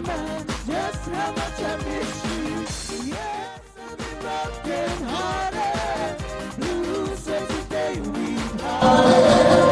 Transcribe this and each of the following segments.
man just how much I miss you. Yes, I've been broken hearted, blue since the day we parted.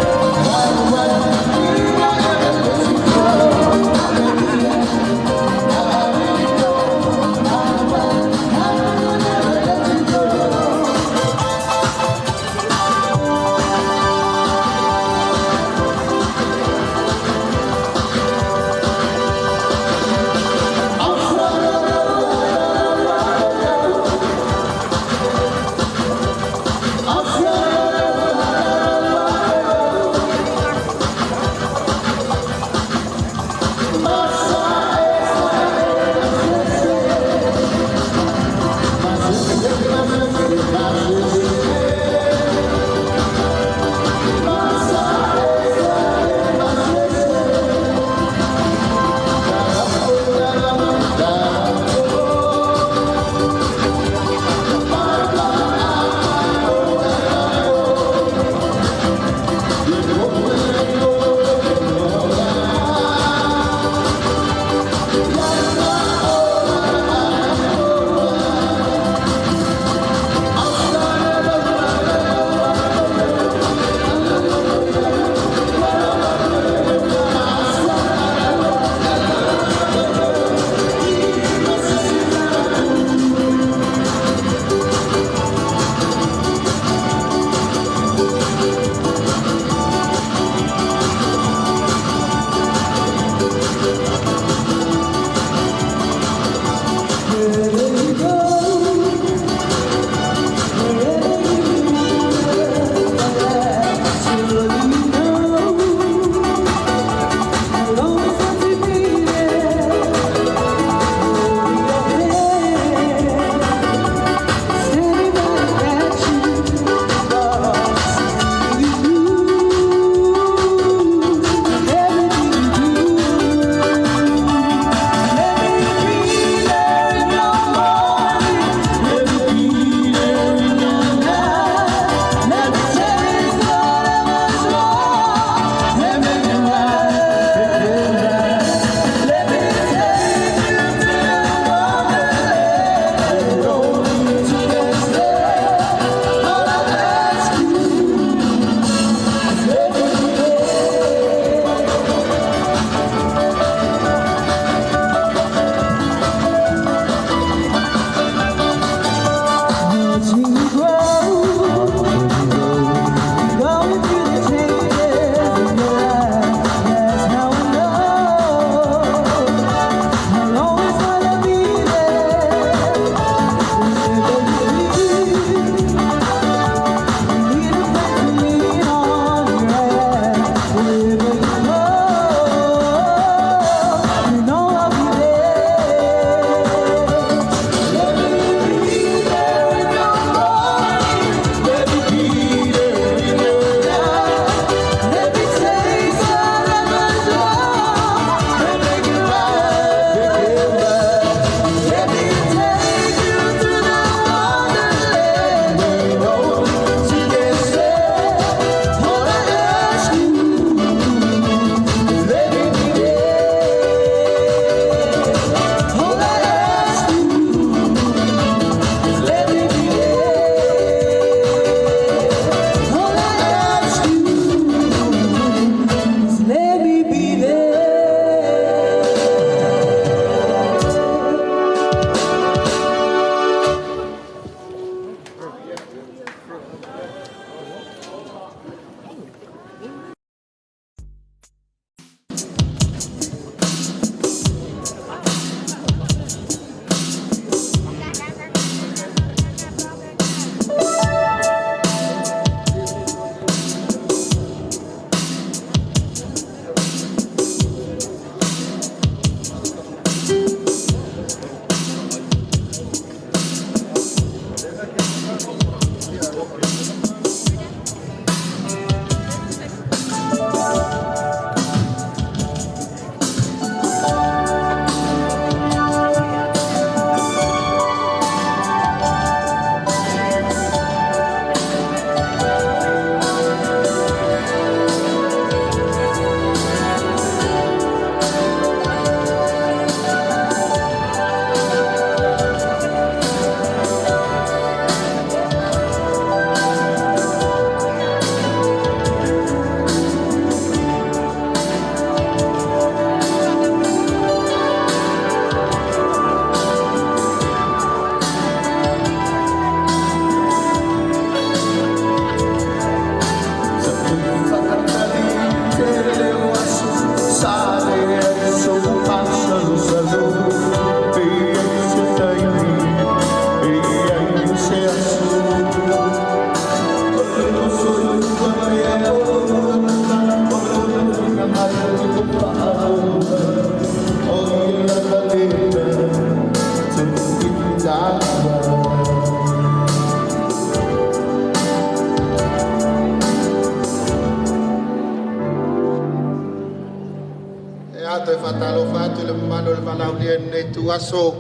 Ia, toe faatalofa atu i le mamalu o le valaaulia i lenei ituaso.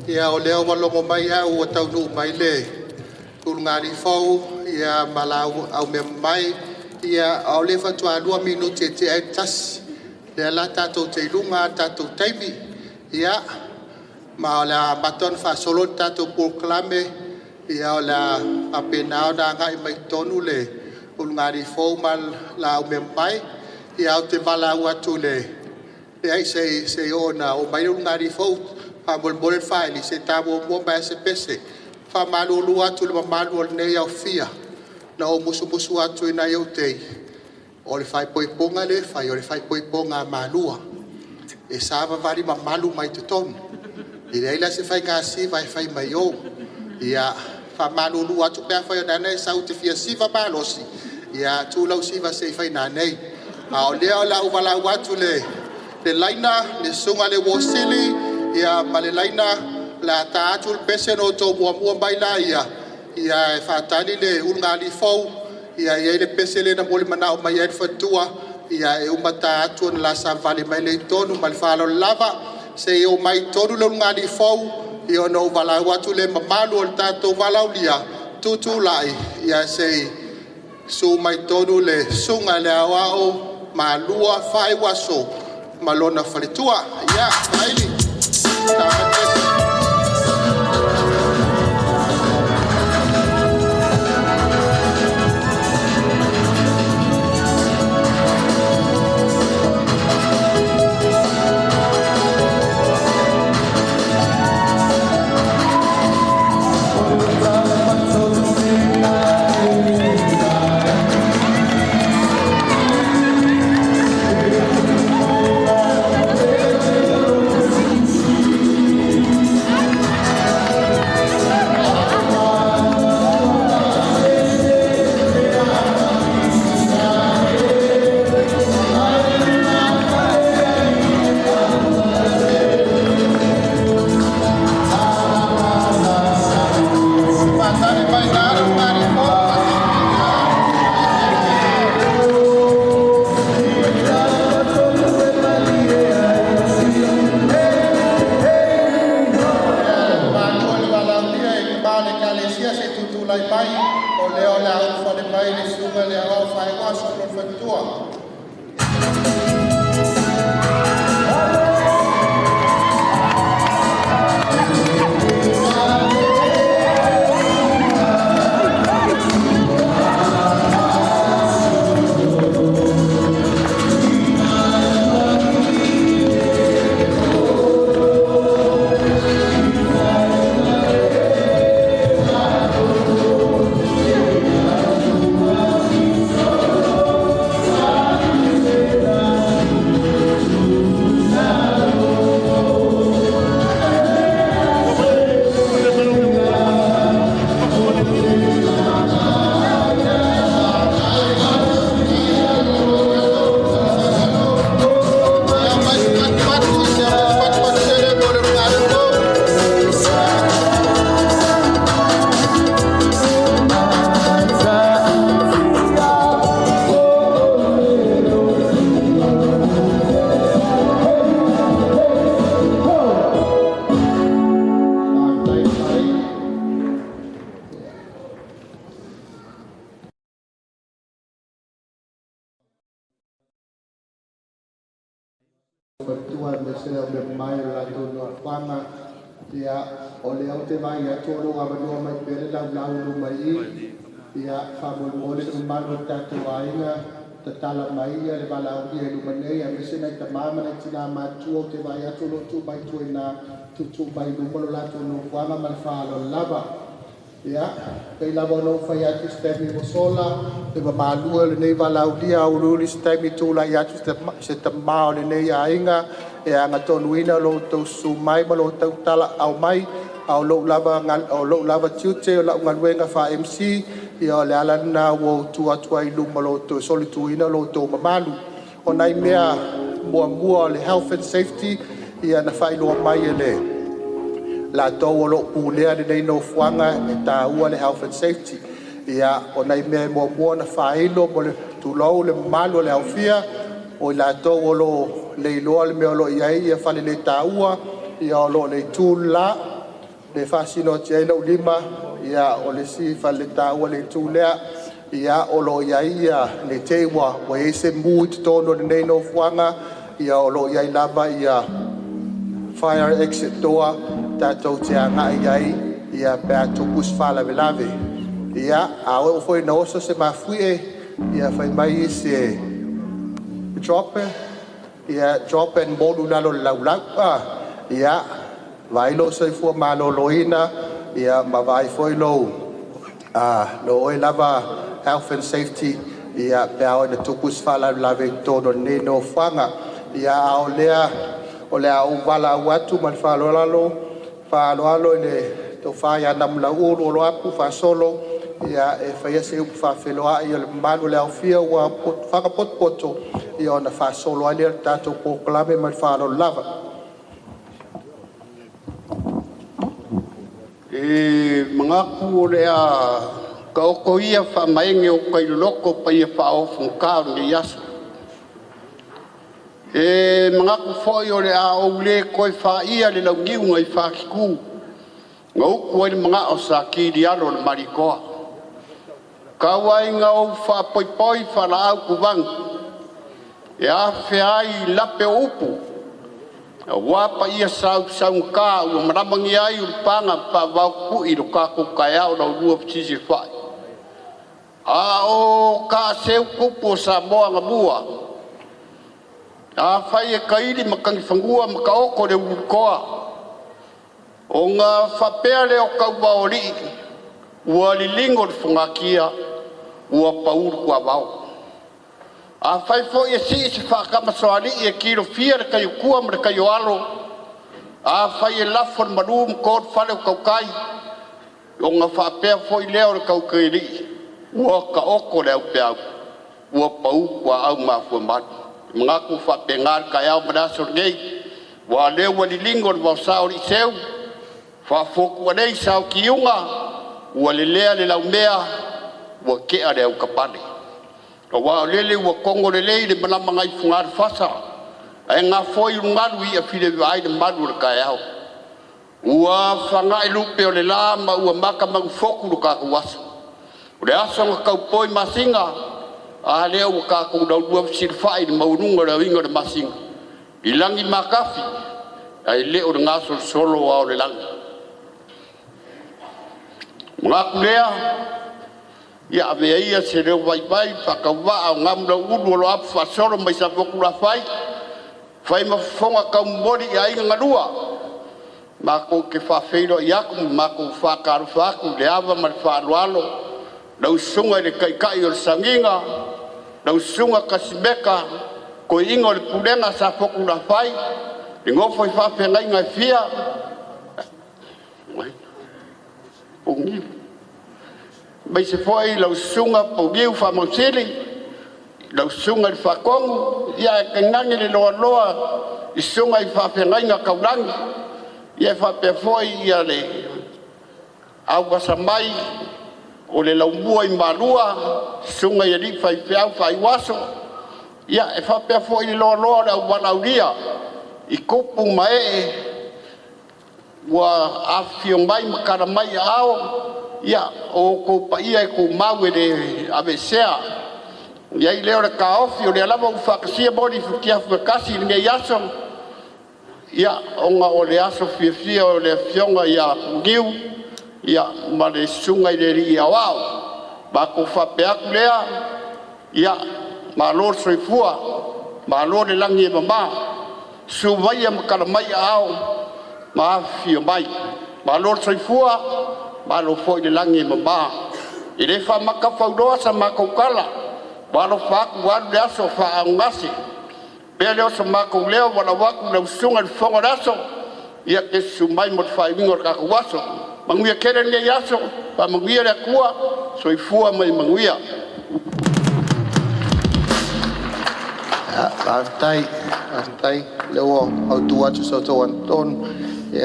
Ia, o lea ua logo mai au ua taunuu mai le ulugalii fou, ia ma la aumea mai. Ia, o lea faatoa 2 minute e tea ai le 1. Lea la tatou te i luga lava i le tatou taimi. Ia, ma o le a amata ona faasolo le tatou polokalame. Ia, o le a faapena ona agai mai totonu le ulugalii fou ma la aumea mai. Ia, ou te valaau atu i le… Leai, se i oo ina oo mai le ulugalii fou, faamolemole le faili se i ta muamua mai lava se pese. E faamalulu atu i le mamalu o lenei aofia, na ou musumusu atu i nai ou tei, o le faaipoipoga lea e fai, o le faaipoipoga a Malua. E savavali mamalu mai totonu. E leai la se faiga siva e fai mai o. Ia, faamalulu atu pe afai o lena e sau e te fia siva malosi, ia tuu lau siva se i fai nanei. A o lea o le a ou valaau atu le laina, le susuga i le uo sili ia ma le laina, o le a ta atu le pese ona outou muamua mai lea ia e faatali le ulugalii fou. Ia, e i ai le pese lea na molimano mai ai le faletua, ia e uma ta atu ona la savavali mai lea i totonu. Ma le faaaloalo lava, se i oo mai i totonu le ulugalii fou ia ona ou valaau atu lea i le mamalu o le tatou valaaulia, tutulai se i susu mai totonu le susuga i le Aoao Malua Faaiuaso ma lona faletua. Ia, Faili, ta mai le pese. Faatali mai i le ulugalii fou. Malu le valaaulia i le va o le Ekalesia se i tutulai mai, o lea o le a ulufale mai le susuga i le Aoao Faaiuaso ma lona faletua. Ia mai se patupatu, se patupatu tele mo le ulugalii fou. Faafetai Faili. Faletua aemaise le aumea mai o le latou nofoaga. Ia, o lea ou te vaai atu o lou avanoa mai pea le laulau i luma i i. Ia, faamolemole le mamalu o le tatou aiga, tatala mai ia le valaaulia i luma nei, aemaise nai tamā ma nai tinā matutua ou te vaai atu o lo o tuu mai tua i ina, tuutuu mai i luma lo latou nofoaga ma le faaaloalo lava. Ia, pei lava ona ou fai atu i se taimi ua sola, le mamalu e o lenei valaaulia, auliuli se taimi tulai atu se tamā o lenei aiga e agatonuina lo outou susu mai ma lo outou talaau mai. A o lou lava tiute o lau galuega faa-MC, ia o le ala lena ua ou tu atu ai i luma o lo outou solituina lo outou mamalu. O nai mea muamua o le health and safety, ia na faailoa mai e le latou o loo pulea lenei nofoaga e taua le health and safety. Ia, o nai mea e muamua ona faailo mo le tulou le mamalu o le aofia. O i latou o lo o le iloa le mea o lo o i ai ia faleletaua, ia o lo o i le itu le la, e faasino atu ai lou lima, ia o le isi faleletaua i le itu lea. Ia o lo o i ai ia, ne i te i ua i ai se mu i totonu o lenei nofoaga, ia o lo o i ai lava ia fire exit door tatou te agai ai ia pe a tupu se faalavelave. Ia, a oo foi ina oso se mafuie, ia fai mai isi e drop, ia drop and molu i lalo o le laulau. Ia, vaai lou soifua maloloina, ia ma vaai foi lou oe lava health and safety ia pe a oo ina tupu se faalavelave i totonu o lenei nofoaga. Ia a o lea o le a ou valaau atu ma le faaaloalo i le tofa ia Namulauulu Oloapu Faasolo e faia se upu faafeiloai o le mamalu o le aofia ua afaga potopoto, ia ona faasolo ai lea o le tatou polokalame ma le faaaloalo lava. E manatu o le a taoto ia faamaene o tailoloto paia faaofogata o lenei aso. E manatu foi o le a ou le toe faia le launiu nai fatitu na utu ai le manao sa kilialo o le Malietoa. Tau ai ina ou faapoipoi faalaau tuvanu e afea ai lape o upu aua paia sausaugata ua malamagia ai ulupaga faavaotutui lo tatou taeao laulua fesisilifai. A o taaseu tupu o Samoa na mua, afai e taili matanifanua ma taoto le ulutoa, ona faapea lea o tauvaoalii ua liligo le fogatia ua pau le tuavao. Afai foi e sii se faatamasoalii e tilofia le taiotua ma le taioalo, afai e lafo le malu ma to le fale o tautai, ona faapea foi lea o le tautrialii ua taoto le aupeau ua pau tuaau mafuamalu. E manatu faapena le taeao ma le aso lenei, ua lea ua liligo le vaosa o aliiseu faafotualei sao tiuga, ua lelea le laumea ua tea le autapale. Aua o lele ua togo lelei le malama nai foga le fasa ae gafoi ulugalu i iafile vaai le malu o le taeao. Ua fanae lupe o le la ma ua matamanufotu lo tatou aso. O le aso na taupoi masina, a lea ua tatou laulua fesilafai i le maualuga o le aoina o le masina i lagi matafi ae le o le gasolosolo ao o le lagi. Manatu lea ia avea ia se leo vaivai faatauvaa o Gamulauulu o lo o apu faasolo mai Safotulafai, fai ma fofoga taumomoli i aiga na lua. Matou te faafeiloai atu ma matou faatalofa atu i le ava ma le faaaloalo lau susuga i le Taitai o le Sagiga, lau susuga Casimeta Toeaina o le Pulega a Safotulafai, le nofo a faafeagaiga e fia aemaise foi lau susuga Poniu Faamausili, lau susuga i le Faatonu, ae tainane le loaloa i susuga i faafeagaiga taulagi, ia faapea foi le auvasa mai o le Laumua i Malua, susuga i alii faifeau faaiuaso, ia e faapea foi le loaloa o le auvalaaulia i tupu ma ee ua afifio mai ma tala mai aao, ia o outou paia e tumau e le aveesea. I ai lea o le taofi, o lea lava ua faatasia moli i futiafu e tasi i lenei aso, ia ona o le aso fiafia o le afioga ia Puniu ia ma le susuga i le alii Aoao. Matou faapea atu lea, ia malo le soifua, malo le lagi e mama, susu maia ma tala mai aao ma afifio mai. Malo le soifua, malo foi le lagi e mama. E le faamatafauloa sa matou tala, ua alofa atu ua alu le aso o faaaaogagase. Pea lea o so matou leo, valaau atu lau susuga i le fofoga o le aso, ia te susu mai mo le faaiuiga o le tatou aso. Manuia tele lenei aso, faamanuia le Atua, soifua ma ia manuia. Faafetai, faafetai. O lea ua mautu atu sa outou amiotonu e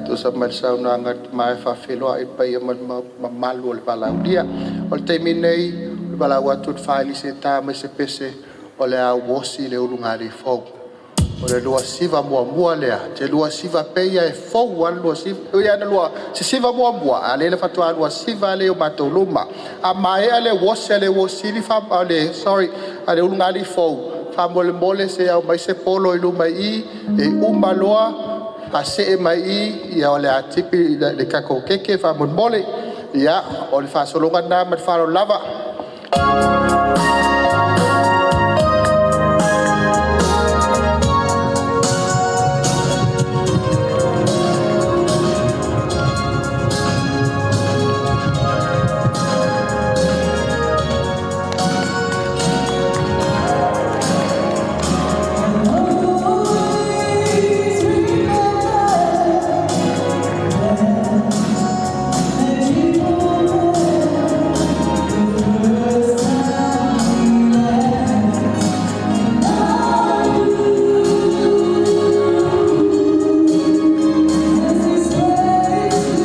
tusa ma le saunoaga a le tama e faafeiloai le paia ma le mamalu o le valaaulia. O le taimi lenei, e valaau atu i le faaaliiseta mai se pese o le a uosi le ulugalii fou. O le 29 muamua lea, te 29 peia e fou alu 29, ui ana lua, sisiva muamua, a le le faatoa 29 le o matou luma. A maea le uosi a le uosili fa, le, sorry, a le ulugalii fou, faamolemole se au mai se polo i luma i i, e uma loa, pasee mai i, ia o le a tipi le tatou keke faamolemole. Ia, o le faasologa lena ma le faaaloalo lava. Always remember that you were the first time we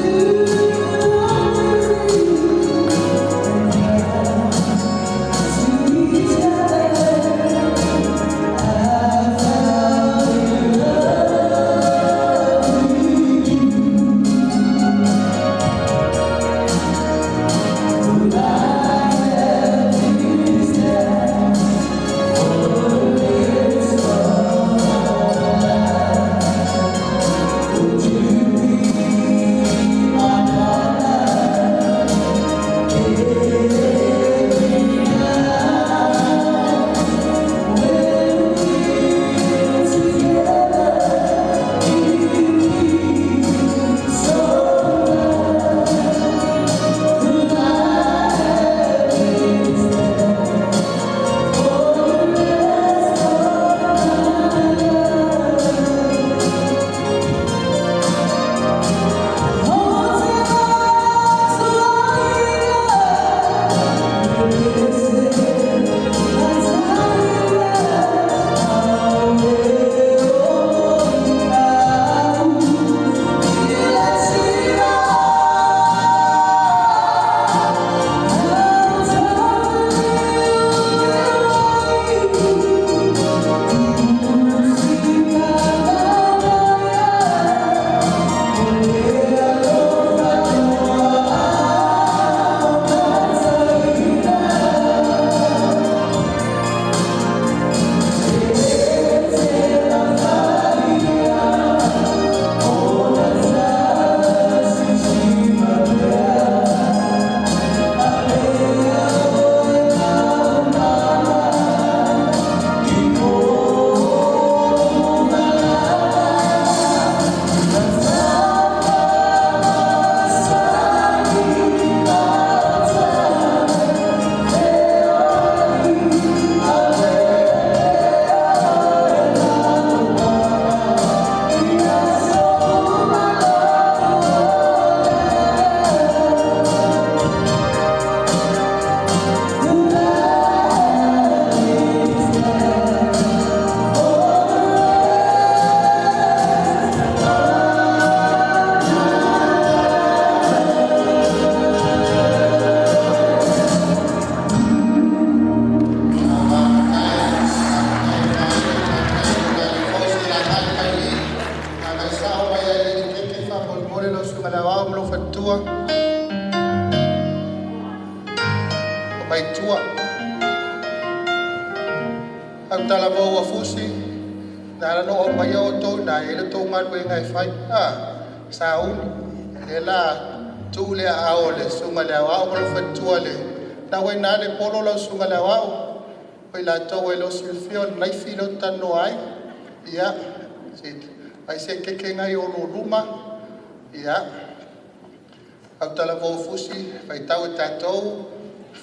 Au fusi na la no o mai o tō nā e le tō ngā ngai whai sa uni le la tu le a o le sunga le au o le whatua le na wai nā le polo lau sunga le au o i la tau e lo silfio naifi lo tano ai ia se ai se keke ngai o lo luma ia au tala vau fusi whai tau e tātou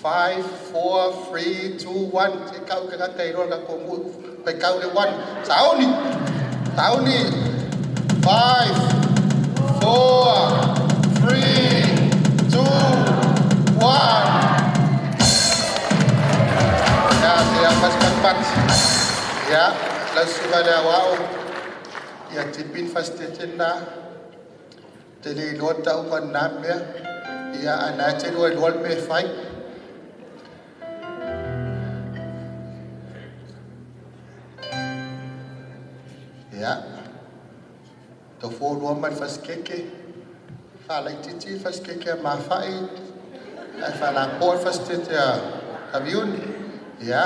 5, 4, 3, 2, 1. Te kau ka ngata i roa ka kongu. Pai kau le 1. Sauni! Sauni! 5, 4, 3, 2, 1. Ya, te apas pat. Ya, lau suka le awao. Ya, tipin fast te tena. Te le iloa tau ka nā mea. Ya, ana te rua iloa me whai. Ia, tau fua lua ma le fasikeke, faalaitiiti le fasikeke a Mafai, ae faalapoa le fasikeke a Taviuni. Ia,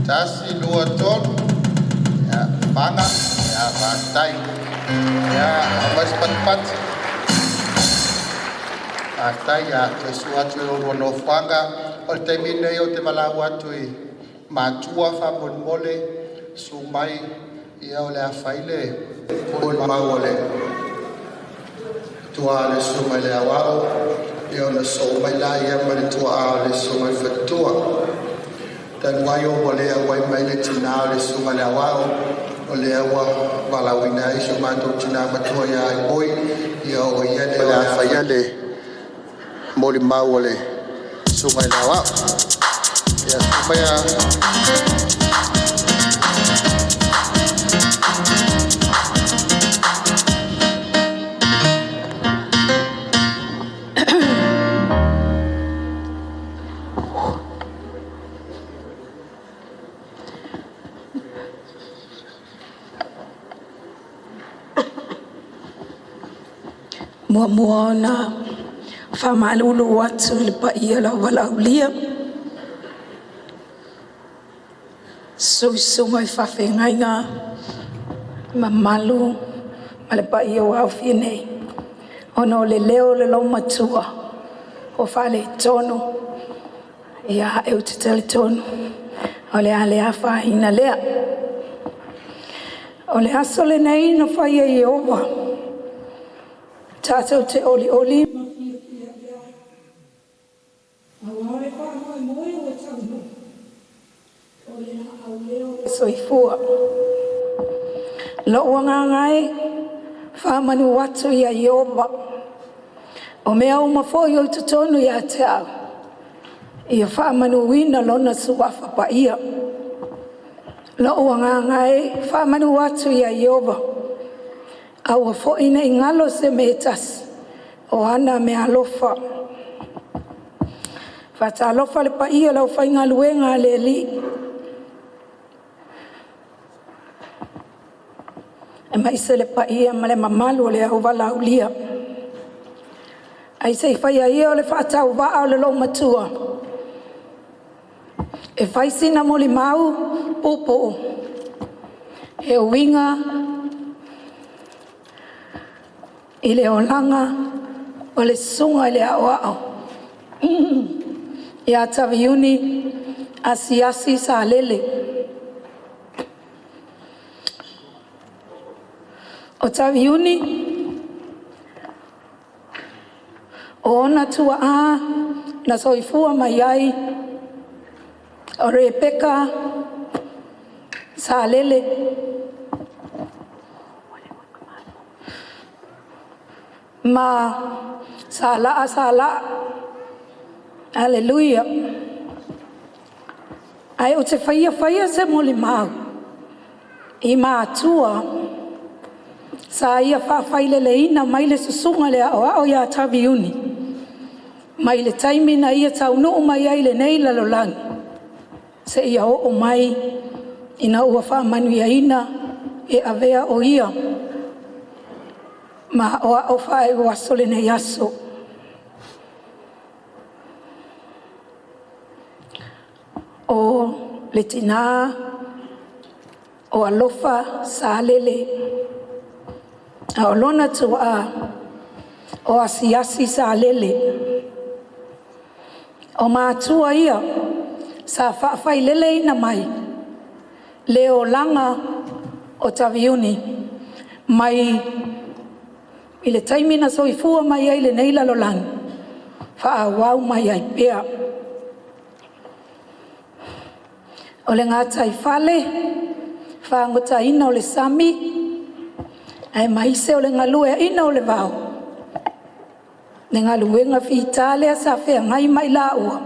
1, 2, 3. Ia, faga. Ia, faafetai. Ia, aumai se patipati. Faafetai. Ia, toe susu atu i lo oulua nofoaga. O le taimi lenei ou te valaau atu i matua faamolemole, susu mai, ia o le a fai le molimau a le tuaa o le susuga i le Aoao, ia ona sosoo mai lea ma le tuaa o le susuga i le Faletua. Talu ai ua le auai mai le tina o le susuga i le Aoao, o lea ua valaauina ai si o matou tina matua ia Ipoi, ia o ia le a faia le molimau a le susuga i le Aoao. Ia, susu maia. Muamua ona faamalulu atu i le paia lava laulia, susuga i faafeagaiga mamalu ma le paia ua aofia nei, ona o le leo o le loomatua ua faaletonu. Ia, ae ou te talitonu o le a le afaina lea. O le aso lenei na faia e Ieova, tatou te olioli ma fiafia i ai. Aua o le faamoemoe ua taunuu, o le laau lea o le soifua. Lou agaga e faamanu atu ia Ieova, o mea uma foi o i totonu ia te au, ia faamanuina lona suafa paia. Lou agaga e faamanu atu ia Ieova, aua foi nei galo se mea e tasi o ana meaalofa. Faatalofa le paia o le aufaigaluega a le Alii, aemaise le paia ma le mamalu o le auvalaulia. Ae se i faia ia o le faatauvaa o le loomatua e fai sina molimau puupuu e uiga i le olaga o le susuga i le Aoao ia Taviuni Asiasi Salele. O Taviuni o ona tuaa na soifua mai ai o Rebeka Salele ma Salaa Salaa. Aleluia. Ae ou te faia faia se molimau i matua sa ia faafaileleina mai le susuga i le aoao ia Taviuni mai le taimi na ia taunuu mai ai i lenei lalolagi seia oo mai ina ua faamanuiaina e avea o ia ma aoao faaiuaso lenei aso. O le tina o Alofa Salele, a o lona tuaa o Asiasi Salele. O matua ia sa faafaileleina mai le olaga o Taviuni mai i le taimi na soifua mai ai lenei lalolagi faaauau mai ai pea. O le gataifale fagotaina o le sami aemaise o le galueaiina o le vao, le galuega fita lea sa feagai ma i laua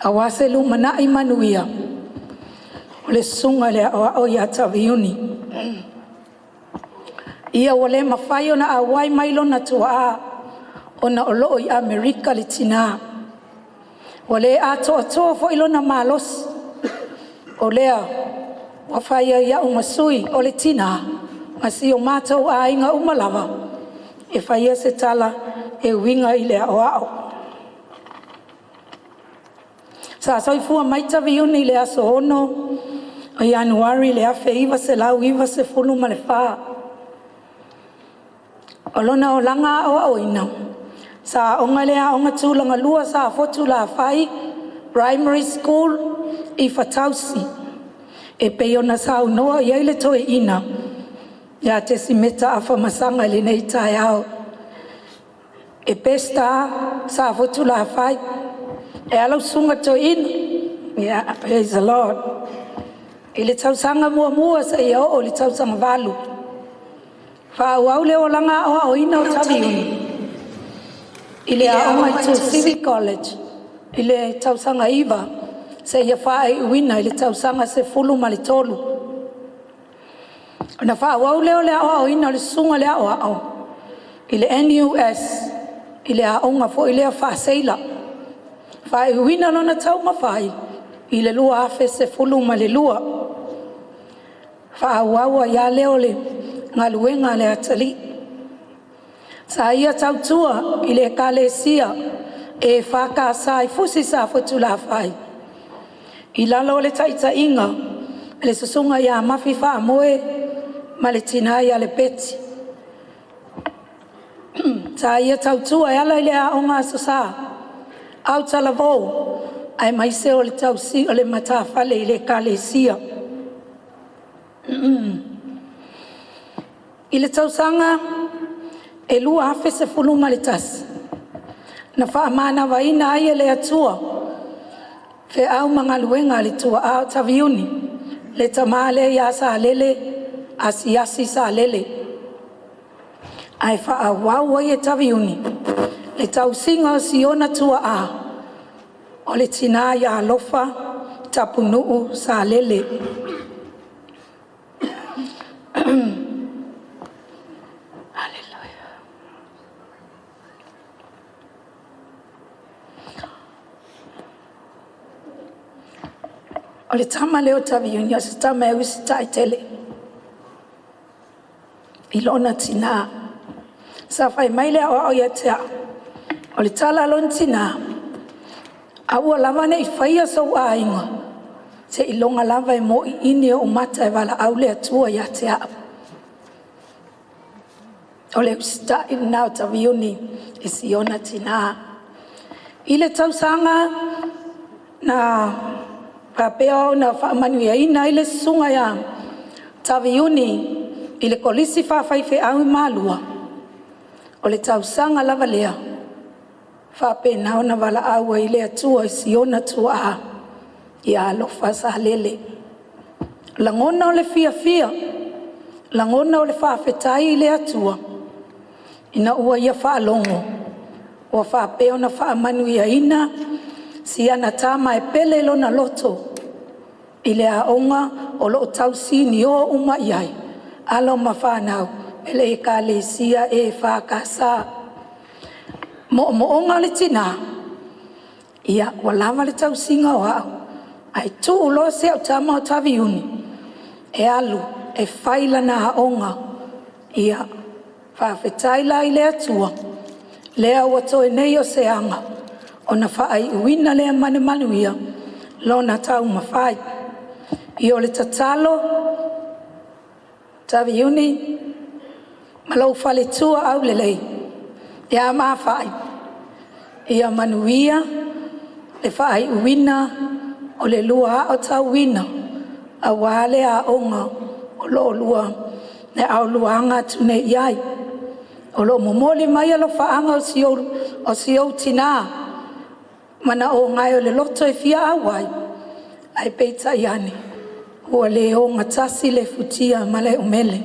aua se lumanai manuia o le susuga i le aoao ia Taviuni. Ia ua le mafai ona auai mai lona tuaa ona o loo i Amerika le tina. Ua le atoatoa foi lona malosi, o lea Ua fai ai au ma sui o le tina ma si o matou aiga uma lava e faia se tala e uiga i le aoao. Sa soifua mai Taviuni i le aso 6 o Ianuari i le 1994. O lona olaga aoaoina sa aoga i le Aoga Tulagalua sa Fotu Lafai Primary School i Fatausi e pei ona saunoa i ai le toeaina ia Tesimeta Afamasaga i lenei taeao. E Peseta Safotulafai, e a lau susuga i le toeaina? Ia praise the Lord. I le tausaga muamua seia oo i le tausaga 8, faaauau le olaga aoaoina o Taviuni i le aoga i Tuasivi College i le tausaga 9 seia faaiuina i le tausaga 13. Ona faaauau lea o le aoaoina o le susuga i le aoao i le NUS i le aoga foi lea faaseila, faaiuina lona taumafai i le 2012. Faaauau ai lava lea o le galuega a le atalii. Sa ia tautua i le Ekalesia EFKS i Fusi Safotulafai i lalo o le taitaiga a le Susuga ia Mafi Faamoe ma le tina ia Lepeti. Sa ia tautua e ala i le aoga Aso Sa, autalavou, aemaise o le matafale i le Ekalesia. I le tausaga e 2011 na faamanavaina ai e le Atua feau ma galuega a le tuaa o Taviuni, le tama lea ia Salele Asiasi Salele, ae faaauau ai e Taviuni le tausiga o si ona tuaa, o le tina ia Alofa Tapunuu Salele. O le tama lea o Taviuni o se tama e usitai tele i lona tina. Sa fai mai le aoao ia te au, o le tala a lona tina, aua lava ne i faia sou aiga seiloga lava e moliili ou mata e valaau le Atua ia te au. O le usitai lena o Taviuni i si ona tina. I le tausaga na faapea ona faamanuiaina ai le susuga ia Taviuni i le Kolisi Faafaifeau i Malua, o le tausaga lava lea e faapena ona valaau ai le Atua i si ona tuaa ia Alofa Salele. Lagona o le fiafia, lagona o le faafetai i le Atua ina ua ia faalogo ua faapea ona faamanuiaina si ana tama e pele i lona loto i le aoga o lo o tausinio uma i ai alo ma fanau i le Ekalesia EFKS. Moomooga o le tina, ia ua lava le tausiga o au ae tuu loa si au tama o Taviuni e alu e fai lana aoga. Ia faafetai la i le Atua lea ua toe nei o se aga ona faaiuina lea ma le manuia lona taumafai. O le tatalo Taviuni ma lou faletua aulelei ia Mafa'i, ia manuia le faaiuina o le lua aotauina aua le aoga o lo o lua aga atu nei i ai. O lo o momoli mai alofaaga o si ou tina, manaoga e o le loto e fia auai, ae peitai ane ua le ogatasi le futia ma le umele.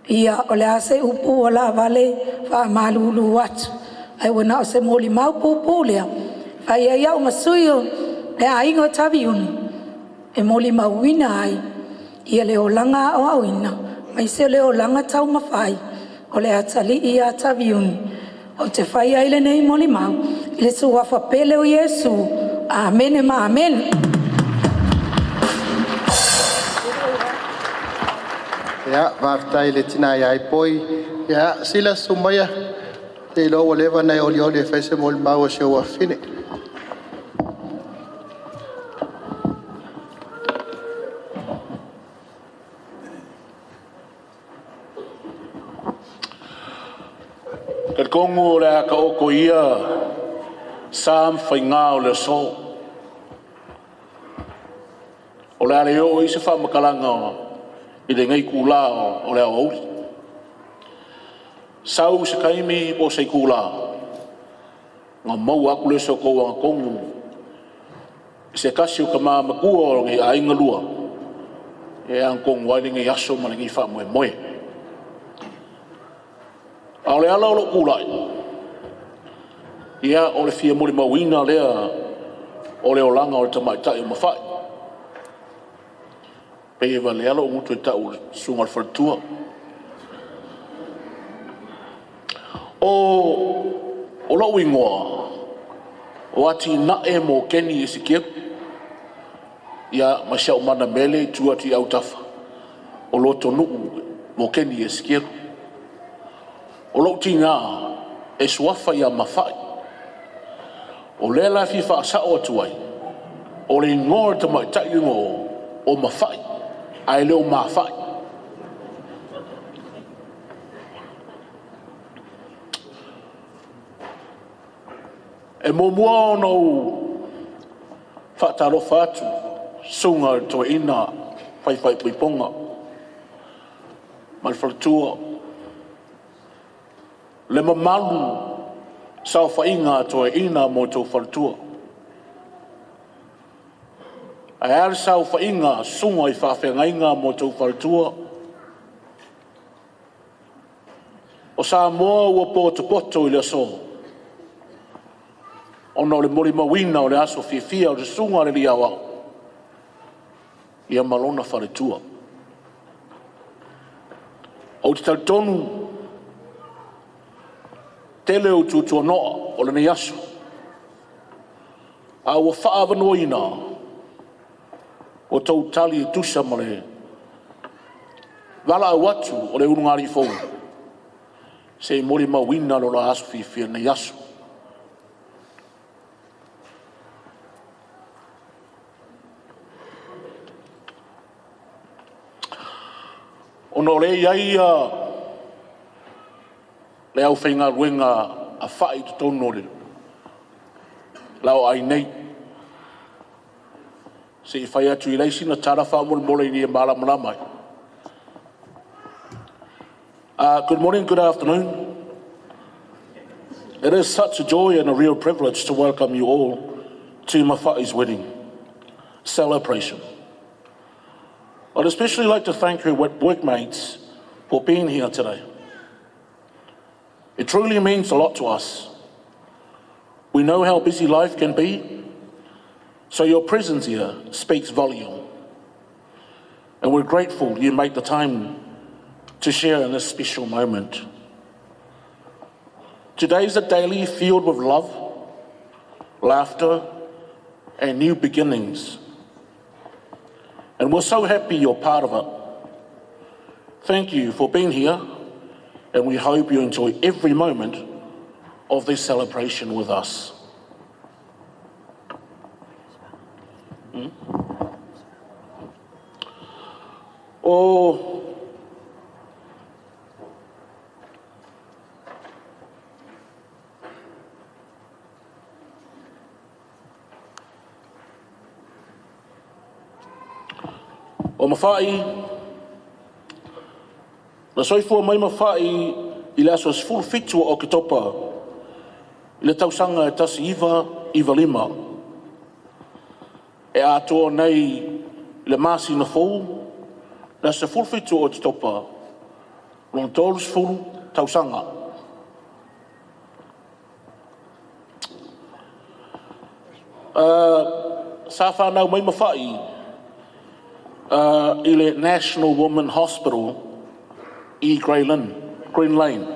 Ia, o le a se upu ua laavale faamalulu atu, ae ua na o se molimau puupuu lea e fai ai au ma sui o le aiga o Taviuni e molimauina ai le olaga aoaoina aemaise le olaga taumafai o le atalii ia Taviuni. Ou te faia ai lenei molimau i le suafa pele o Iesu. Amene ma amene. Ia, faafetai le tina ia Ipoi. Ia, sila sumaia te iloa ua leva ona e olioli e fai se molimau a si ou afafine. Talitonu o le a taoto ia sa ma faiga o le aso, o le a le oo i se faamatalaga i lenei itula o le aoauli. Sau se taimi po o se itula ona maua atu lea o se tou agatonu i se tasi o tama matua o lenei aiga lua e agatonu ai lenei aso ma lenei faamoemoe. A o le ala o lou tulai, ia o le fia molimauina lea o le olaga o le tamaitai o Mafai. Pei e valea lou gutu e tau o le susuga i le faletua. O lou igoa o Atinae Mokeni Esekielu, ia ma si au mana mele i tua atu i autafa o Lotonuu Mokeni Esekielu. O lou tina e suafa ia Mafai. O lea la e fia faasao atu ai, o le igoa o le tamaitai le igoa o Mafai, ae le o Mafai. E muamua ona ou faatalofa atu susuga i le Toeaina Faifaipuipuga ma le faletua, le mamalu saofaiga a toeaiina ma outou faletua, ae a le saofaiga a susuga i faafeagaiga ma outou faletua. O Samoa ua potopoto i le aso ona o le molimauina o le aso fiafia o le susuga i le Alii Aoao ia ma lona faletua. Ou te talitonu tele o tuatuanoa o lenei aso, a ua faaavanoaina ua outou tali e tusa ma le valaau atu o le ulugalii fou se i molimauina lo la aso fiafia i lenei aso. Ona o lea e i ai ia le aufaigaluega a fai i totonu o le laoai nei, se i fai atu i ai sina tala faamolemole ina ia malamalama ai. Good morning, good afternoon. It is such a joy and a real privilege to welcome you all to Mafai's wedding celebration. I'd especially like to thank her workmates for being here today. It truly means a lot to us. We know how busy life can be, so your presence here speaks volume. And we're grateful you make the time to share in this special moment. Today's a day filled with love, laughter, and new beginnings. And we're so happy you're part of it. Thank you for being here, and we hope you enjoy every moment of this celebration with us. O o Mafai, na soifua mai Mafai i le aso 17 o Oketopa i le tausaga e 1995, e atoa nei le masina fou le aso 17 o Oketopa lona 30 tausaga. Sa whanau mai Mafai i le National Women Hospital i Grey Lynn, Green Lane.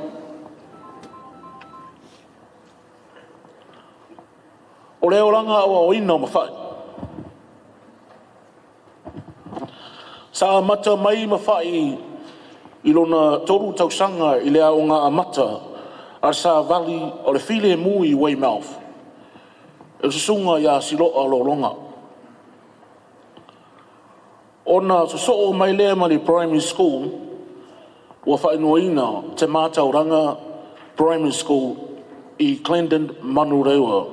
O le olaga aoaoina o Mafai. Sa amata mai Mafai I lona 3 tausaga i le Aoga Amata a le Savali o le Filemu i Weymouth, e le Susuga ia Siloa Lologa. Ona sosoo mai lea ma le Primary School, ua faaigoaina Te Taulaga Primary School i Clendon, Manurewa.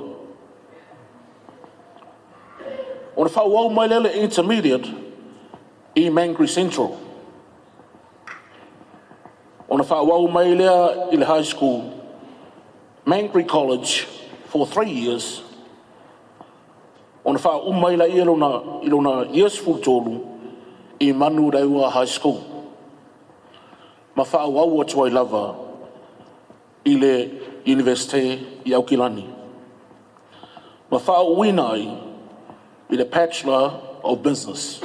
Ona faaauau mai lea i le Intermediate i Mangere Central. Ona faaauau mai lea i le High School, Mangere College for 3 years. Ona faauma mai lea i lona Year 13 i Manurewa High School. Ma faaauau atu ai lava i le Iunivesite i Aukilani. Ma faauuina ai i le Bachelor of Business.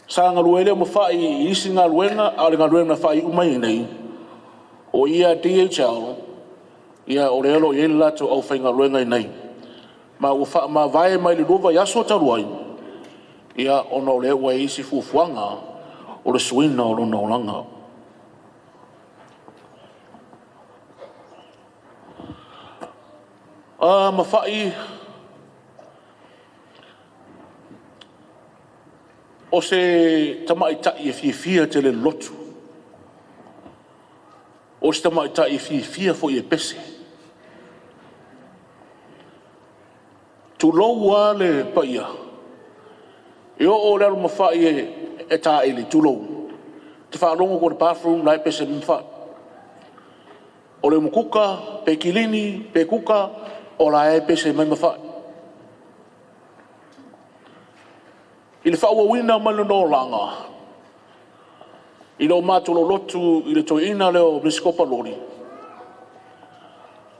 Sa galue ai lea o Mafa'i i isi galuega, a o le galuega na faaiu mai ai nei, o ia DHL, ia o lea o lo o i ai le latou aufaigaluega i inei. Ma ua faamavae mai le 2 vaiaso talu ai, ia ona o lea ua i ai isi fuafuaga o le suiga o lona olaga. A Mafa'i, o se tamaitai e fiafia tele i le lotu, o se tamaitai e fiafia foi e pese. Tulou lava le paia, e oo i le alu a Mafa'i e taeli, tulou, e te faalogo atu i le bathroom o la e pese mai Mafa'i. O le umukuka, pe kilini pe kuka, o la e pese mai Mafa'i. I le faaauauina mai lona olaga, ina ua matou lotu i le toeaina lea o Misikopa Loli,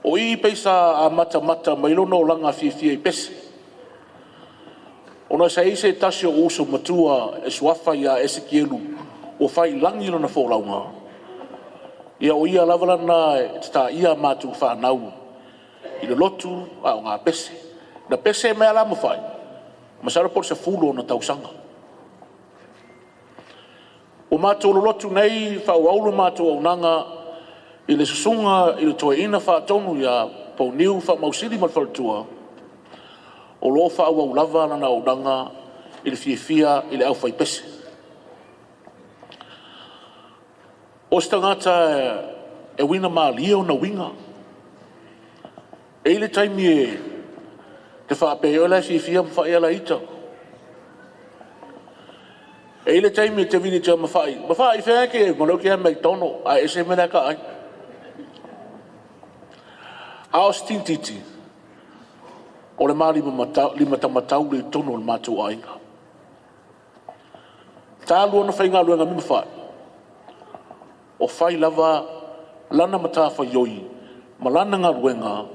o i pei sa amatamata mai ai lona olaga fiafia i pese. Ona sa i ai se tasi o ou uso matua e suafa ia Esikielu ua faiilagi lana folauga, ia o ia lava lana e tataia a matou fanau i le lotu a o gapese. Na pese mai lava la Mafa'i, masalo po o le 10 ona tausaga. Ua matou lolotu nei faaauau le matou auaunaga i le susuga i le Toeaina Faatonu ia Poniu Faamausili ma le faletua, o lo o faaauau lava lana auaunaga i le fiafia i le aufaipese. O se tagata e uiga malie ona uiga. E i ai le taimi e te faapea ai, o la e fiafia Mafa'i ala ita. E i ai le taimi e te vili atu ai, Mafa'i, Mafa'i, fea e te ai? Ma lea ou te ia McDonald, ae ese mea la e ta ai. A o se tintiti, o le ma lima tamatau le i totonu o le matou aiga. Talu ona faigaluega mai Mafa'i, o fai lava lana matafaioi ma lana galuega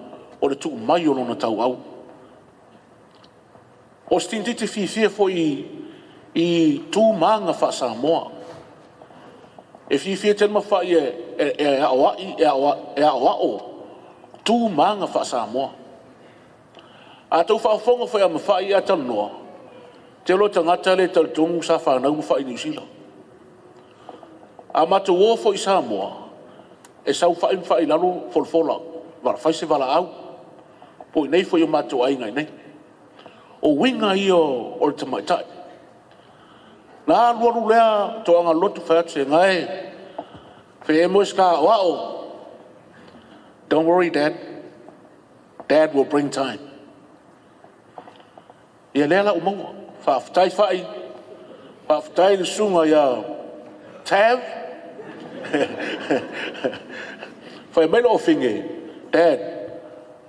o le tuu mai o lona tauau. O se tintiti fiafia foi i tu ma aga faa-Samoa. E fiafia tele Mafa'i e aoai, e aoao tu ma aga faa-Samoa. A outou faafofoga foi ia Mafa'i a talanoa, ou te iloa o le tagata lea e talitonu sa fanau Mafa'i i Niu Sila. A matou o foi i Samoa, e sau fai Mafa'i i lalo folafola, fai se valaau, po o i inei foi i o matou aiga i inei. O uiga ia o le tamaitai. Na alu alu lea toaga lotu fai atu, "Sega e, fe mo se aoao." "Don't worry, Dad. Dad will bring time." Ia lea la ua maua. Faafetai Fa'i, faafetai le susuga ia Tav. Fai mai loo fine, "Dad,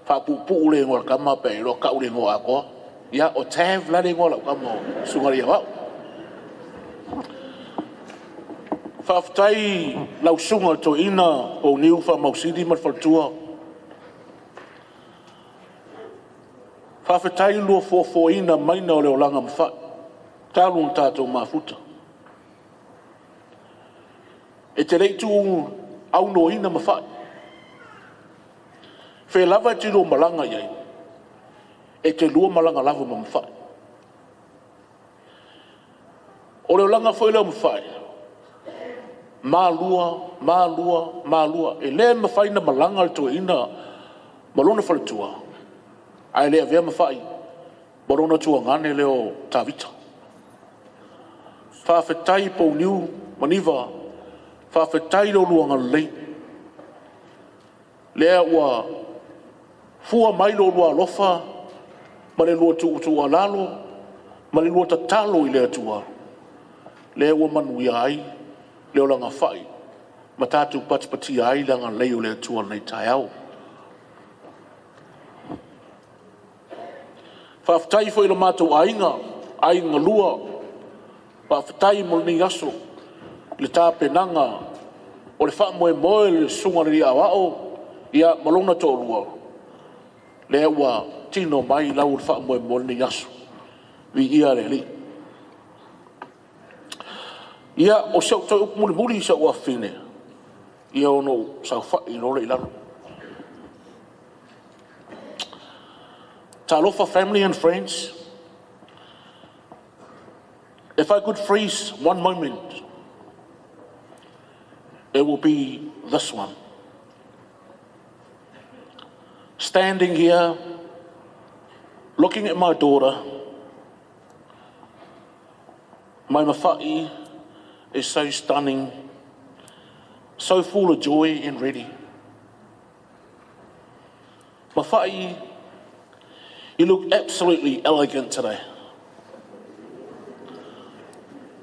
faapuupuu le igoa o le tama pe iloa tau le igoa atoa." Ia, o Tav la le igoa o lau tama o susuga ia au. Faafetai lau susuga i le toeaina Pouniu Faamausili ma le faletua. Faafetai i le lua foafoaina maina o le olaga mafa'i talu ona tatou mafuta. E te le i tu aunoina Mafa'i. Fe lava e te lua malaga i ai, e te lua malaga lava ma Mafa'i. O le olaga foi lea o Mafa'i, malua, malua, malua, e le mafai ona malaga le toeaina ma lona faletua ae le avea Mafa'i ma lona tuagane lea o Tavita. Faafetai Pouniu ma Niva, faafetai lo oulua agalelei, lea ua fua mai lo oulua alofa ma le lua tuutuualalo ma le lua tatalo i le Atua, lea ua manuia ai le olaga fai ma tatou patipatia ai le agalelei o le Atua i lenei taeao. Faafetai foi i lo matou aiga, aiga na lua, faafetai mo lenei aso i le tapenaga o le faamoemoe i le Susuga i le Alii Aoao ma lona toalua, lea ua tino mai lau o le faamoemoe i lenei aso. Viia le Alii. Ia, o si au toe upu mulimuli si ou afafine, ia ona ou saofai loa lea i lalo. Talofa family and friends, if I could freeze one moment, it will be this one. Standing here, looking at my daughter, my Mafa'i is so stunning, so full of joy and ready. Mafa'i, you look absolutely elegant today.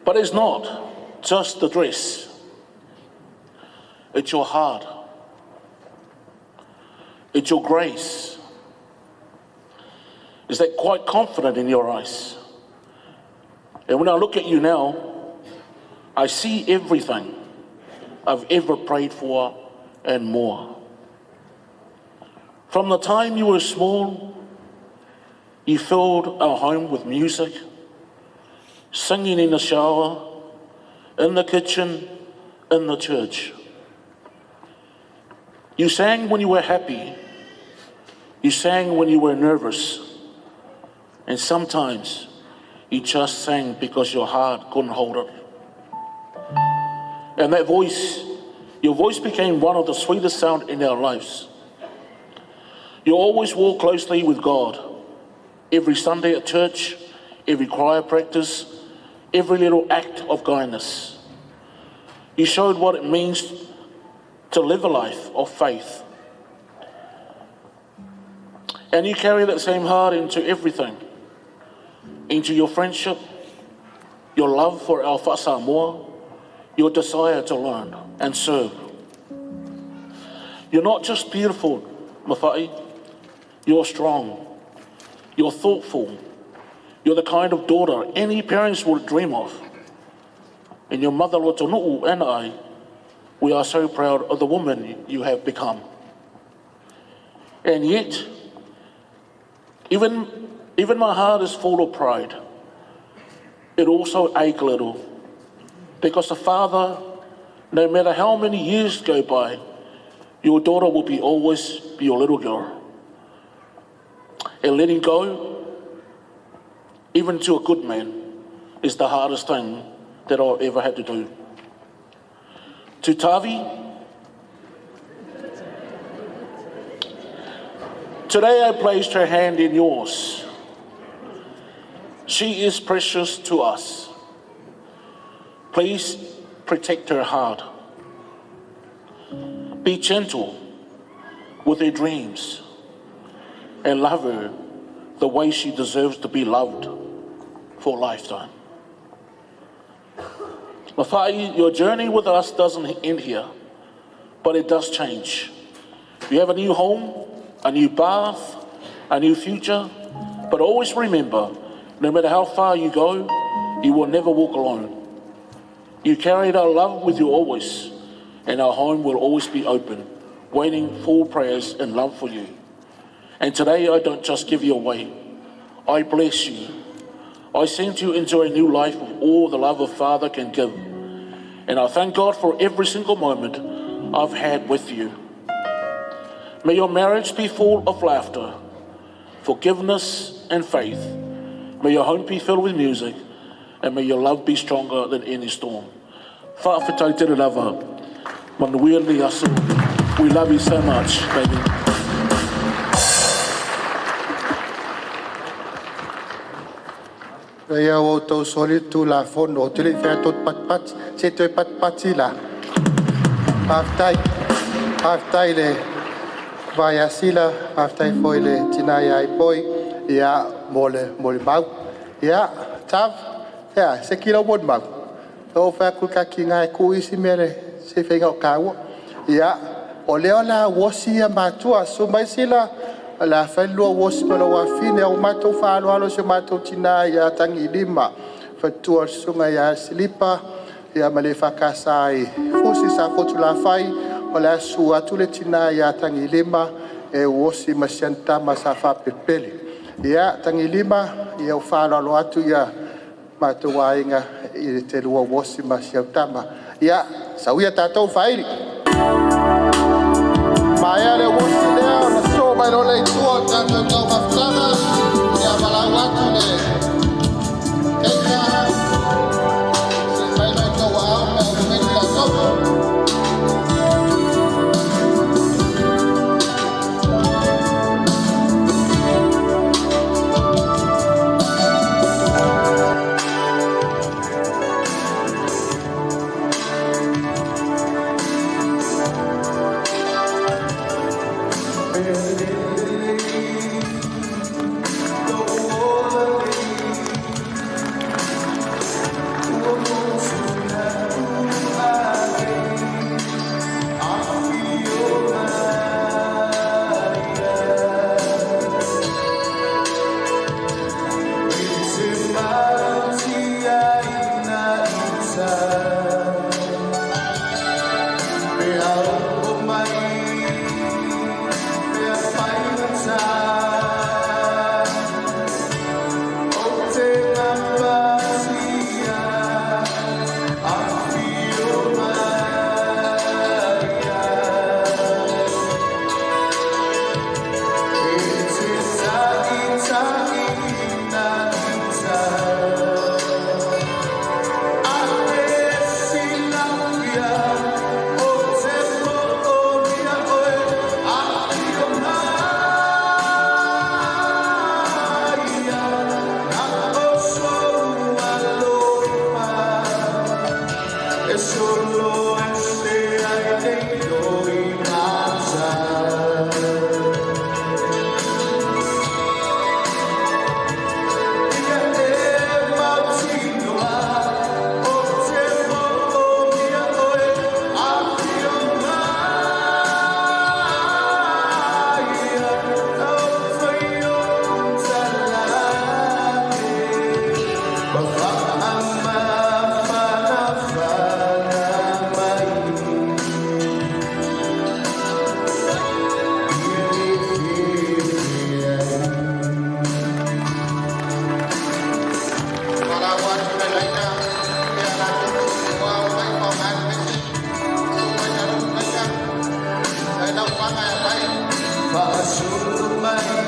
But it's not just the dress, it's your heart, it's your grace. Is that quite confident in your eyes? And when I look at you now, I see everything I've ever prayed for and more. From the time you were small, you filled our home with music, singing in the shower, in the kitchen, in the church. You sang when you were happy. You sang when you were nervous. And sometimes you just sang because your heart couldn't hold it. And that voice, your voice became one of the sweetest sounds in our lives. You always walk closely with God. Every Sunday at church, every choir practice, every little act of kindness. You showed what it means to live a life of faith. And you carry that same heart into everything, into your friendship, your love for our Samoa, your desire to learn and serve. You're not just beautiful, Mafa'i, you're strong, you're thoughtful, you're the kind of daughter any parents would dream of. And your mother Lotonu'u and I, we are so proud of the woman you have become. And yet, even my heart is full of pride. It also aches a little, because a father, no matter how many years go by, your daughter will be always be your little girl. And letting go, even to a good man, is the hardest thing that I've ever had to do. To Tavi, today I placed her hand in yours. She is precious to us. Please protect her heart. Be gentle with her dreams and love her the way she deserves to be loved for a lifetime. Mafa'i, your journey with us doesn't end here, but it does change. You have a new home, a new path, a new future, but always remember, no matter how far you go, you will never walk alone. You carried our love with you always, and our home will always be open, waiting for prayers and love for you. And today I don't just give you away, I bless you. I send you into a new life with all the love a father can give. And I thank God for every single moment I've had with you. May your marriage be full of laughter, forgiveness, and faith. May your home be filled with music. And may your love be stronger than any storm. Fa'afetai tele lava. Manuia lenei aso. We love you so much, baby. Ia ua outou soli le Tulafono, ou te le i fai atu ou te patipati, se i toe patipati la. Faafetai. Faafetai i le va ia Sila, faafetai foi i le tina ia Ipoi, ia, mo le molimau. Ia, Tav, ia, se kila ou molimau. Na ou fai atu i le ta tina e tuu isi mea i le se faiga o tāua. Ia, o lea o le a uosi ia matua. Susu mai Sila, o le a fai le lua uosi ma lou afafine. Ua matou faaaloalo i si o matou tina ia Tagilima, faletua o le susuga ia Silipa ma le EFKS i Fusi Safotulafai, o le a susu atu le tina ia Tagilima e uosi ma si ana tama sa faapepele. Ia Tagilima, ia ua faaaloalo atu ia matou aiga i le te lua uosi ma si au tama. Ia, sau ia tatou faaili. Maea le uosi lea ona sosoo mai loa lea i tua o le tatou taumafataga, ia valaau atu le keika se i fai mai outou aao pe a ua ready tatou. Valaau atu le laina pe a latou te o mai faaaoga le pese. Susu mai lalo le laina, fai lau faga e aumai.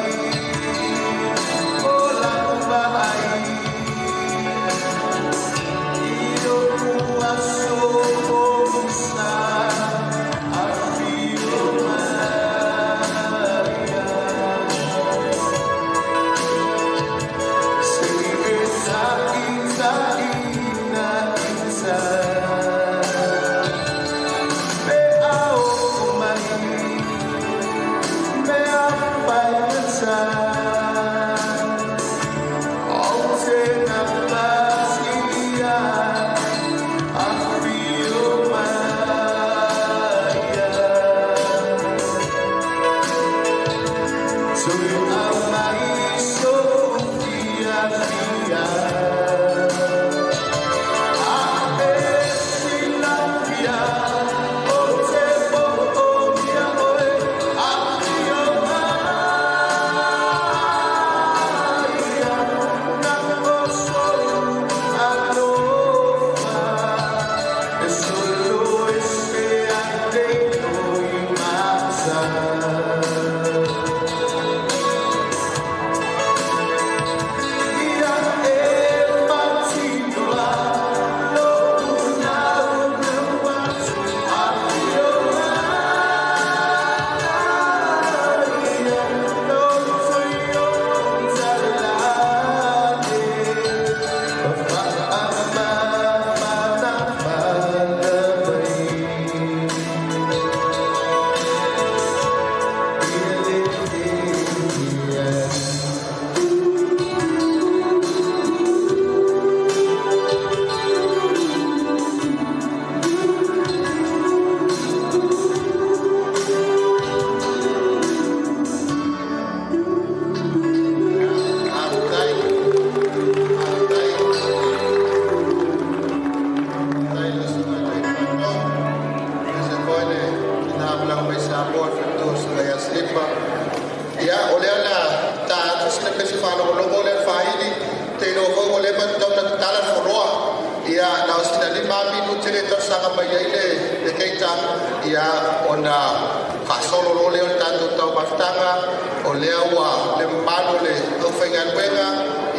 Ia na o sina 5 minute le tausaga mai ai le keita, ia ona faasolo loa lea o le tatou taumafataga. O lea ua le mamalu le aufaigaluega,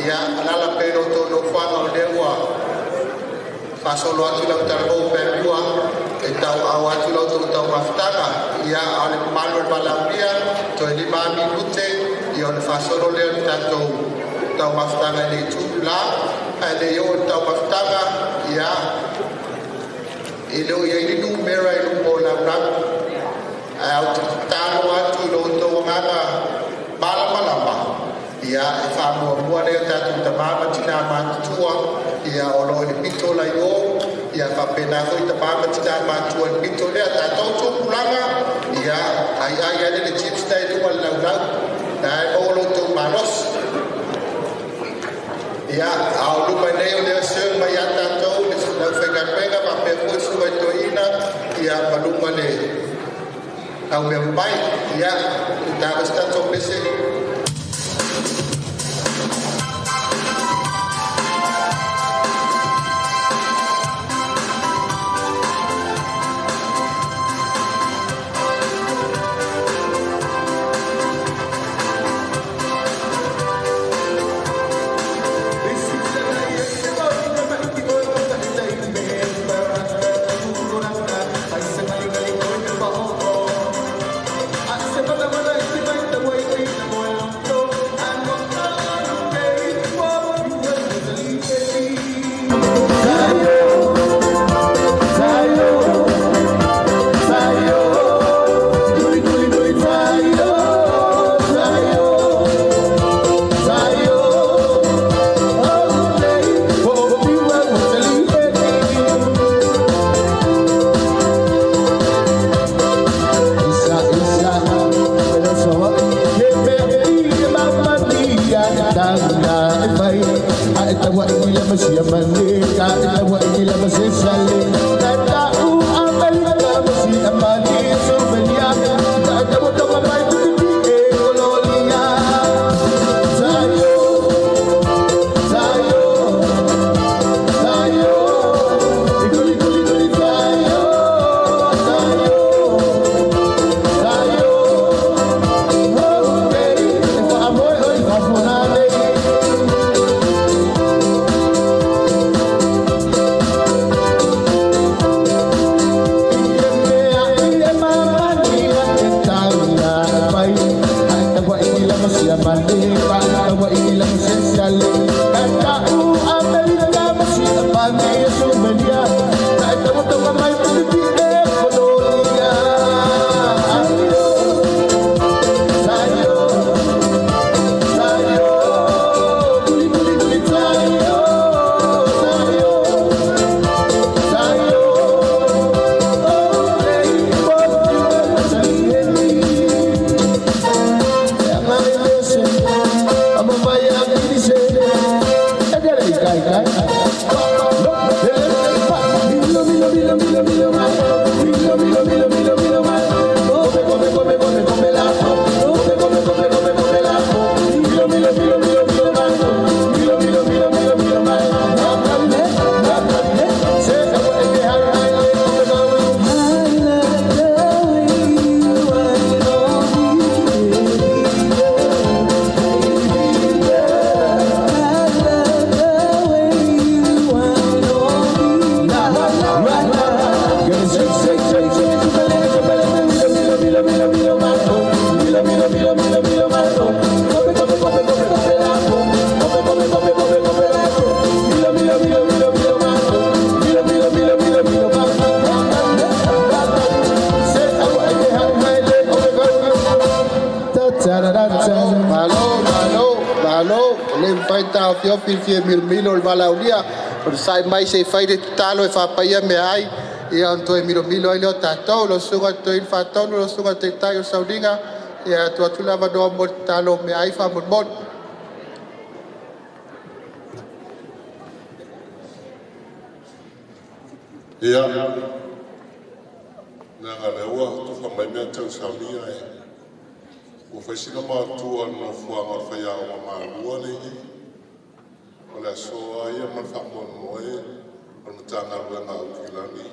ia alala pe lo outou nofoaga, o lea ua faasolo atu lau talavou paelua e tauau atu la outou taumafataga. Ia a o le mamalu o le valaaulia, toe 5 minute ia ona faasolo lea o le tatou taumafataga i le itu la. Ae le i oo i le taumafataga, ia e le o i ai ni numera i luma o laulau, ae ou te tatalo atu i lo outou agaga malamalama, ia e faamuamua lea tatou tamā ma tinā matutua ia o lo o i le pito la i o, ia faapena foi tamā ma tinā matutua i le pito lea. Tatou tupulaga, ia aiai ane le chips na i luga o le laulau na e maua lo outou malosi. Ia a o luma nei o lea seu mai ia tatou le aufaigaluega faapea foi susuga i toeaina ia ma luma le au mea mai. Ia tago se tatou pese. Malo, malo, le mafai taofiofi le fia milomilo o le valaaulia o le sa'i mai se i fai le tatalo e faapaia meaai, ia ona toe milomilo ai lea o tatou. Lau Susuga i le Toeaina Faatonu, lau Susuga i le Taitai o le Sauliga, ia tuu atu le avanoa mo le tatalo o meaai faamolemole. Ia, leaga lea ua tufa mai mea tausami ae ua fai sina matua le nofoaga o le faiaoga malua le i o le asoa ia ma le faamoemoe o le Matagaluega a Aukilani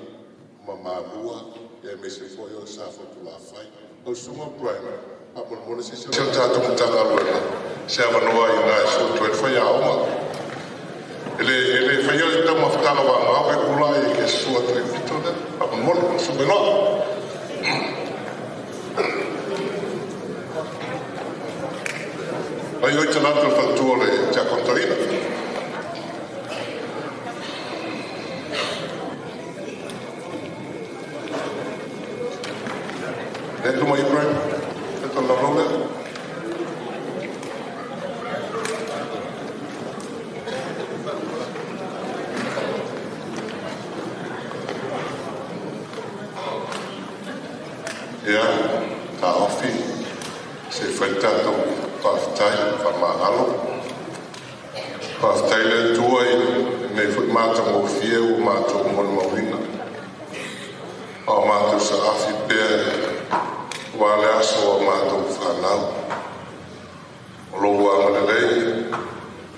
ma Malua, aemaise foi o Safotulafai. Lau Susuga Brian, faamolemole se i o tatou Matagaluega se avanoa i ina e susu atu ai le faiaoga. E le faia le taumafataga vagao e tulai e te susu atu i le pito lea. Faamolemole, susu mai loa. Vai oi Talatu le faletua o le Tiakono Toeaina. Le luma i Brian, le tau laulau lea. Ia, taofi se fai le tatou faafetai faamagalo. Faafetai le Atua i lenei foi matagofie ua matou molimauina, a o matou saafi pea aua le aso o matou fanau. O lou agalelei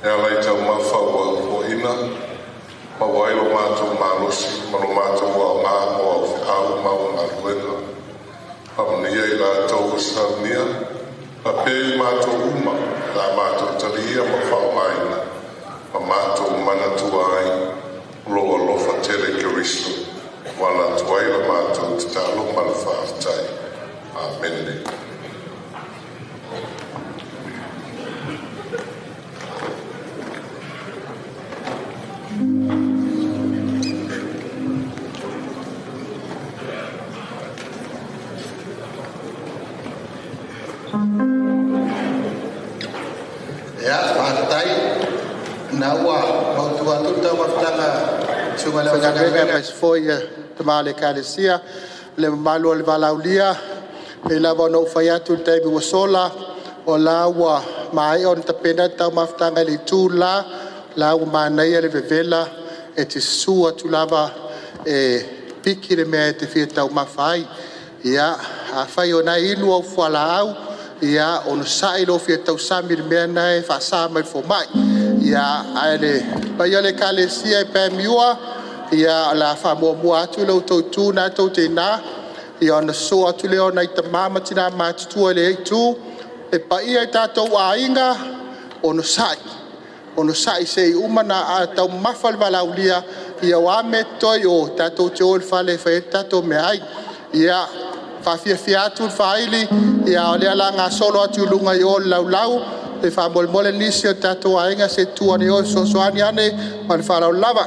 e ala i taumafa ua foaina, maua ai lo matou malosi ma lo matou aoga mo au feau ma au galuega. Faamanuia i latou ua saunia, faapea i matou uma la matou talia ma faaaogaina ma matou manatua ai o lou alofa tele i Keriso ua ala atu ai la matou tatalo ma le faafetai. Amene. Ia, faafetai. Na ua mautu atu le taumafataga susuga i le aufaigaluega aemaise foi tama o le Ekalesia, le mamalu o le valaaulia. Pei lava ona ou fai atu i le taimi ua sola, o la ua maea ona tapena le taumafataga i le itu le la, la ua manaia le vevela, e te susu atu lava e piki le mea e te fia taumafa ai. Ia, afai o lena e inu au fualaau, ia onosai lou fia tausami i le mea lena e faasa mai e le fomai. Ia, ae le paia o le Ekalesia e Pamua, ia o le a faamuamua atu le tou itu lena e tou te i ina, ia ona susu atu lea o nai tama ma tina matutua i le itu. Le paia i tatou aiga, onosai, onosai se i uma ona taumafa le valaaulia, ia o a mea e totoe i o, tatou te o i le fale e fai ai le tatou meaai. Ia, faafiafia atu le faaili, a o lea o le a gasolo atu i luga i o i le laulau. E faamolemole nisi o tatou aiga se i tutu ane i o e fesoasoani ane ma le faaaloalo lava.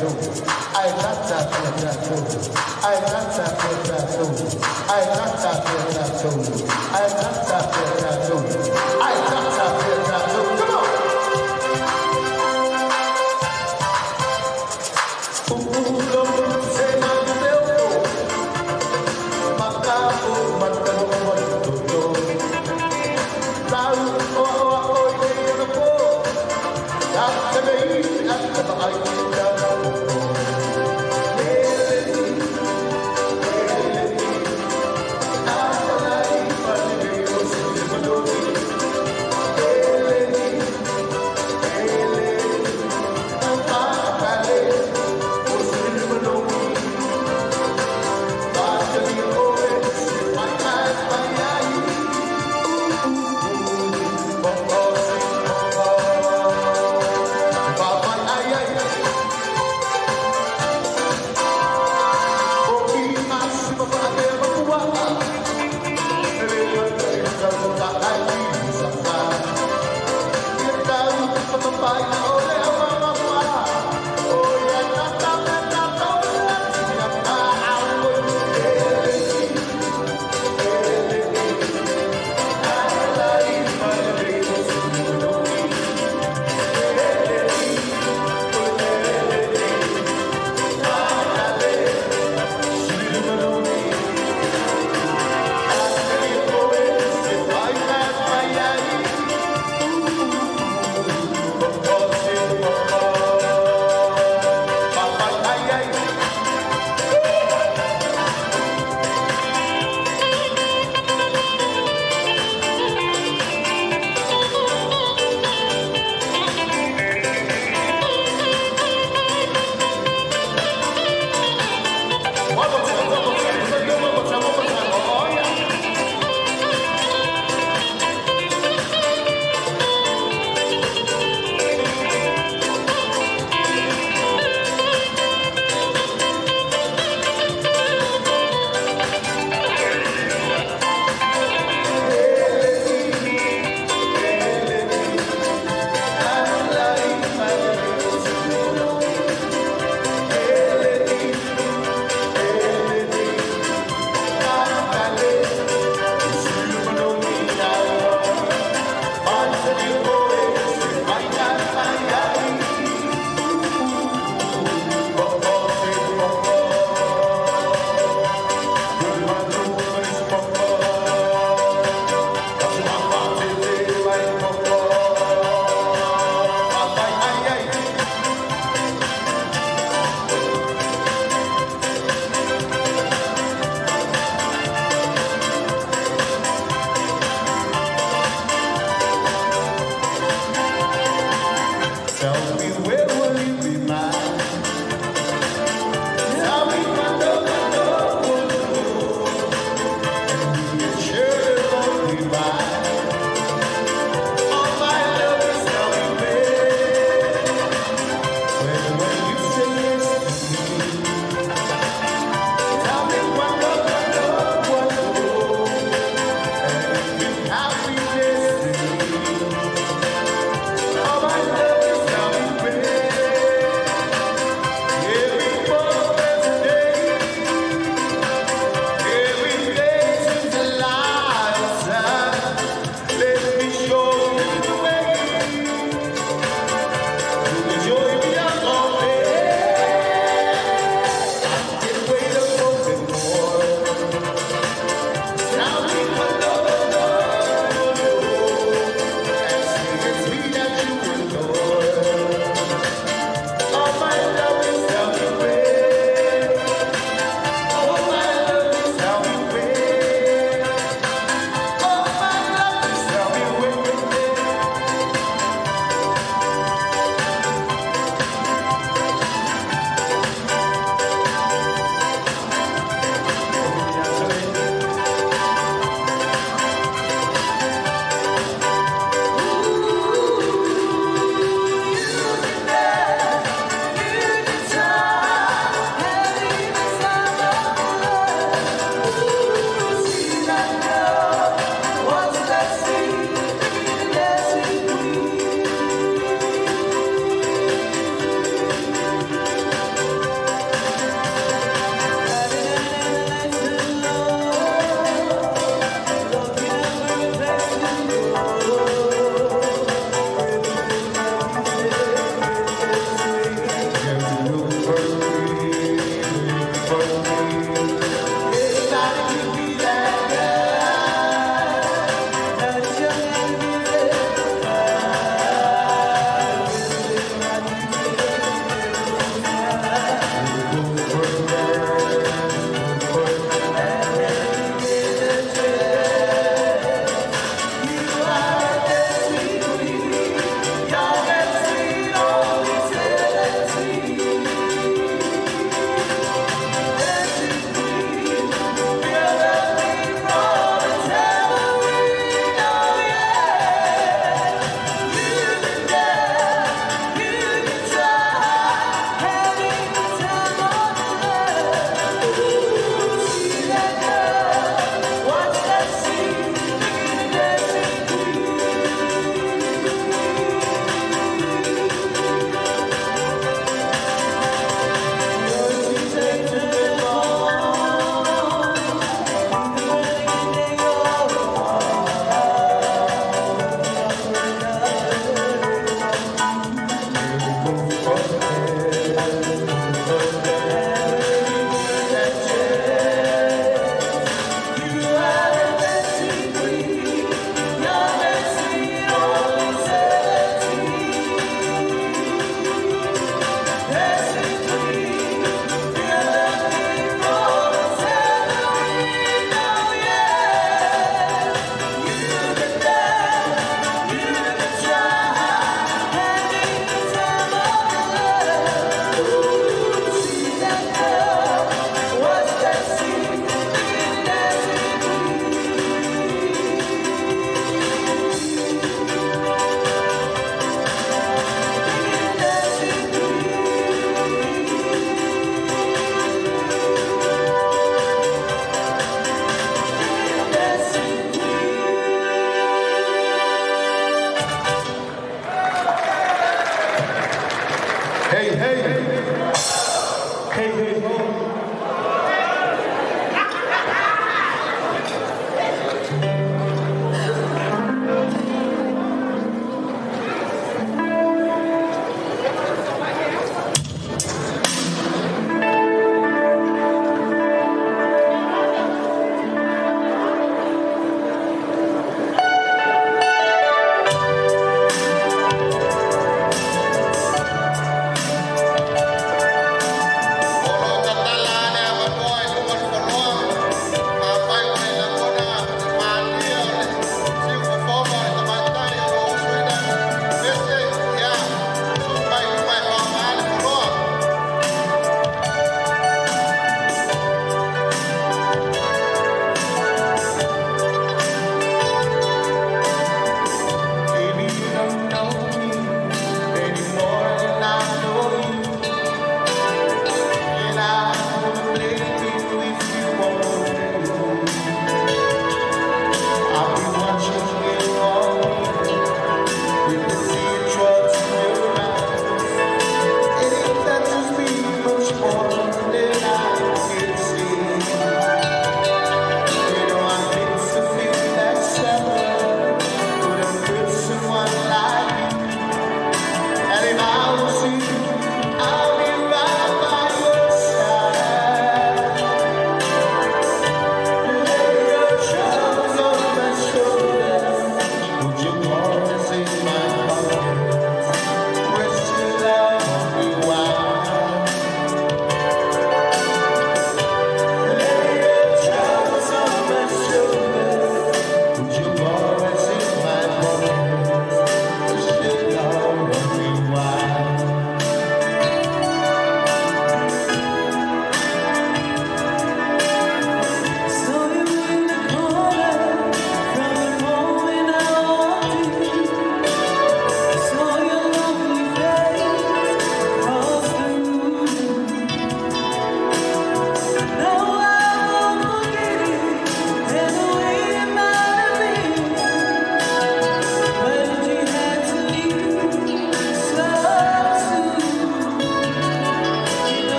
tatou, ae gata pea tatou, ae gata pea tatou, ae gata pea tatou, ae gata pea tatou, ae gata pea tatou. Come on!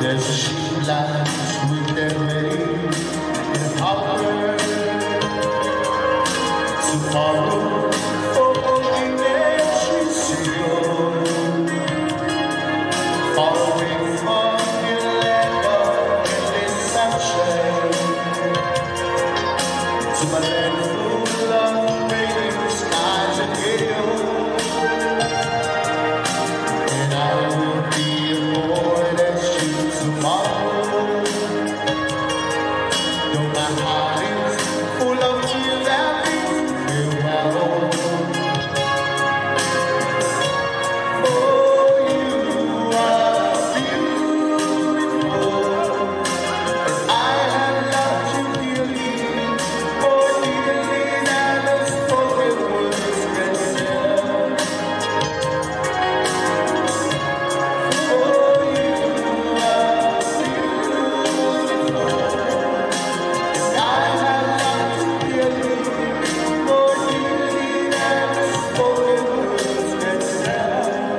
There's a ship lies with them ready in harbor. Tomorrow, oh, in far away from the land of endless sunshine, to my land full of rainy skies and hills. And I will be aboard that ship tomorrow. Though my heart is full of tears and farewell. Oh, you are beautiful, and I have loved you dearly, more dearly than the spoken words can tell. Oh, you are beautiful, and I have loved you dearly, more dearly than the spoken words can tell.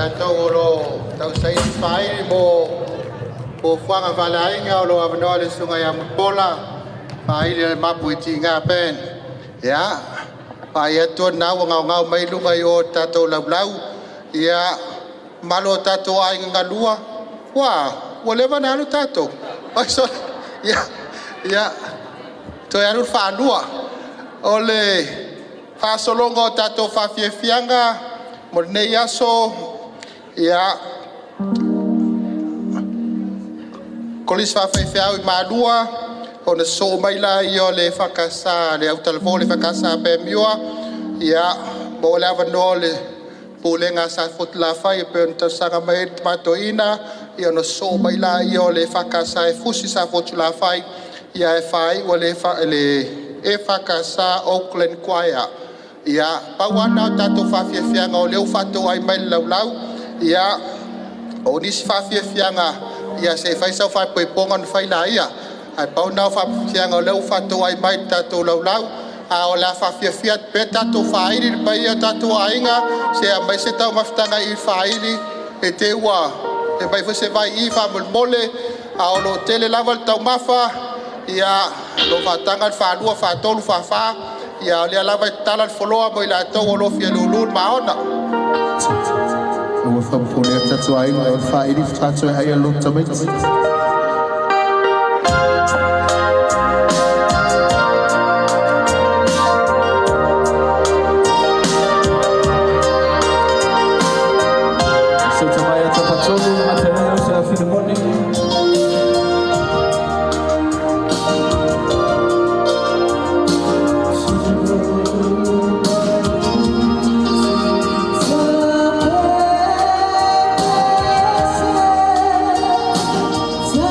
Tatou o lo tausaili faaili mo fuafuaga faaleaiga, o lo o avanoa le susuga ia Mulipola faaili e le Mapu i Tiga Band. Ia, vaai atu o lena ua gaogao mai luga i o tatou laulau. Ia, mamalu o tatou aiga galua, ua leva ona alu tatou. Ai sole, ia, ia, toe alu le faalua. O le faasologa o tatou faafiafiaga mo lenei aso, ia, Kolisi Faafaifeau i Malua, ona sosoo mai laia o le EFKS, le autalavou o le EFKS Pemua, ia, maua le avanoa o le Pulega a Safotulafai e pei ona talosaga mai ai le Tama Toeaina, ia ona sosoo mai laia o le EFKS e fusi Safotulafai, ia ae faaiu e le EFKS Auckland Choir. Ia, pau lava lena o tatou faafiafiaga o lea ua faatoai mai le laulau. Ia, o nisi faafiafiaga, ia se i fai sau faaipoipoga ona fai laia. Ae pau lena o faafiafiaga o lea ua faatoai mai le tatou laulau. A o le a faafiafia atu pea tatou faaili le paia o tatou aiga, se aumai se taumafataga i faaili, e te ua e mai foi se vai i faamolemole, a o lo o tele lava le taumafa, ia, lo o faataga le faalua, faatolu, faafa, ia o lea lava e tatala le foloa mo i latou o lo o fia lulu le maona. Ua faafofoga tatou aiga o le faaili faatoa ai a loto tamaiti. Sauta mai a tapatolu mataneo sa filimoni. Sa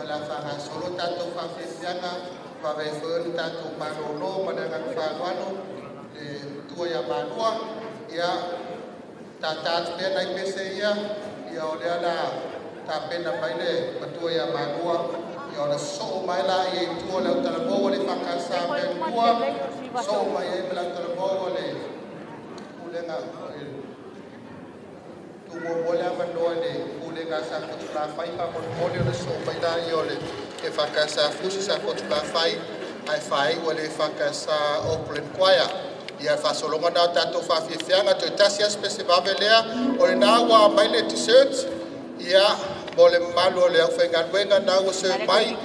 Ia o le a faagasolo tatou faafiafiaga vave foi ona tatou malolo ma le agaga faaaloalo le matua ia Malua. Ia tātā atu pea nai pese ia, ia o lea la tapena mai le matua ia Malua, ia ona soo mai la ia i tua le autalavou o le EFKS mea i tua, soo mai ai ma le autalavou o le pulega tuumuamua le avanoa i le pulega a Safotulafai faamolemole ona soo mai laia o le EFKS Fusi Safotulafai ae faaiu e le EFKS Auckland Choir. Ia faasologa na o tatou faafiafiaga toe tasi lava se pese vave lea o lena ua aumai le dessert ia mo le mamalu o le aufaigaluega na ua serve mai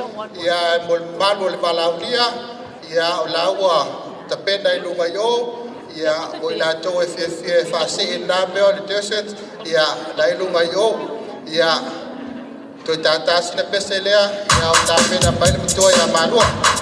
ia mo le mamalu o le valaaulia ia o la ua tapena i luga i o ia mo i latou e fiafia e faasee na mea o le dessert ia la i luga i o ia toe tātā sina pese lea ia o tapena mai le matua ia Malua. Yeah.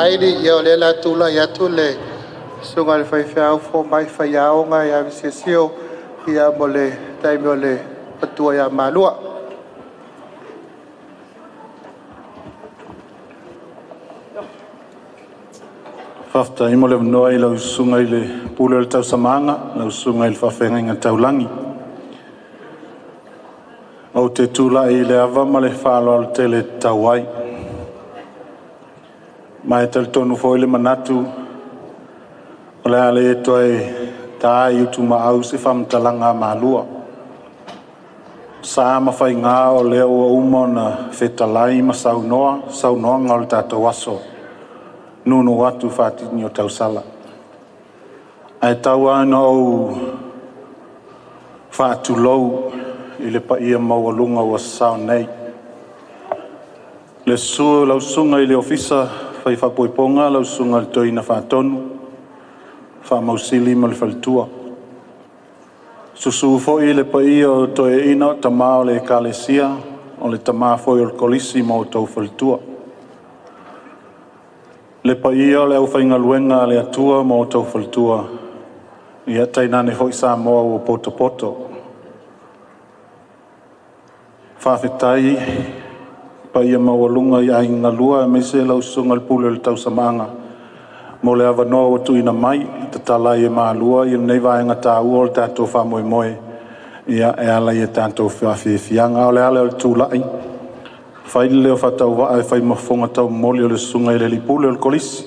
Saili, ia o lea la tulai atu le susuga i le faifeau fomai faiaoga ia Visesio, ia mo le taimi o le matua ia Malua. Faafetai mo le avanoa i lau susuga i le pule o le tausamaga, lau susuga i le faafeagaiga taulagi. Ou te tulai i le ava ma le faaaloalo tele e tatau ai. Ma e talitonu foi le manatu o le a le toe ta i utumaau se faamatalaga a Malua. Sa ma faiga o lea ua uma ona fetalai ma saunoa saunoaga o le tatou aso nuunuu atu faatini o tausala. Ae tau lava ina ou faatulou i le paia maualuga ua sasao nei. Le susu o lau susuga i le Ofisa Fai Faaipoipoga, lau susuga i le Toeaina Faatonu, Faamausili ma le faletua. Susu foi le paia o toeaiina o tama o le Ekalesia, o le tama foi o le Kolisi ma outou faletua. Le paia o le aufaigaluega a le Atua ma outou faletua, ia tainane foi Samoa ua potopoto. Faafetai paia maualuga i aiga galua aemaise lau susuga i le pule o le tausamaga mo le avanoa ua tuuina mai e tatala ai e malu ia lenei vaega taua o le tatou faamoemoe ia e ala i a tatou faafiafiaga. O le ala o le tulai, fai le leo faatauvaa e fai ma fofoga taumomoli o le susuga i le alii pule o le Kolisi,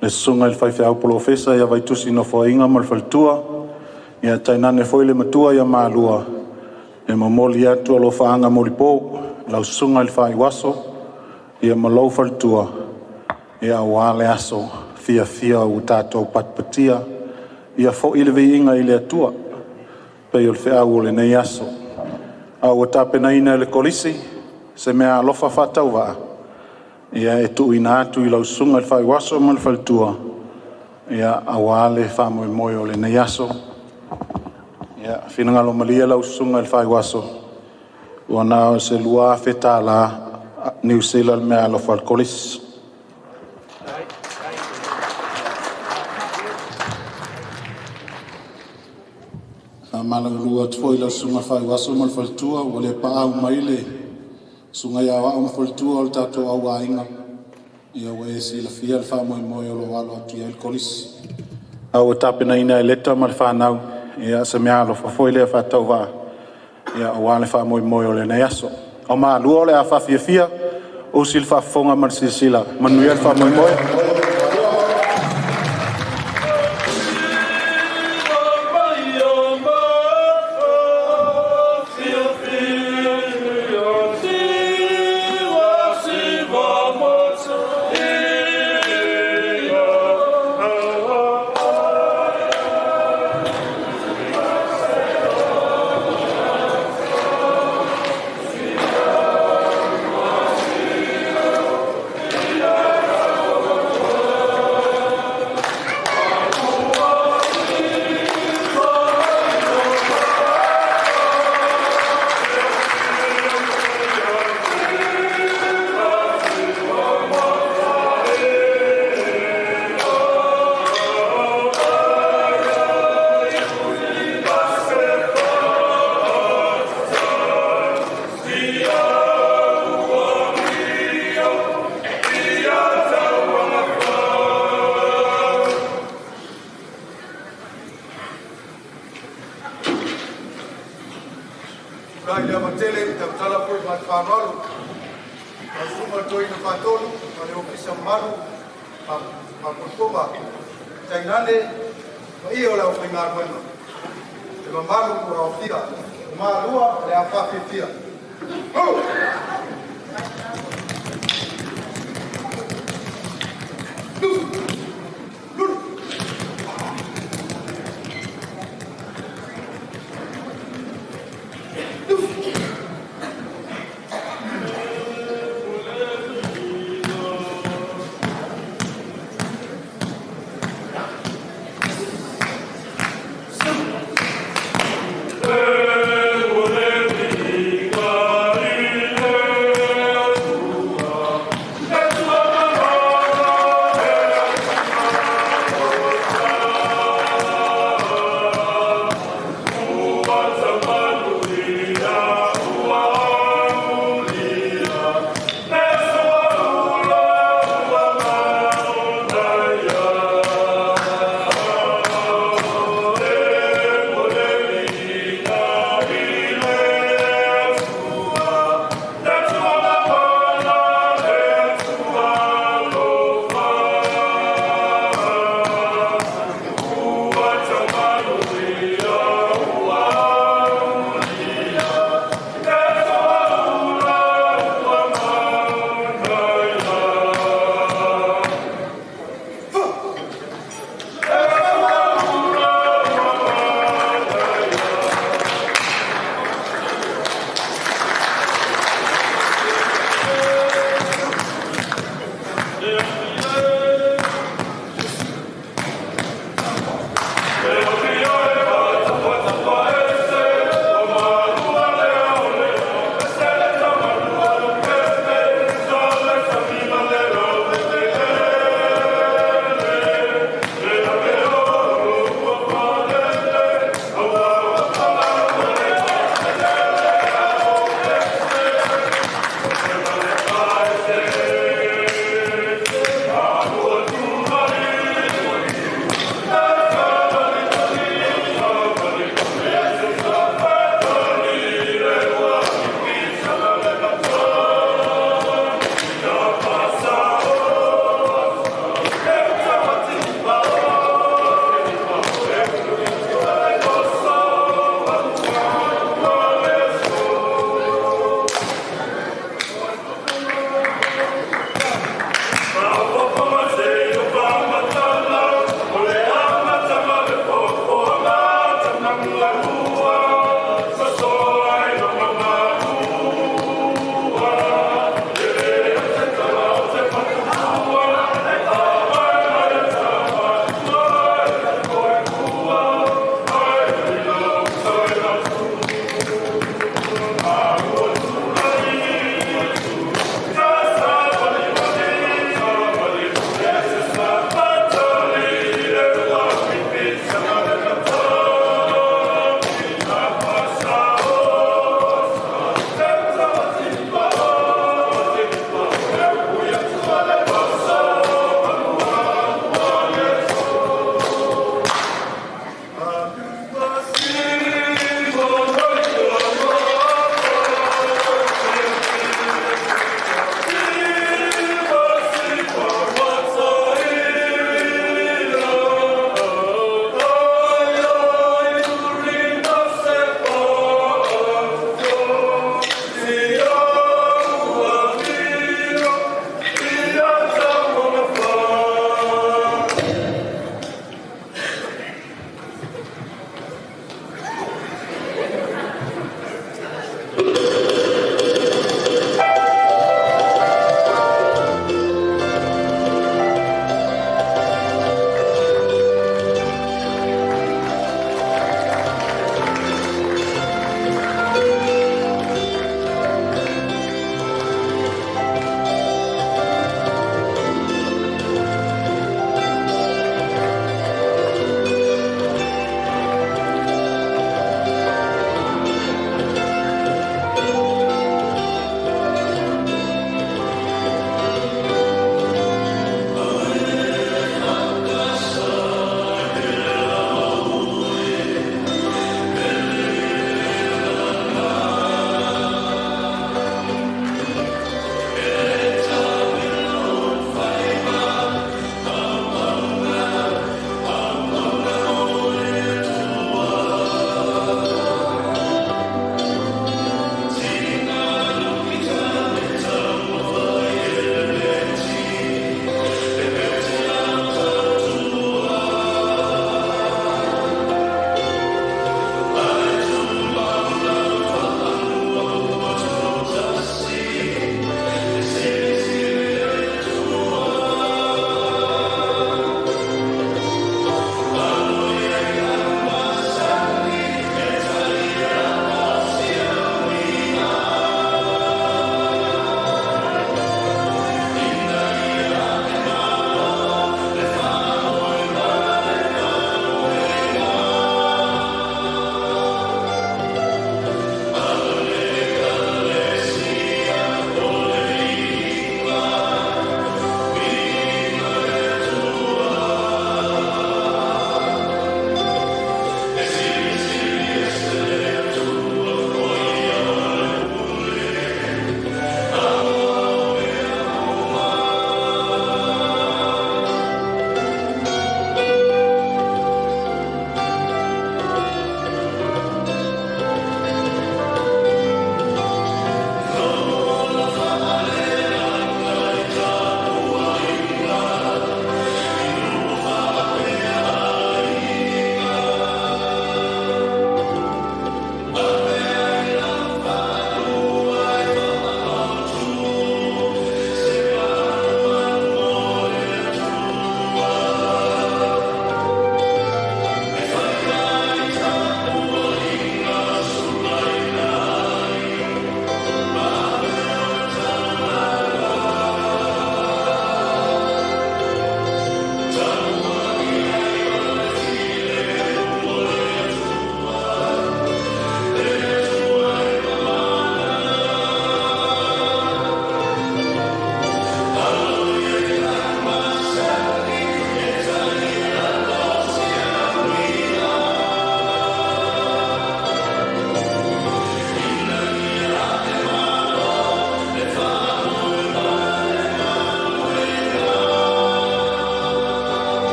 le susuga i le faifeau polofesa ia Vaitusi Nofoaiga ma le faletua, ia tainane foi le matua ia Malua, e momoli atu alofaaga molipo lau susuga i le faaiuaso ia ma lou faletua ia aua le aso fiafia ua tatou patipatia ia foi le viiga i le Atua pei o le feau o lenei aso. A ua tapenaina e le Kolisi se mea alofa faatauvaa ia e tuuina atu i lau susuga i le faaiuaso ma le faletua ia aua le faamoemoe o lenei aso. Ia finagalo malie lau susuga i le faaiuaso, ua na o se $2,000 Niu Sila le mea alofa a le Kolisi. Faamalulu atu foi i lau susuga i le faaiuaso ma le faletua, ua le paau mai le susuga ia Aoao ma faletua o le tatou auaiga, ia ua e silafia le faamoemoe o lo o alo atu i ai le Kolisi. A ua tapenaina e Leta ma le fanau ia se mea alofa foi lea faatauvaa ia aua le faamoemoe o lenei aso. O Malua o le a faafiafia, usi le faafofoga ma le silasila, manuia le faamoemoe. Tulai le avatele i tautala foi ma le faaaloalo lau susuga i le Toeaina Faatonu ma le Ofisa mamalu faafoefoga, tainane paia o le aufaigaluega, le mamalu ua aofia o Malua o le a faafiafia.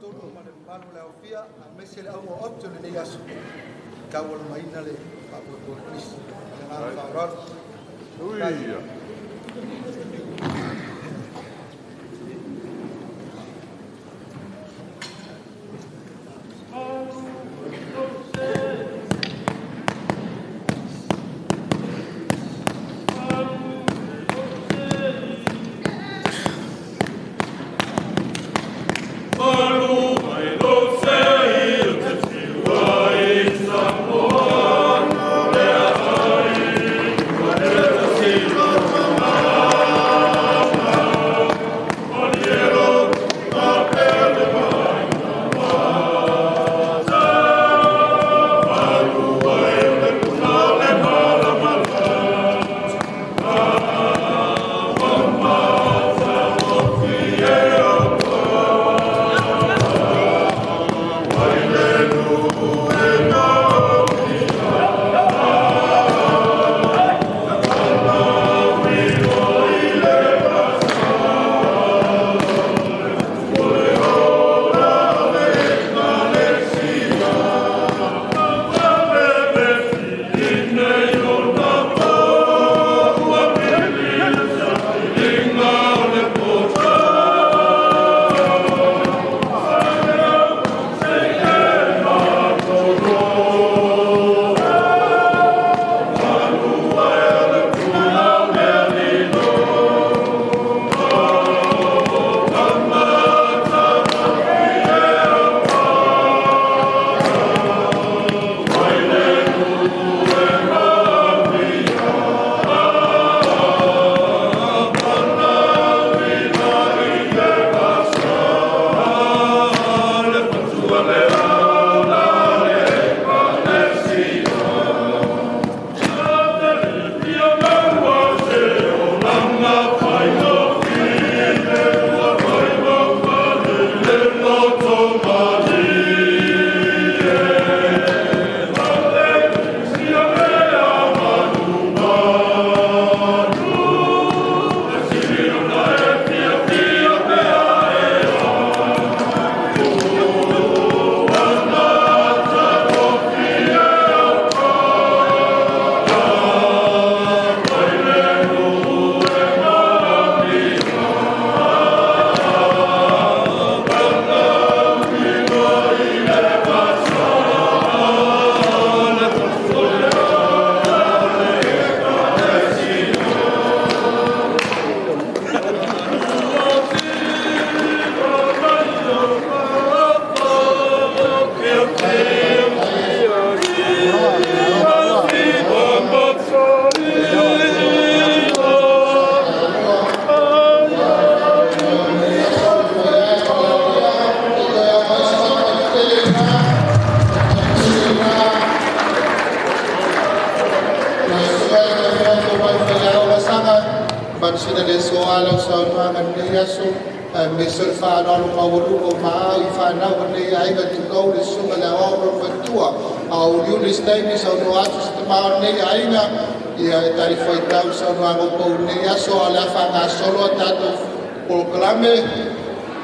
Tafatolu ma le mamalu o le aofia, aemaise le auga o aute o lenei aso, taualumaina le faamoemoe o Keriso. Ma le agaga faaaloalo.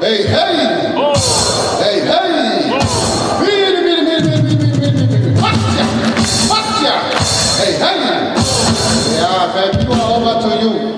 Hey, hey! Oh. Hey, hey! Oh. Miri, miri, miri, miri, miri, miri, miri. Patia! Patia! Hey, hey! Yeah, baby, over to you.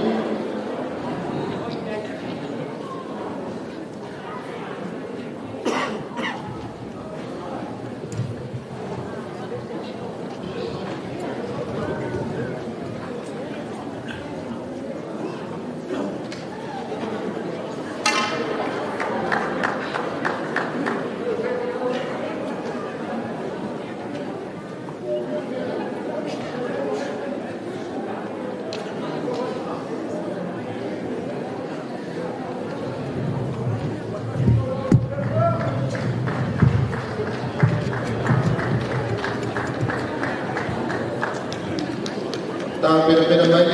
Pena mai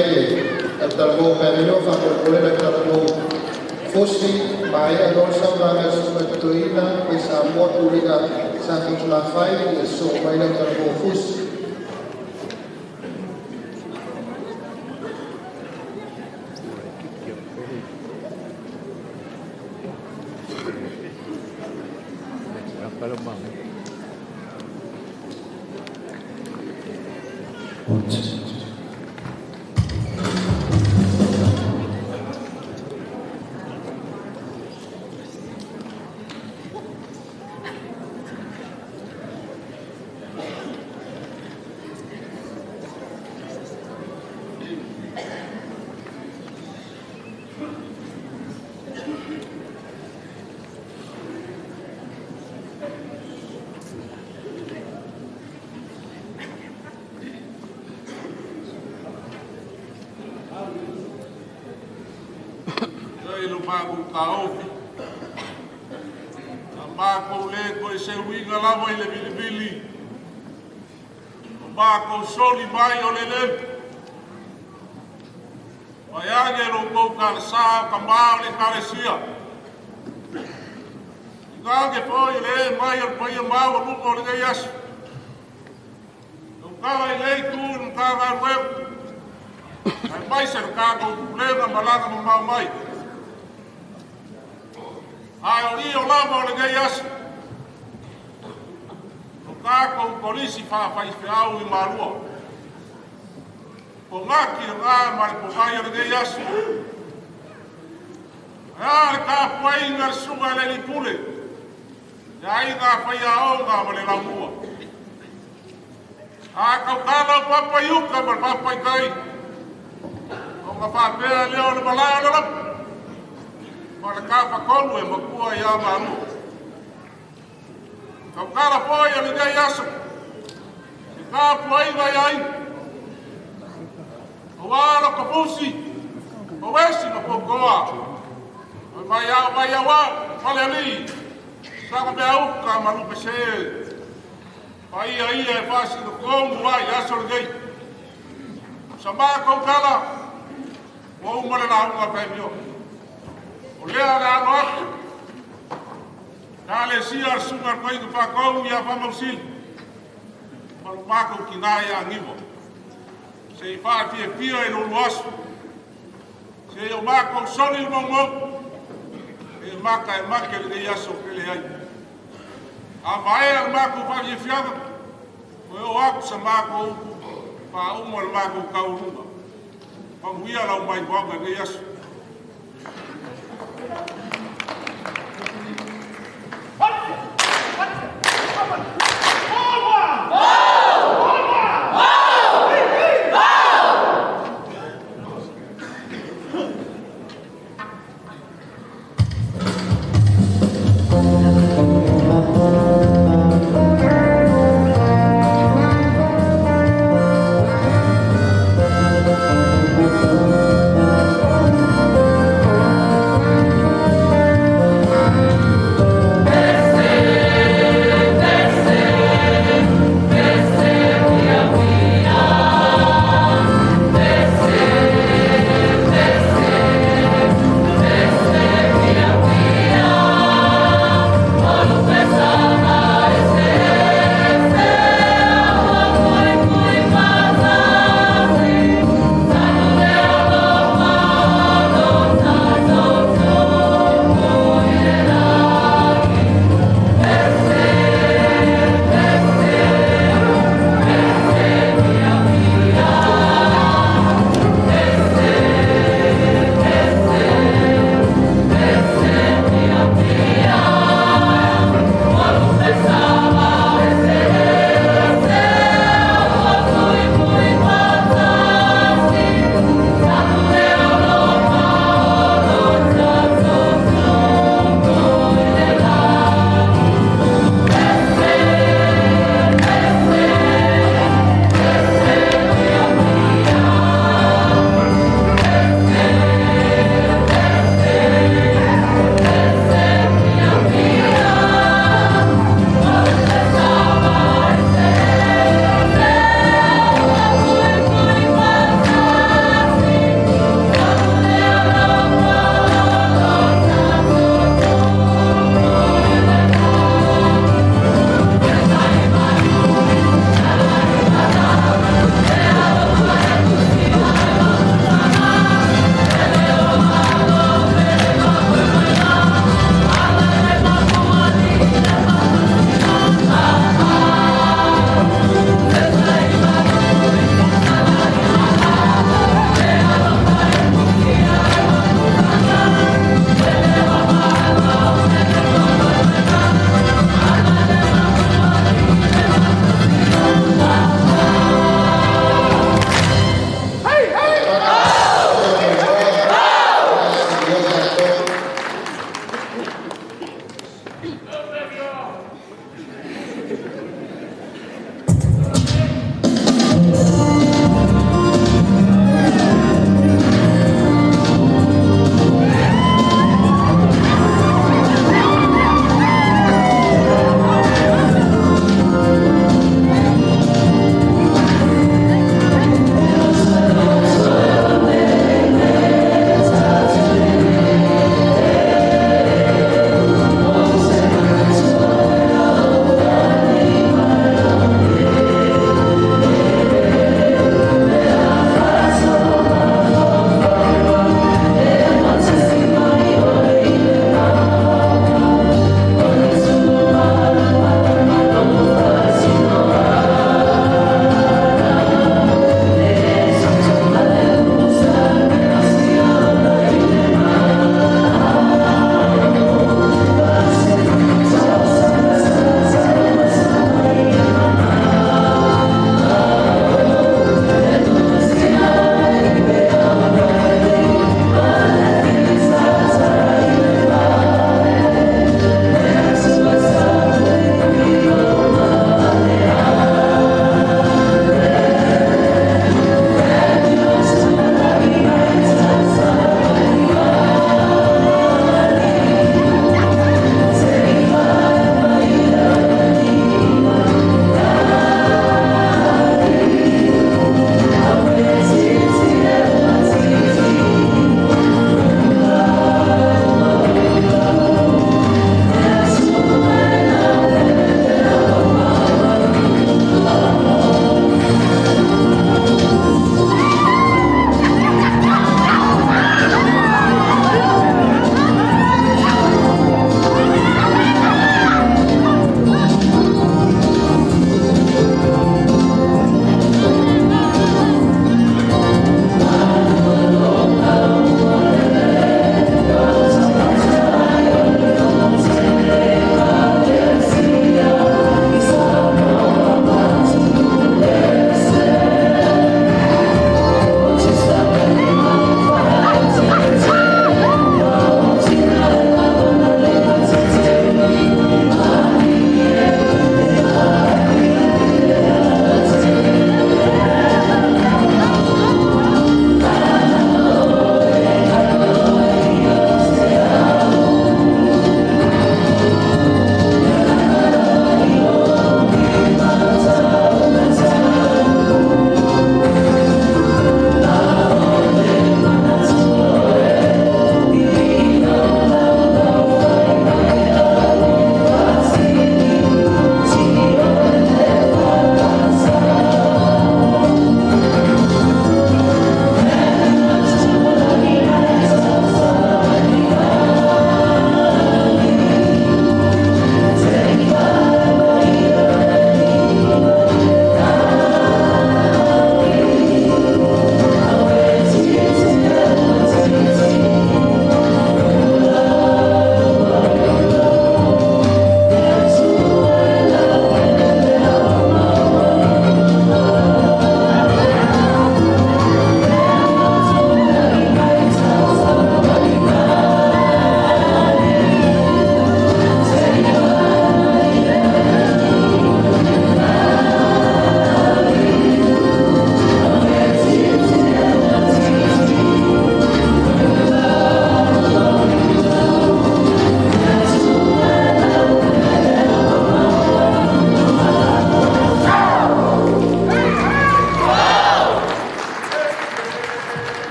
le talavou pea faapolopole le talavou fosi maea loa le saunoaga a le Susuga Toeaina mai Samoa Pulega sa Fotulafai e sosoo mai lau talavou fosi. Lava i le vilivili o mākou soli mai o le lele mai age lo kou kalesa o ka mā o le kalesia i ngage foi le mai o le paia mau o luka o le nei aso kala i lei tu i Matagaluega ai mai se le kākou pulega malaga mamao mai ae o i o lava o lenei aso o kākou polisi faafaifeau i Malua o ngaki ngā ma le pomai o lenei aso ae a le tapuaiga le suga e le lipule le aiga faiaoga ma le laumua a kaukala o papa i uka ma le papa i kai o nga faapea lea o le malae o le lapu ma le kafakolu e makua iā Malua. Kaukala foi o lenei aso i tapuaiga ia aiga o alo ka pusi o esi ma poukoa o mai au mai au au falealii saga mea uka ma lupe se paia ia e faasinokomu ai aso lenei. Sa mākou kala ua uma le lauga paemio o lea le alo atu kalesia le suga le koiga fakou ia faamausili ma lo mākou kinā ia agiva se i faafiafia i lolu aso se i o mākou soli le maumau e maka e make lenei aso pele ai. A maea le mākou faafiafiaga o e o atu sa mākou upu faauma le mākou kaualuga. Manuia lau maimoaga lenei aso. Thank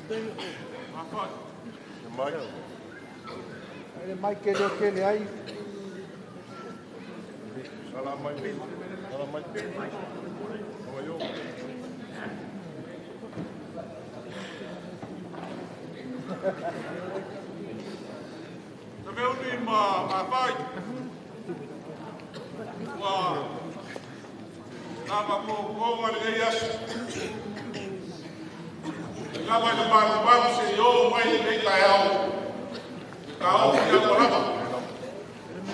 Le mai ke leo ke le ai. Tameuni ma mafai. Ua lava ko ko le nei aso. Lava le malu se yo mai nei taeao. Ka o fia ko lava.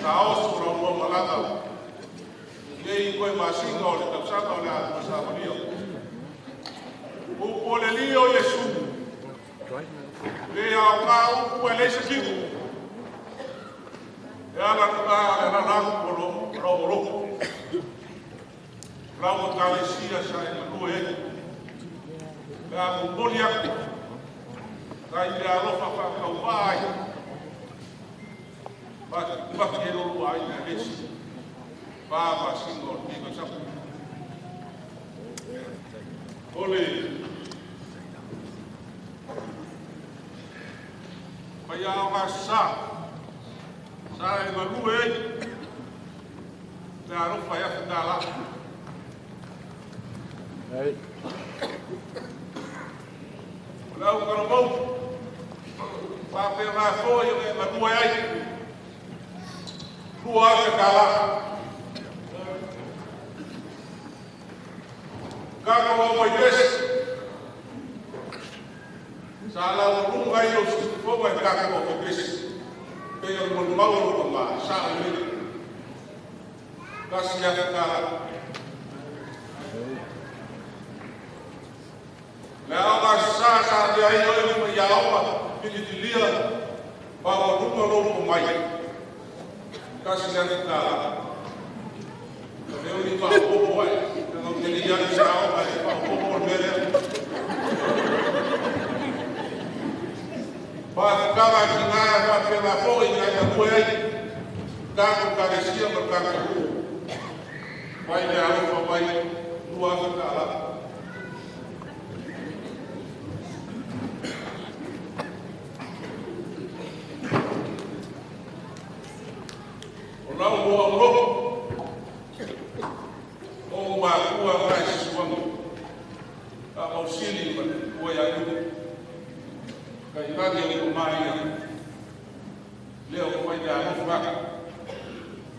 Ka o sura mo malaka. Nei koe masinga o le tausaga o le a savalia. O po le lio Yesu. Le au ka upu e le se kiku. E ala ka le la la ko lo lo lo. Lau o kalesia sa e manu e. Le a mumoli aku. Kai le alofa wha kau ai. Paki e lolu ai na lesi. Pā masinga o le tausaga. Ole. Pai ao ngā sa. Sa e manu e. Le alofa e awhi tā la. O lau karamau. Pā pēr ngā fōi o e manu e ai. Lua afe ka la. Kaka wa mai pesi. Sa lau runga i o sistifoga e kaka wa mai pesi. Pe o le mau o ma sa le. Kasi afe ka la. Le aoga sa sa le ai o e mai aoga pilitilia pa o runga lo mai. Kasi afe ka la. Ka meo ni pa o ai. Ka ngau te lia ni sa o ai pa o o mele. Pa kanga ki ngā pa pe la foi ngā ka kue ai. Ka ko ka resia ma ka ko. Mai le alofa mai lua afe ka la. O lau mua loko. O makua ngai sisuanga. Ka mausili ma le kua ia iu. Ka irani o ko mai ia. Leo ko mai le alofa aka.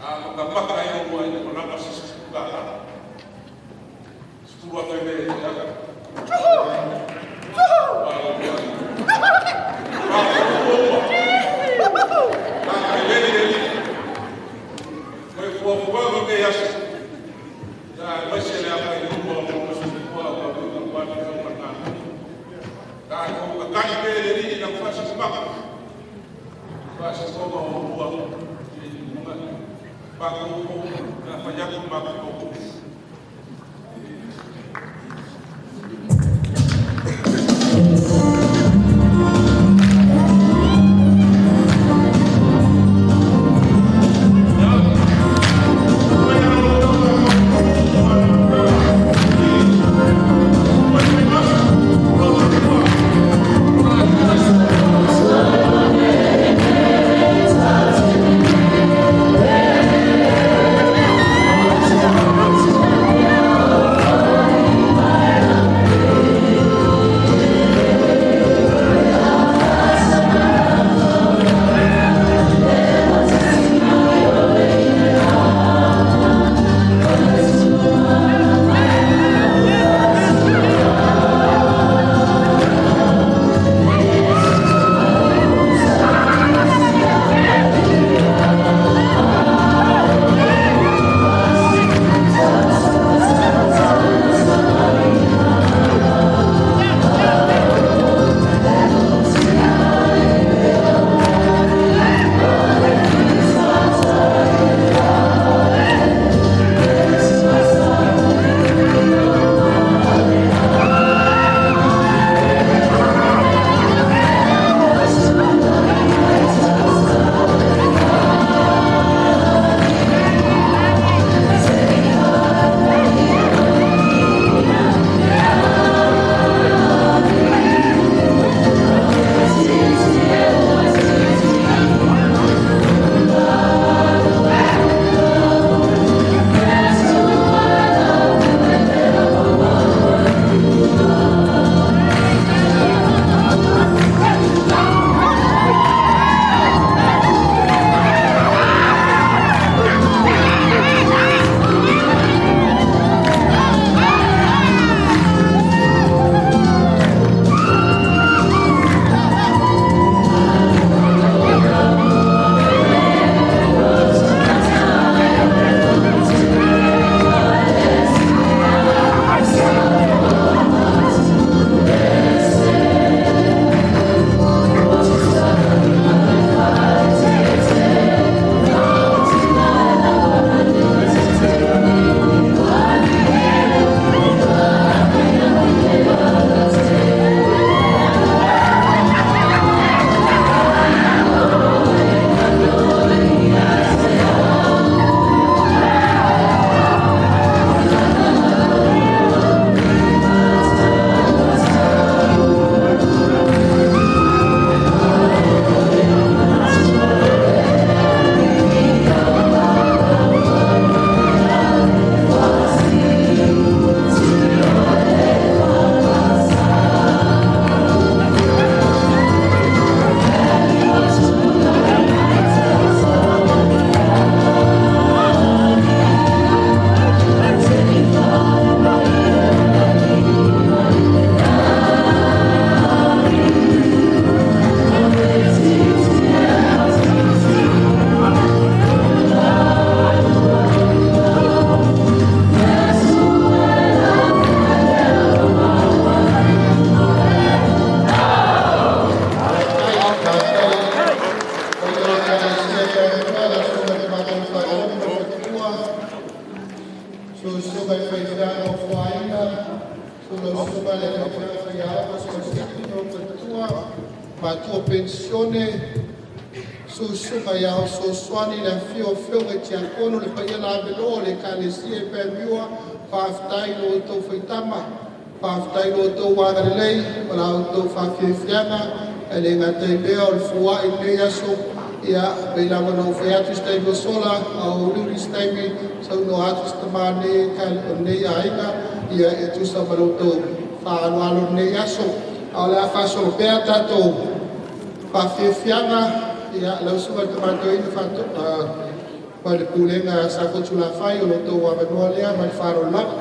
A makamaka ai o mua i ko lama sisi ka la. Sukuru afe me e aka. Matua pensione susuga ia o sosoani le afio afioga i tiakono le paia laveloa o le Ekalesia i Panmure, faafetai i lo outou faitama, faafetai i lo outou agalelei ma la outou faafiafiaga, ae le gata i lea o le fua'i i lenei aso. Ia pei lava ona ou fai atu i se taimi o sola, a o uliuli se taimi, saunoa atu se tama o lenei aiga, ia e tusa ma lo outou faaaloalo i lenei aso. A o le a faasolo pea tatou faafiafiaga, ia lau susuga i le Tama Toeaina ma le Pulega a Safotulafai, o lo outou avanoa lea ma le faaaloalo lava.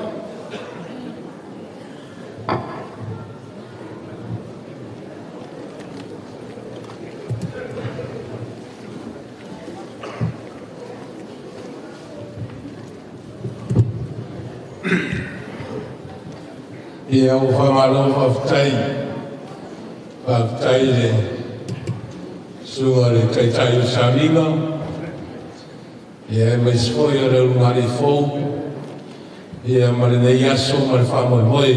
Ia ua faamalo faafetai, faafetai le susuga i le Taitai o Sauniga, ia aemaise foi o le ulugalii fou, ia ma lenei aso ma le faamoemoe.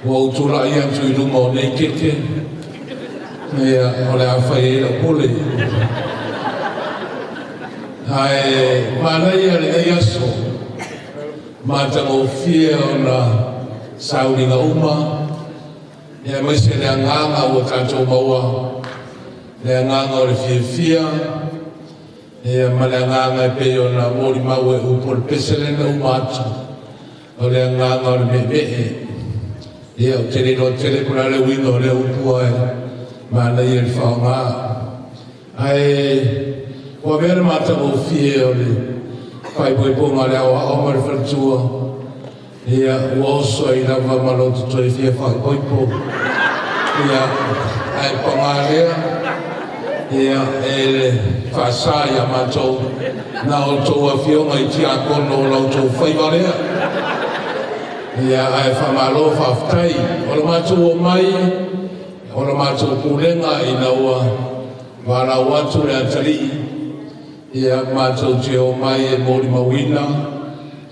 Ua ou tulai atu i luma o nei keke, ia o le a fai ai lau pule. Ae manaia lenei aso, matagofie ona sauniga uma, ia aemaise le agaga ua tatou maua, le agaga o le fiafia, ia ma le agaga e pei ona molimau e upu o le pese lea na uma atu, o le agaga o le meemee. Ia ou te le iloa tele po o le a le uiga o lea upu ae manaia le faaaoga. Ae ua avea le matagofie o le faaipoipoga o le aoao ma le faletua, ia ua oso ai lava ma lou totoe fia faaipoipo. Ia ae paga lea, ia e faasa ia matou na outou afioga i tiakono o la outou faiva lea. Ia ae faamalo faafetai, o le matou omai, o le matou pulega ina ua valaau atu le atalii, ia matou te omai e molimauina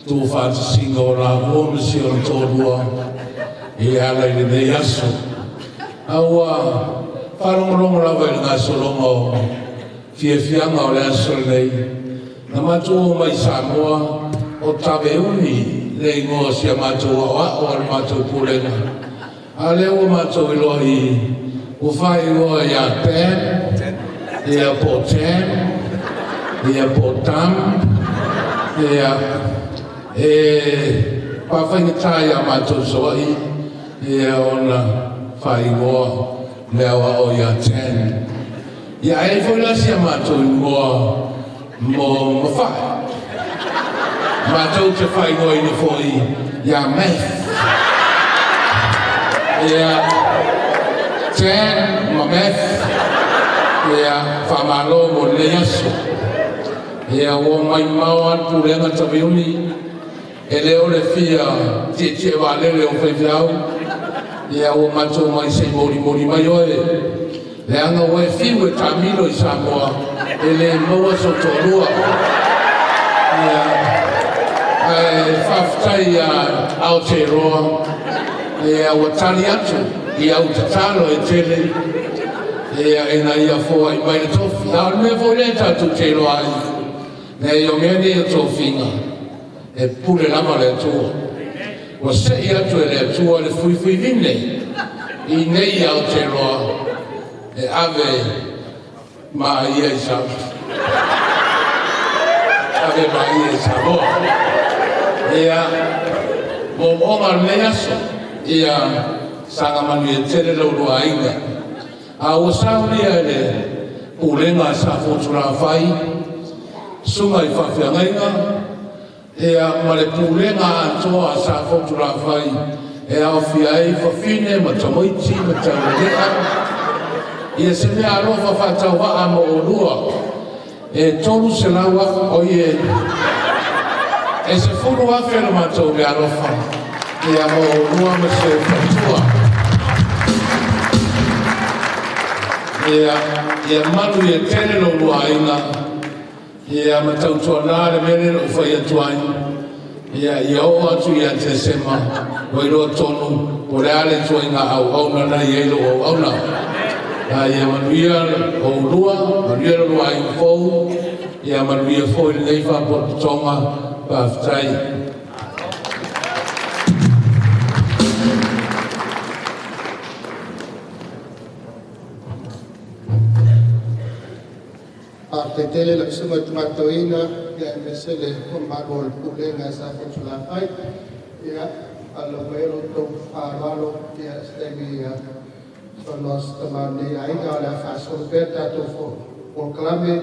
tuufaatasiga o laua ma si ona toalua i ala i lenei aso. A ua faalogologo lava i le gasologa o fiafiaga o le aso lenei, na matou omai i Samoa o Taveuni le igoa o si a matou aoao a le matou pulega. A lea ua matou iloa i ua faaigoa ia Tan, ia po Tam, ia po Tam, ia e faafaigata ia matou Savaii ia ona faaigoa le aoao ia Tan. Ia ae foi la si a matou igoa mo mafae. Matou te faaigoaina foi ia Meth. Ia Tan ma Meth, ia faamalo mo lenei aso. Ia ua maimao lava le pulega Taveuni, e le o le fia tietie vaalele o faifeau, ia ua matou mai se i molimoli mai oe. Leaga ua e fiu e taamilo i Samoa, e le maua sou toalua. Ia, ae faafetai ia Aotearoa, ia ua tali atu i au tatalo e tele, ia ina ia foai mai le tofi. A o le mea foi lea tatou te iloa ai, leai o mea nei o tofiga, e pule lava le Atua. Ua sei atu e le Atua le fuifuivine i nei Aotearoa e ave ma ia i Samoa. Ave ma ia i Samoa. Ia, moomooga o lenei aso, ia saga manuia tele lau luaina. A ua saunia e le pulega a Safotulafai, susuga i faafeagaiga, ia ma le pulega atoa a Safotulafai e aofia ai fafine ma tamaiti ma taulalea. Ia se mea alofa faatauvaa mo olua e 300,000, o ie e 10,000 le matou mea alofa, ia mo olua ma se faletua. Ia, ia malu ia tele lou luaina, ia ma tautuana le mea lea na ou fai atu ai, ia ia oo atu ia Tesema, ua iloa tonu po o le a le ituaiga auauna na i ai lou auauna. Ia manuia oulua, manuia le lua aiga fou, ia manuia foi lenei faapotopotoga. Faafetai. Faafetai lau susuga i le Tuma Toeaina, ia aemaise le mamalu o le pulega sa Safotulafai. Ia alo mai lo outou faaaloalo, ia se taimi saunoa se tama o lenei aiga. O le a faasolo pea le tatou polokalame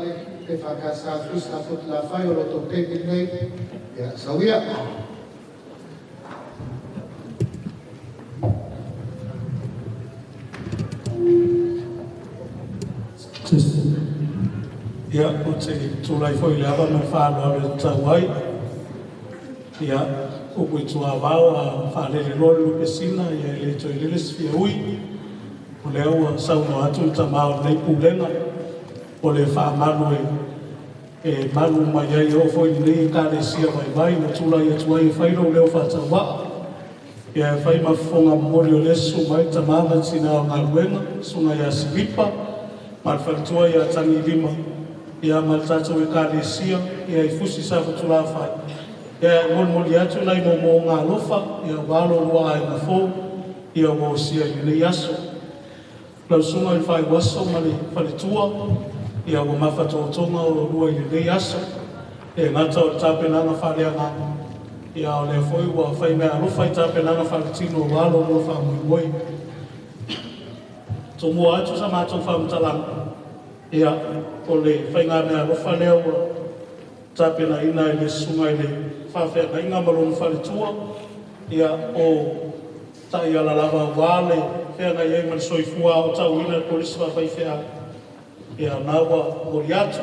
EFKS Fusi Safotulafai, o lo outou taimi lenei. Ia sau ia. Ia, o te tulai foi le ava ma le faaaloalo e tatau ai. Ia, upu i tuavao a faalele loa le lupesina, ia e le toe lele se fia ui. O lea ua saunoa atu le tama o lenei pulega, o le faamalu e malu mai ai e oo foi i lenei Ekalesia vaivai ua tulai atu ai e fai lou leo faatauvaa. Ia e fai ma fofoga momoli o le susu mai tama ma tina o galuega, susuga ia Silipa, ma le faletua ia Tagilima, ia ma le tatou Ekalesia, ia i Fusi Safotulafai. Ia e molimoli atu nai moomooga alofa, ia ua lo lua aiga fou, ia ua osia i lenei aso. Lau susuga i le Faaiuaso ma le faletua, ia ua mafatotoga o lua i lenei aso. E gata o le tapenaga faaleagaga, ia o lea foi ua fai mea alofa i tapenaga faaletino ua alo lua faamoemoe. Tomua atu sa matou faamatalaga, ia o le faiga mea alofa lea ua tapenaina e le susuga i le faafeagaiga ma lona faletua, ia o taiala lava ua le feagai ai ma le soifua o tauina le polisi faafaifeau, ia na ua momoli atu.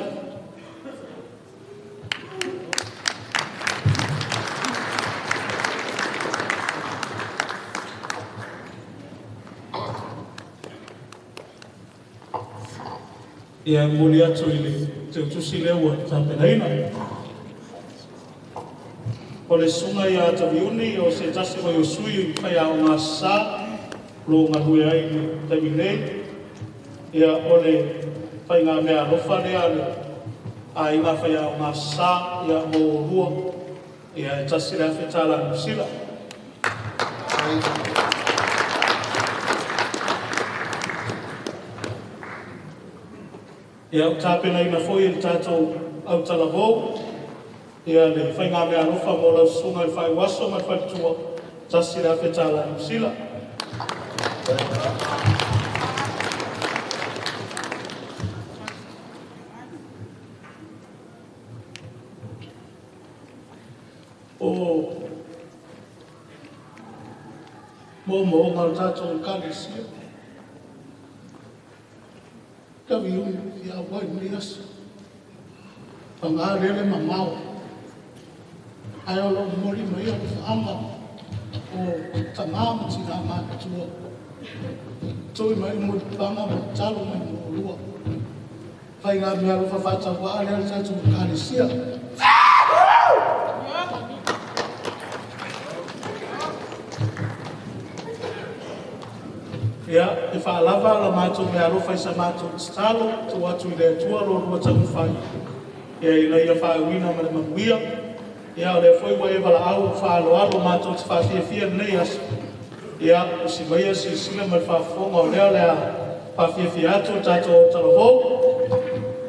Ia momoli atu i le teutusi lea ua tapenaina. O le susuga ia Taviuni o se tasi foi o sui faiaoga sa lo galue ai i le taimi nei. Ia o le faiga mea alofa lea le aiga faiaoga sa ia mo lua, ia e $1,000 Niu Sila. Ia o tapenaina foi e le tatou autalavou, ia le faiga mea alofa mo lau susuga i le Faaiuaso ma le faletua, $1,000 Niu Sila. O moomooga o le tatou Ekalesia, Taviuni fia auai lenei aso. Paga lele mamao, ae o loo momoli mai alofaaga o tamā ma tinā matutua. Tui mai mulipapaga ma tatalo mai mo lua. Faiga mea alofa faatauvaa lea le tatou Ekalesia. Ia, e faalava la matou mea alofa i sa matou tatalo, tuu atu i le Atua lo lua taumafai, ia ina ia faauiina ma le manuia. Ia o lea foi ua e valaau faaaloalo matou te faafiafia lenei aso. Ia, usi maia silasila ma le faafofoga o lea o le a faafiafia atu le tatou autalavou.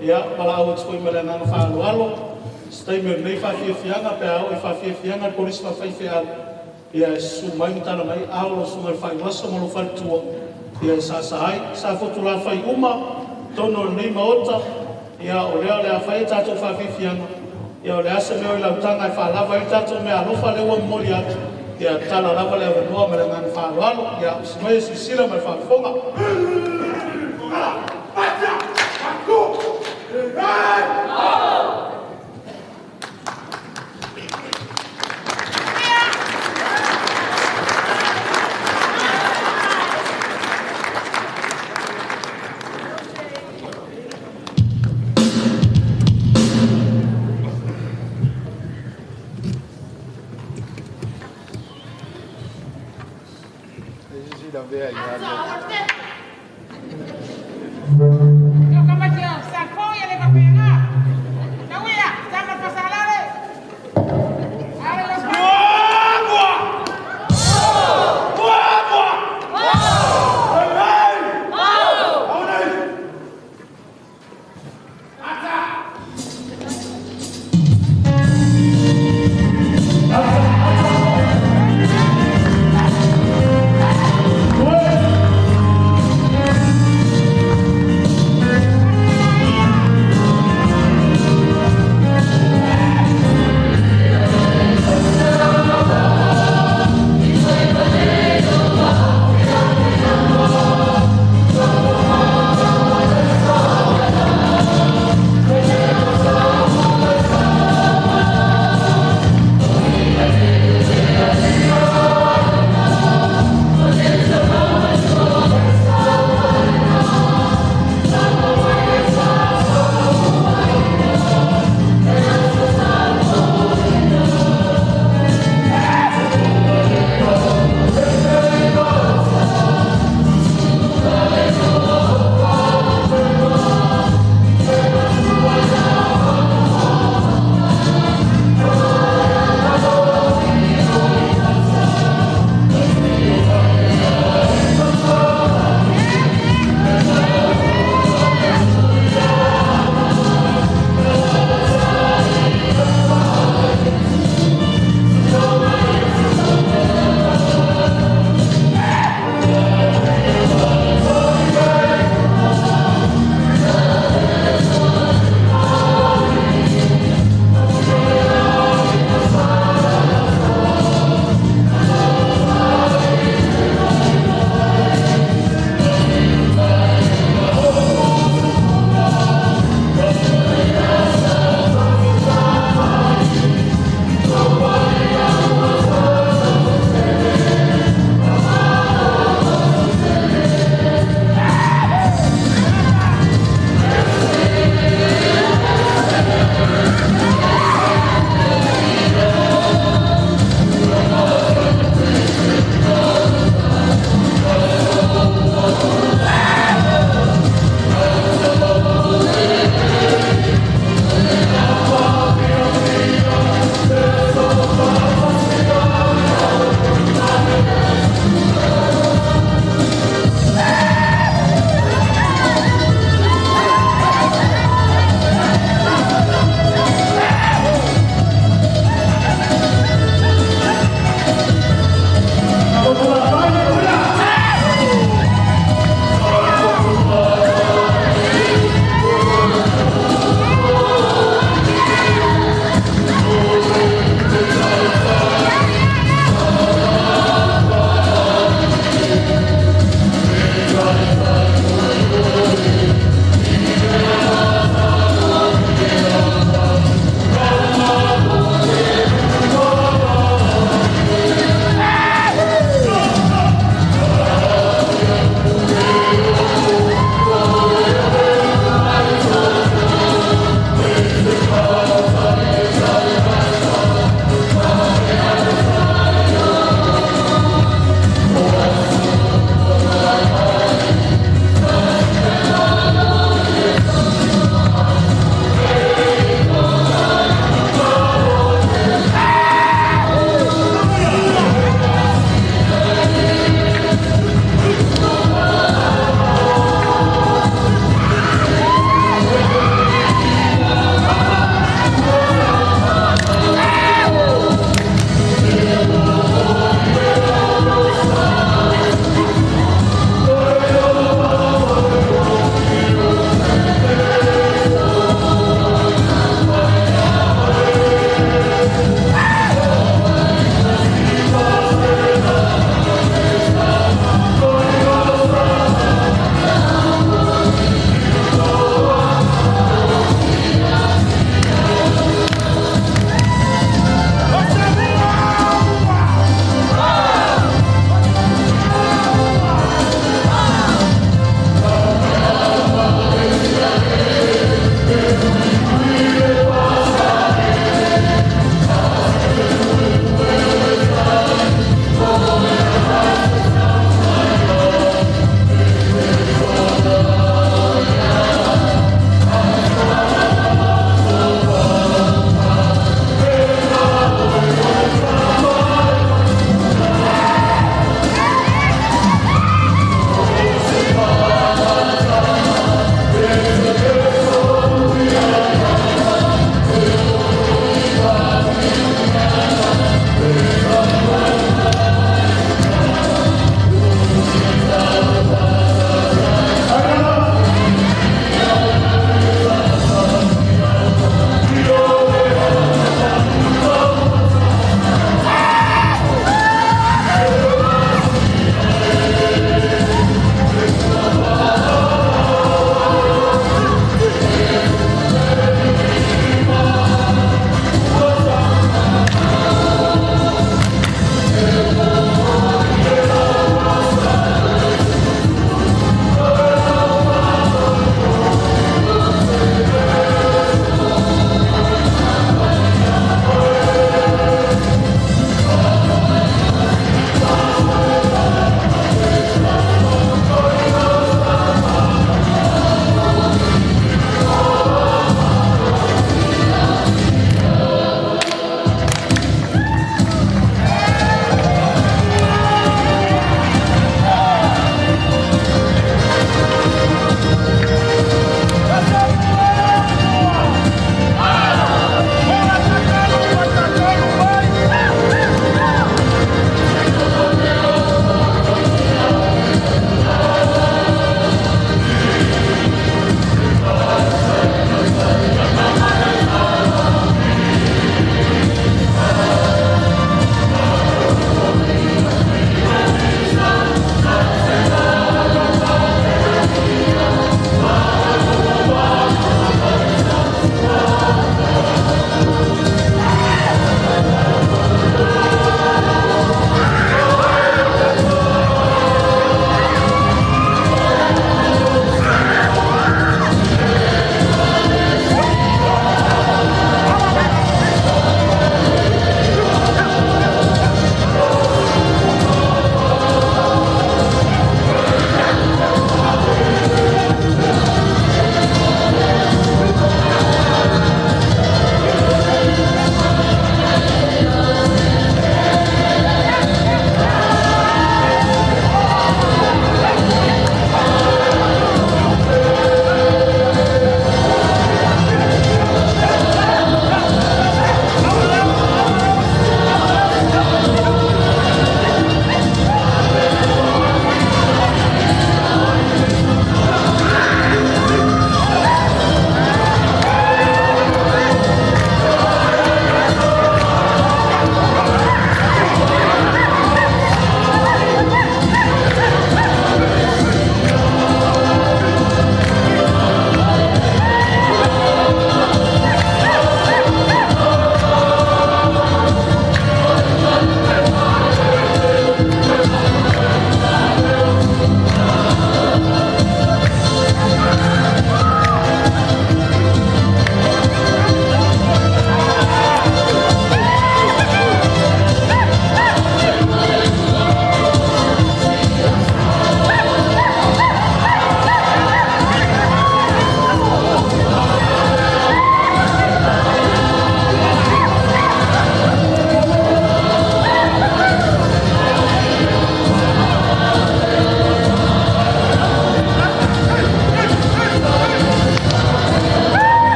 Ia, valaau atu foi ma le agaga faaaloalo, se taimi o lenei faafiafiaga pe a oo i faafiafiaga le polisi faafaifeau, ia e susu mai ma tala mai ao lau susuga i le Faaiuaso ma lou faletua, ia e saasa ai. Sa fotulafai uma totonu o lenei maota, ia o lea o le a fai a tatou faafiafiaga, ia o le a se mea o i lautaga e faalava ai le tatou mea alofa lea ua momoli atu, ia tatala lava le avanoa ma le agaga faaaloalo. Ia usi mai e silasila ma le faafofoga.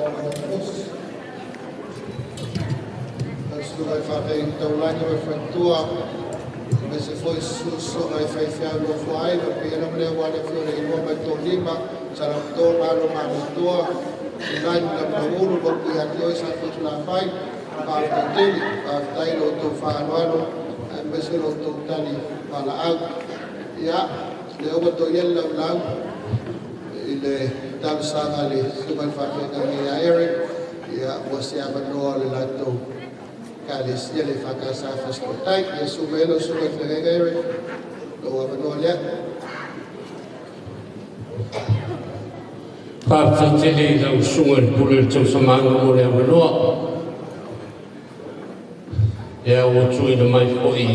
Matufosi. Susuga i whawhai taulani o whantua, me se foi susuga i whaiwhiau no fuai, ma pia na mle wale fio le ilua mai tō lima, saramto ngalo ngā toa, ilani na mna ulu, ma kui hati oi sa fitu la whai, whawhai tele, whawhai lo tō whaanoano, me se lo tō tali whala au. Ia, le owa tō iel lau lau, i le talosaga le suga i whawhai ngai a Eric, ia, ua se avanoa le latou kalesia le whakasa fasitotai, ia sumelo suga i whawhai Eric, lo avanoa lea. Faafetai tele i lau susuga i le pule o le tausamāga mo le avanoa. Ia ua tuuina mai foi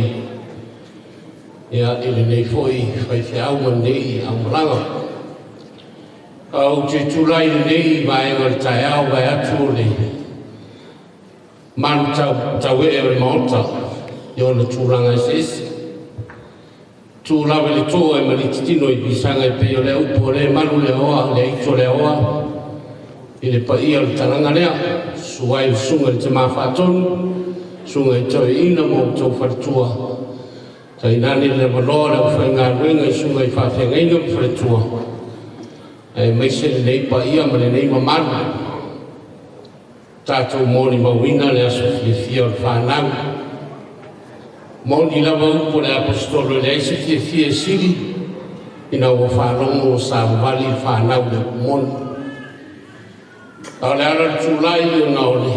ia i lenei foi faifeau ma lenei aumalaga. Ou te tulai lenei vaega o le taeao vae atu o le malu tauee o le maota i ona tulaga eseese. Tu lava le toa e malititino i pisaga e pei o le upu o le malu le aoa, le aito le aoa, i le paia o le talaga lea, suai le susuga i le tamā faatonu, susuga i toeaina ma outou faletua, tainane le lavaloa le aufaigaluega i susuga i faafeagaiga ma faletua, aemaise lenei paia ma lenei mamalu. Tatou molimauina le aso fiafia o le fanau. Moni lava upu o le apostolo e leai se fiafia e sili ina ua faalogo o savavali le fanau le upu moni. A o le ala o le tulai ona o le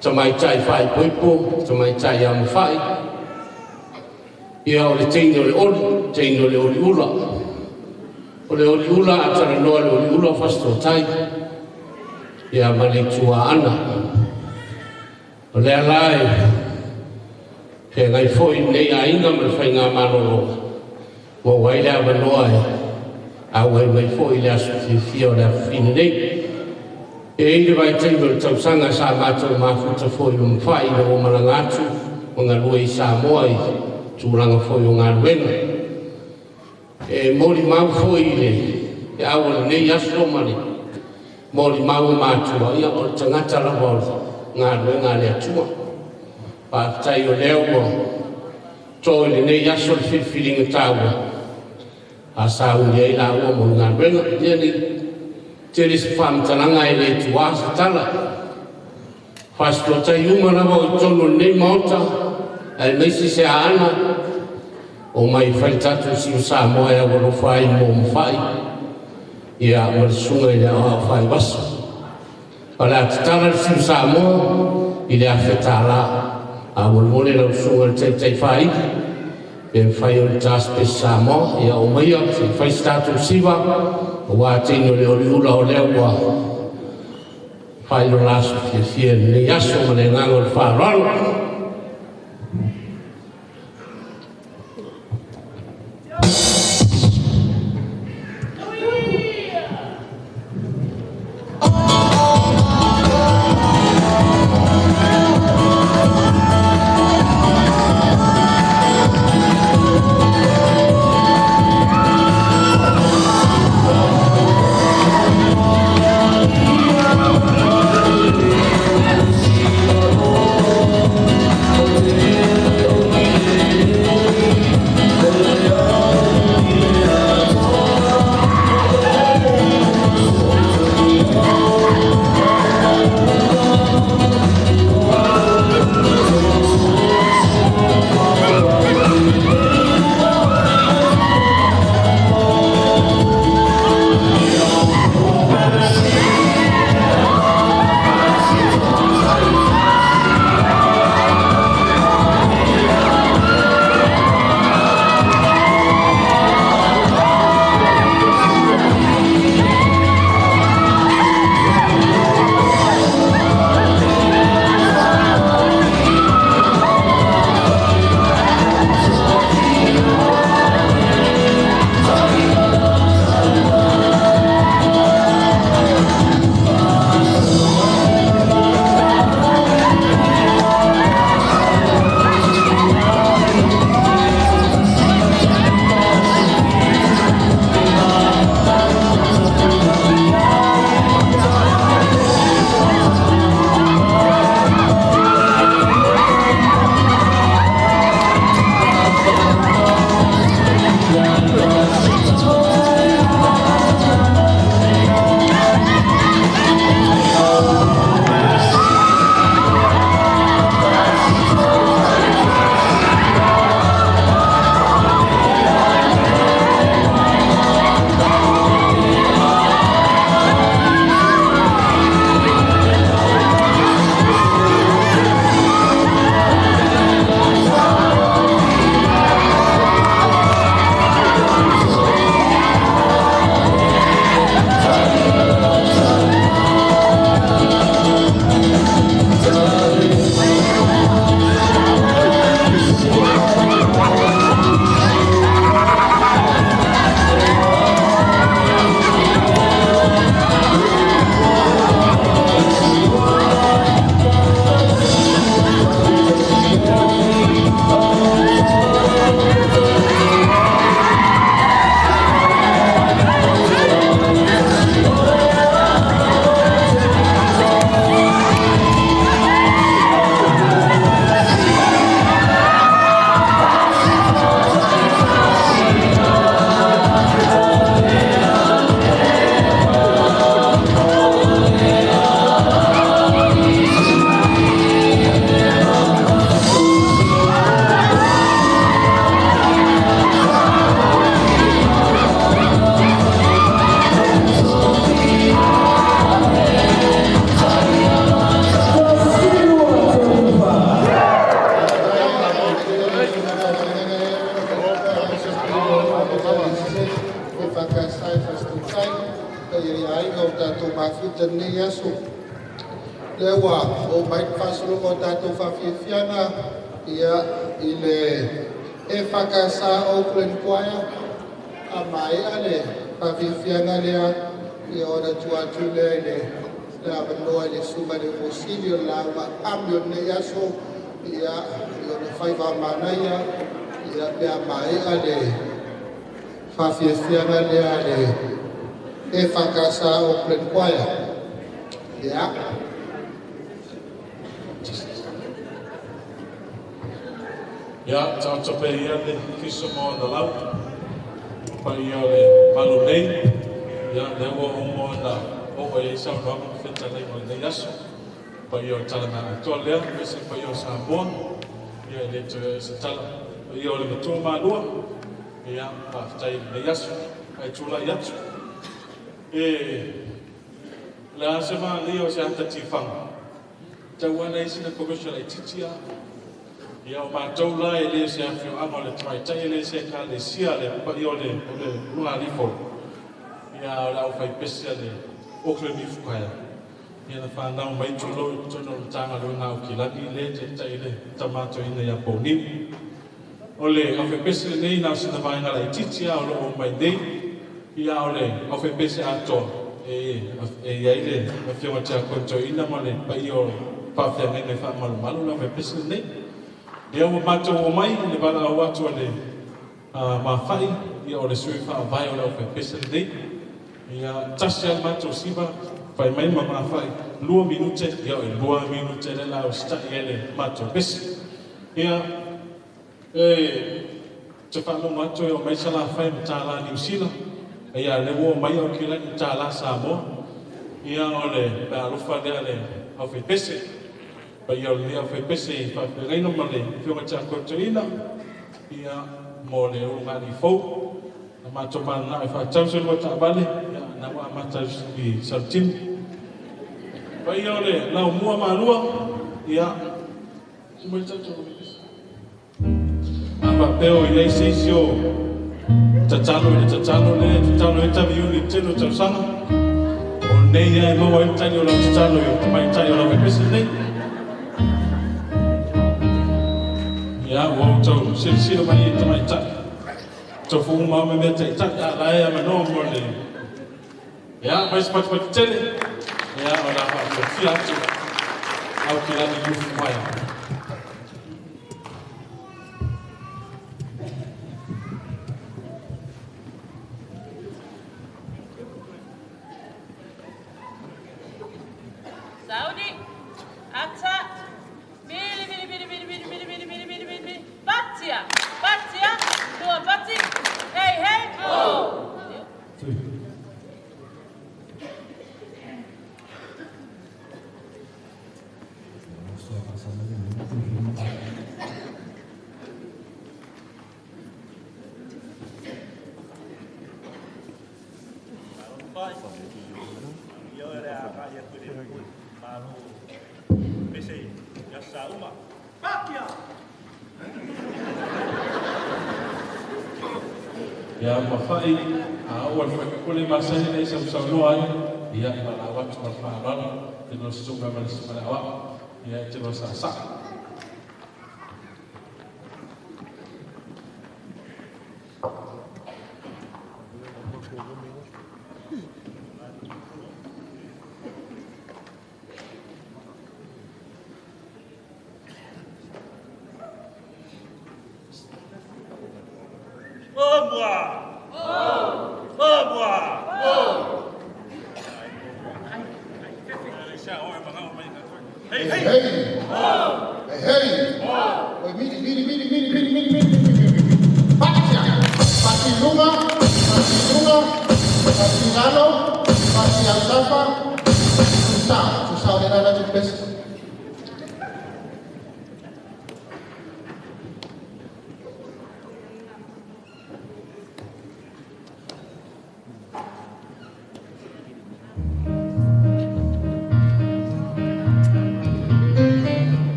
tamaitai faaipoipo, tamaitai amafai, ia o le teine o le oli, teine o le oliula. O le oliula a talanoa le oliula o Fasitotai, ia ma le ituaana. O lea la e feagai foi lenei aiga ma le faigamalologa, ua ai le avanoa e auai mai foi le aso fiafia o le afafine nei. E i le vaitaimi o le tausaga sa matou mafuta foi ma mafai ina ua malaga atu ma galue i Samoa i tulaga foi o galuega. E molimau foi i le au o lenei aso ma le molimau o matua, ia o le tagata lava o le galuega a le Atua. Faafetai o lea ua to i lenei aso le filifiliga taua a sauni ai laua mo le galuega. Ia nei tele se faamatalaga e le tuā se tala. Fasitotai uma lava o i totonu o lenei maota, aemaise se aana o mai fai le tatou siu Samoa e aualofa ai mo mafai, ia ma le susuga i le aoao faaivaso. O le a tatala le siu Samoa i le $1,000. A molemole lau susuga i le taitai faaili, pe mafai ona tasipesi Samoa, ia omaia se i fai se tatou siva, aua teine o le oliula o lea ua faailola aso fiafia i lenei aso ma le agaga o le faaaloalo. Oh. Paia i aiga o tatou mafuta lenei aso. Lea ua oo mai le faasologa o tatou faafiafiaga ia i le EFKS Auckland Choir a maea le faafiafiaga lea ia ona tuu atu lea i le avanoa i le susuga i le Mosili o le lauga aami o lenei aso ia i ona faiva manaia ia pe a maea le faafiafiaga lea le EFKS Auckland Choir. Ia. Ia, taoto pe ia le fiso mo na lau. Pa ia le malu nei. Ia, le ua umo na o o ia sa no ma feta nei mo nei aso. Pa ia o tala na atoa lea, me se pa ia o Samoa. Ia le toe se tala. Pa ia o le matua malua. Ia, pa ftai nei aso. Ai tula i atu. E le a se ma leo se ata tifanga. Tauana isi na commercial ai titia. Ia o mātou la e le se awhio ama le tamaitai e le se ka le sia le pa i o le lunga alifo. Ia o le au whai pesi a le Auckland Youth Choir. Ia na whanau mai tūlo i tōno le tānga le ngā o kilani le te tai le tamato ina ia pōniu. O le au whai pesi le nei nā sina vaenga la i titia o lo o mai nei. Ia o le au whai pesi atoa. E ia i le awhio te a konto ina ma le pai o pāwhea ngai ngai wha malu malu la whai pesi le nei. Ia ua mātou o mai, le wala au atu le mawhai, ia o le sui wha vai o le au whaipese nei. Ia tasi al mātou siva, whai mai ma mawhai, 2 minute, ia o 2 minute le la o stai e le mātou pese. Ia, e, te whanonga atu e o mai sala whai ma tāla New Zealand, ia le ua mai au kilani tāla Samoa, ia o le pea alofa lea le au whaipese. Pa ia o le au whaipese i whawhereino ma le whionga tia koutou ia mo le urungani fou. Na mātou mana e whaatau se lua taavale, ia na wa mātou i salutimu. Pa ia o le lau mua malua, ia sumai tātou o whaipese. A whapeo i ei seisi o tatalo i le tatalo le tatalo e tavi uni tino tausanga. O nei ia e maua e tani o lau tatalo i tamaitai o lau whaipese nei. Ia, ua tau silasila mai i tamaitai. Tau fu'uma ma mea taʻitaʻi a lae a manoa mo le. Ia, mai se patipati tele. Ia, o la faafiafia atu au kilani Youth Choir. Saudi, ata, mili, mili, mili, mili, mili, mili, mili, mili, mili, mili, mili, batia, batia, tua bati, hey, hey, oh. Ia mawhai, a ua whakakule masahi nei sa msaunoa ai, ia ma la watu ma whaarara, te no susunga ma le susunga le awa, ia te no sa sa. Hey, hey! Hey, hey! Oh! Mili, mili, mili, mili, mili, mili, mili, mili, mili. Patia! Pati lunga, pati lunga, pati lalo, pati altafa, susah, susah oleh nana jupes.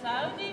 Saudi.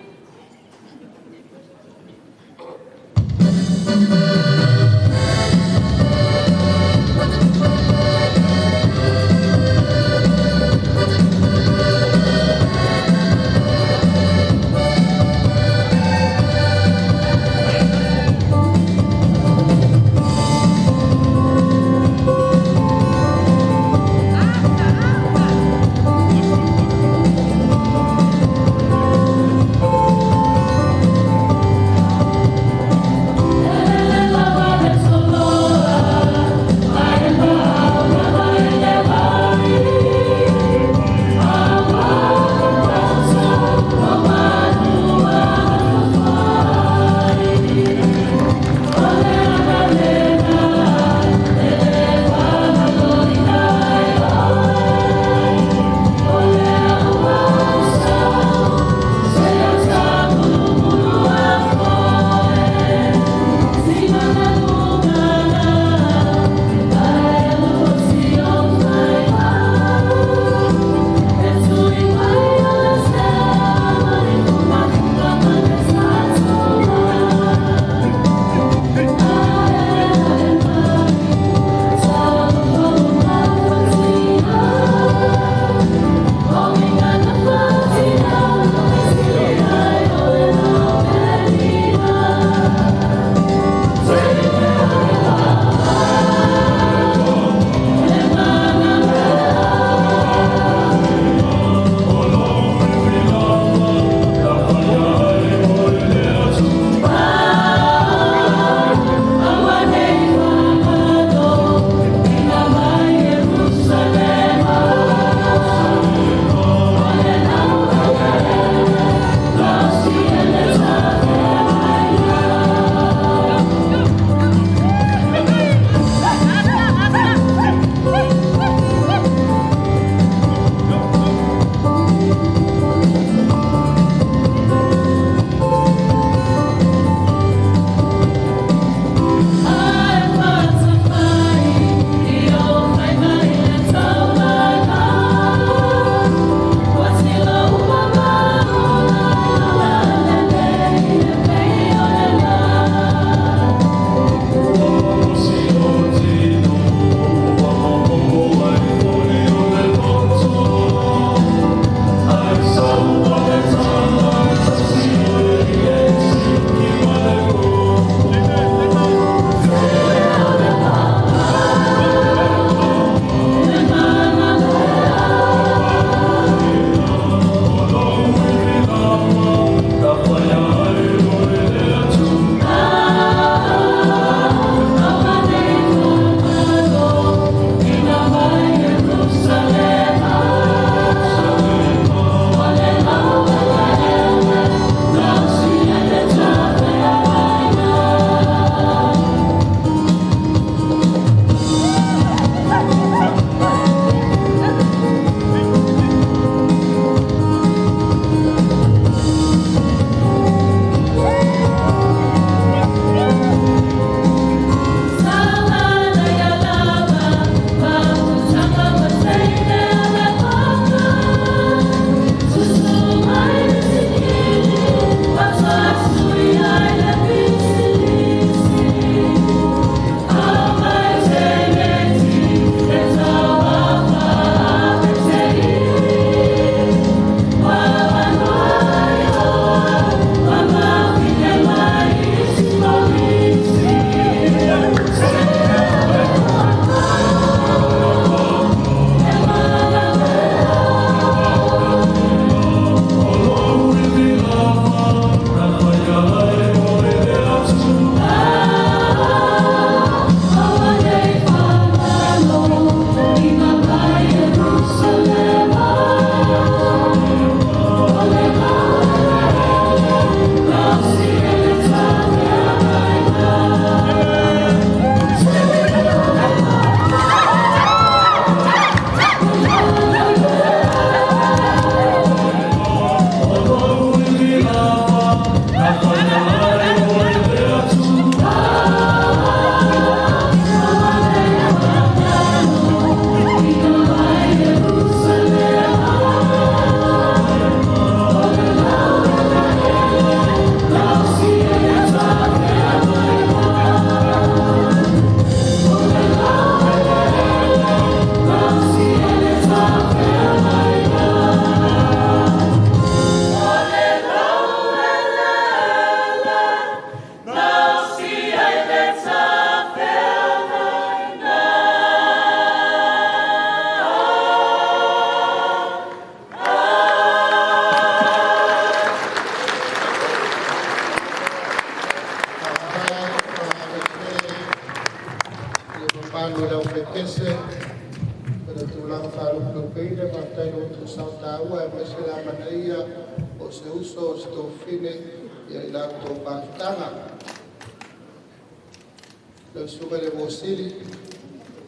mamalu i le aufaigaluega o le tulaga faalupelupeina, faafetai i lo outou sao taua aemaise le amanaia o se uso o se tofine i la outou mafutaga. Lau Susuga i le Mosili,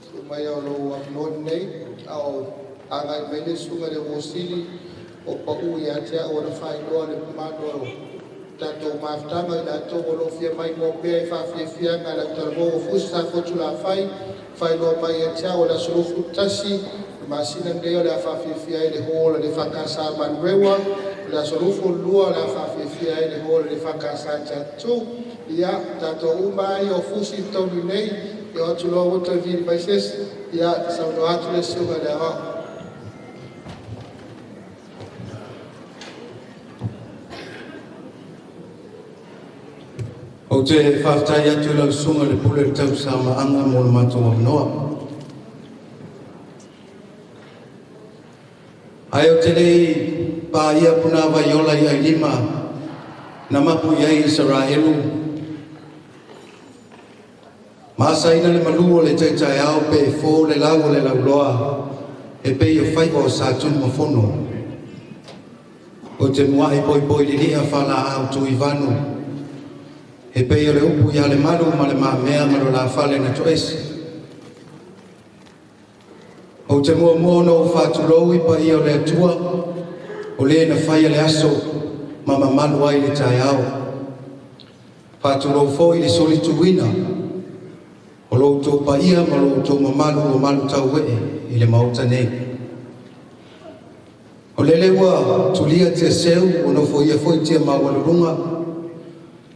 susu mai o lou avanoa lenei, a o agai mai le Susuga i le Mosili o pau ia te au ona faailoa le mamalu o tatou mafutaga i latou o lo o fia mai mo pea i faafiafiaga le autalavou o Fusi Safotulafai, faailoa mai ia te au o le aso 21 masina nei o le a faafiafia ai le hall le EFKS Manurewa, o le aso 22 o le a faafiafia ai le hall le EFKS Tatu. Ia, tatou uma ai o Fusi i totonu nei, ia o atu loa ua toe vili mai se isi, ia saunoa atu le Susuga i le Aoao. Ou te faafetai atu i lau susuga i le pule o le tausamaaga mo le matou avanoa. Ae ou te le i paia punavaiola i ailima na mapu i ai Isaraelu, ma asaina le malu o le taitaeao pe fo le lau o le lauloa e pei o faiva o Satunumafono. Ou te muai poipoi lilia faalaau tuivanu e pei o le upu ia le malu ma le mamea ma lo la fale na toese. Ou te muamua ona ou faatulou i paia o le Atua, o le na faia le aso ma mamalu ai le taeao. Faatulou foi le solituina o lo outou paia ma lo outou mamalu o malu tauee i le maota nei. O lele ua tulia tia seu o nofoia foi tia maualuluga,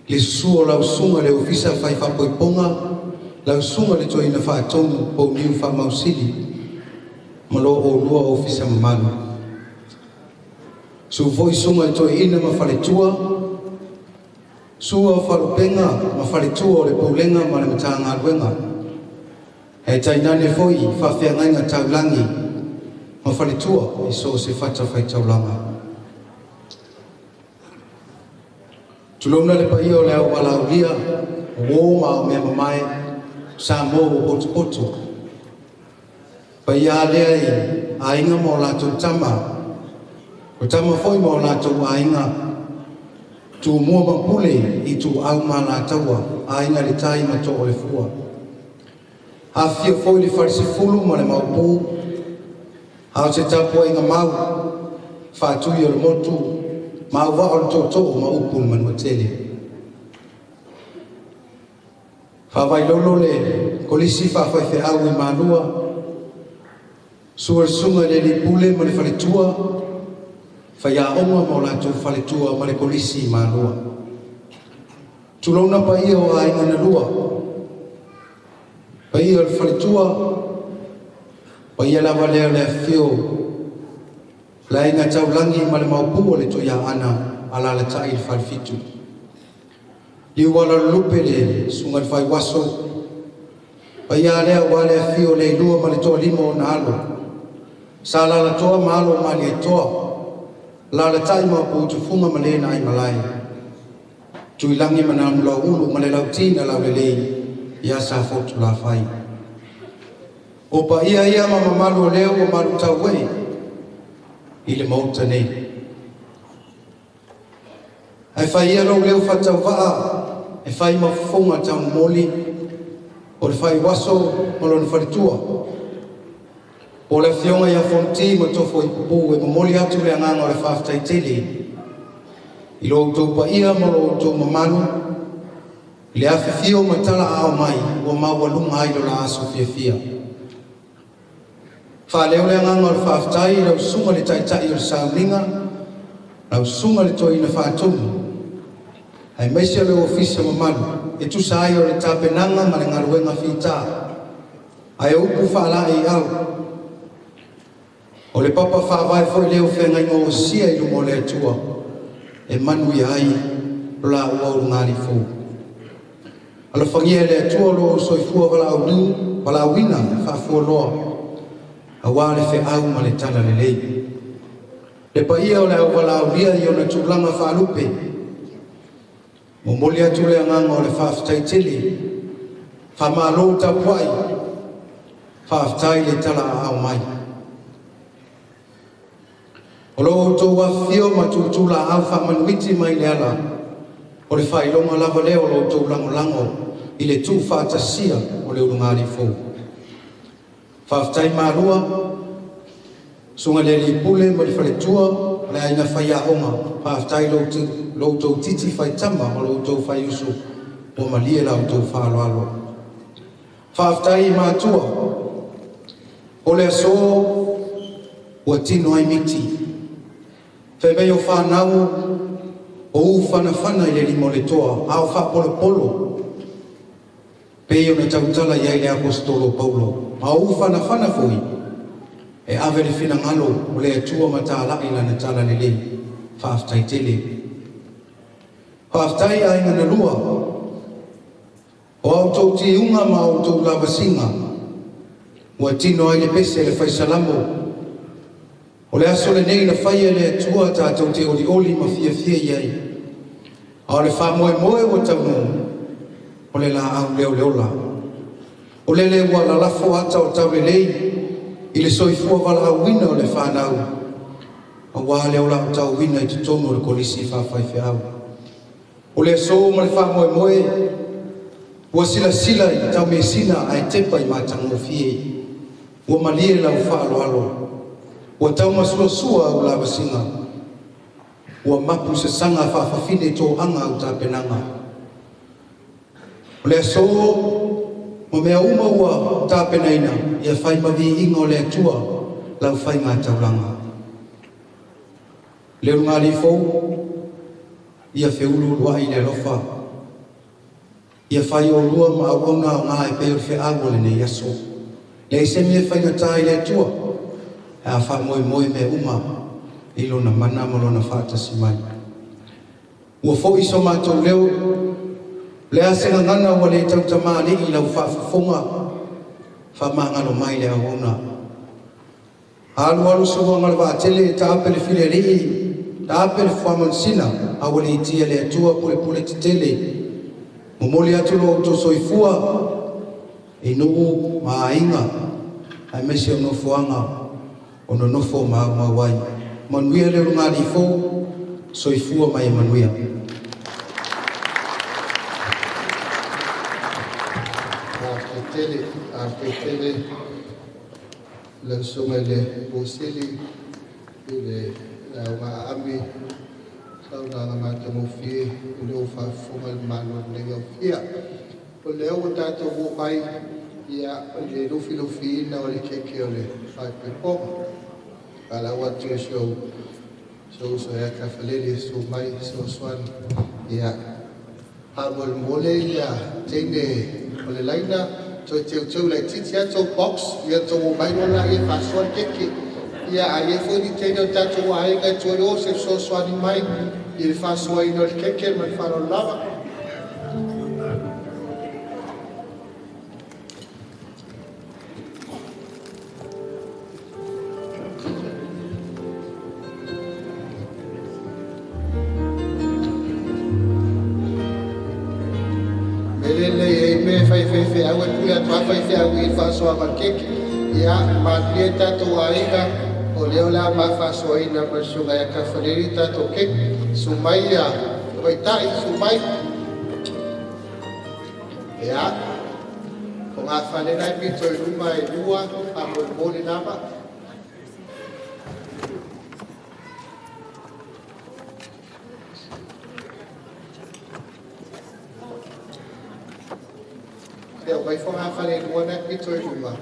le susu o lau susuga le ofisa fai faapoipoga, lau susuga le toeaina faatonu pouniu faamausili, ma lo oulua ofisa mamalu. Susu foi susuga i toeaina ma faletua, sua o falupenga ma faletua o le pulega ma le Matagaluega, e tainane foi faafeagaiga taulagi ma faletua i so o se fatafaitaulaga. Tulouna le paia o le auvalaulia, o uo ma au mea mamae, Samoa ua potopoto. Paia lea i aiga ma o latou tama, o tama foi ma o latou aiga, Tumua ma Pule i Ituau ma Alataua, aiga le tai ma too o le fua. Afifio foi le falesefulu ma le maopu, a o se tapuaiga mau, faatui o le motu, ma auvaa o le tootoo ma upu le Manuatele. Faavailolo le kolisi faafaifeau i Malua, sua le susuga i le alii pule ma le faletua, faiaoga ma o latou faletua ma le kolisi i Malua. Tulouna paia o aiga na lua, paia o le faletua, paia lava lea o le afifio le aiga taulagi ma le maopu o le Tuiaana alalatai i le falefitu. Liuala lulupe le susuga i le faiuaso, paia lea ua le afio le ilua ma le toalima o ona alo, sa lalatoa ma alo o Malietoa, lalatai ma upu ma le na ai malae. Tuilagi ma Namulauulu ma le lauti na laulelei ia sa Fotulafai. O paia ia ma mamalu o leo o malu tauee i le maota nei. Ae fai ia lou leo faatauvaa e fai ma fofoga taumomoli o le faiuaso ma lona faletua. O le afioga ia Fonoti ma Tofo i Pupu e momoli atu le agaga o le faafetai tele i lo outou paia ma lo outou mamalu, i le afifio ma tala aao mai ua maualuga ai lo la aso fiafia. Faaleo le agaga o le faafetai i lau susuga le taitai o le sauniga, lau susuga le toeaina faatonu, aemaise o le ofisa mamalu e tusa ai o le tapenaga ma le galuega fita, ae o upu faalaeiau o le papa faavae foi lea o feagaiga osia i luma o le Atua e manuia ai lo laua ulugalifou. Alofagia e le Atua lo o soifua valaauina faafualoa aua le feau ma le tala lelei. Le paia o le auvalaulia i ona tulaga faalupe, momoli atu le agaga o le faafetai tele, faamalo tapuai. Faafetai le tala mai. O lo outou afifio ma tutulaau faamanuiti mai le ala o le faailoga lava lea o lo outou lagolago i le tuufaatasia o le ulugalii fou. Faafetai malua susuga i le alii pule ma le faletua o le aiga faiaoga. Faafetai lo outou titi faitama ma lo outou faiusu ua malie la outou faaaloalo. Faafetai matua o le aso ua tino ai miti. Fai mai o whanau o uwhanawhana i le lima o le toa, a o whapolopolo, pei o na tautala i ai le apostolo Paulo, a o uwhanawhana foi, e ave le finagalo o le Atua matalai lana tala lelei, faafetai tele. Faafetai aiga na lua, o au tou tiuga ma au tou lavasiga, ua tino ai le pese le faisalamo, o le aso lenei na faia le Atua tātou te olioli ma fiafia i ai. A o le faamoemoe ua taunuu, o le laau lea o le ola. O lele ua lalafo ata o taulelei i le soifua valaauina o le whanau, auā le ola o tauina i totonu o le kolisi faafaifeau. O le aso ma le faamoemoe, ua silasila i taumesina ae tepa i matagofie, ua malie lau faaaloalo, ua taumasuasua au lavasiga, ua mapu sasaga faafafine toaga au tapenaga. O le aso ma mea uma ua tapenaina, ia fai maviiga o le Atua lau faiga taulaga. Le ulugalii fou, ia feuluuluai i le alofa, ia fai olua ma auauna aoga e pei o le feau o lenei aso. Leai se mea faigata i le Atua, e a faamoemoe mea uma i lona mana ma lona faatasi mai. Ua foi so matou leo, le a se gagana ua le tautamalii i lau faafofoga, faamagalo mai le auauna. Alualu suaga o le vaatele, taape le filialii, taape le fuamanusina, a ua leitia le Atua pulepule tetele. Momoli atu lo outou soifua i nuu ma aiga, aemaise o nofoaga o nonofo maumau ai. Manuia le ulugalii fou, soifua ma ia manuia. Faafetai tele lau susuga i le Posili i le lauga aami saunoaga matagofie i le ou faafofoga i le Malo lenei aufia. O lea ua tatou oo mai ia i le lufilufiina o le keke o le faaipoipoga. Faalaau atu i si ou uso ia Tafalele su mai fesoasoani ia faamolemole ia teine o le laina toe teuteu laitiiti atu box ia tou omai loa laia e faasoa le keke. Ia a i ai foi ni teine o tatou aiga e toe o se fesoasoani mai i le faasoaina o le keke ma le faaaloalo lava. Au e pule atu afa i feau i le faasoaga o le keke. Ia, manuia tatou aiga, o lea o le a mafaasoaina ma le susuga ia Tafalele tatou keke. Sumai ia tamaitai, sumai. Ia, o ngā fale nai pito i luma e lua, faamolemole lava. Ia, mai fo ngā fale lua nai pito i luma.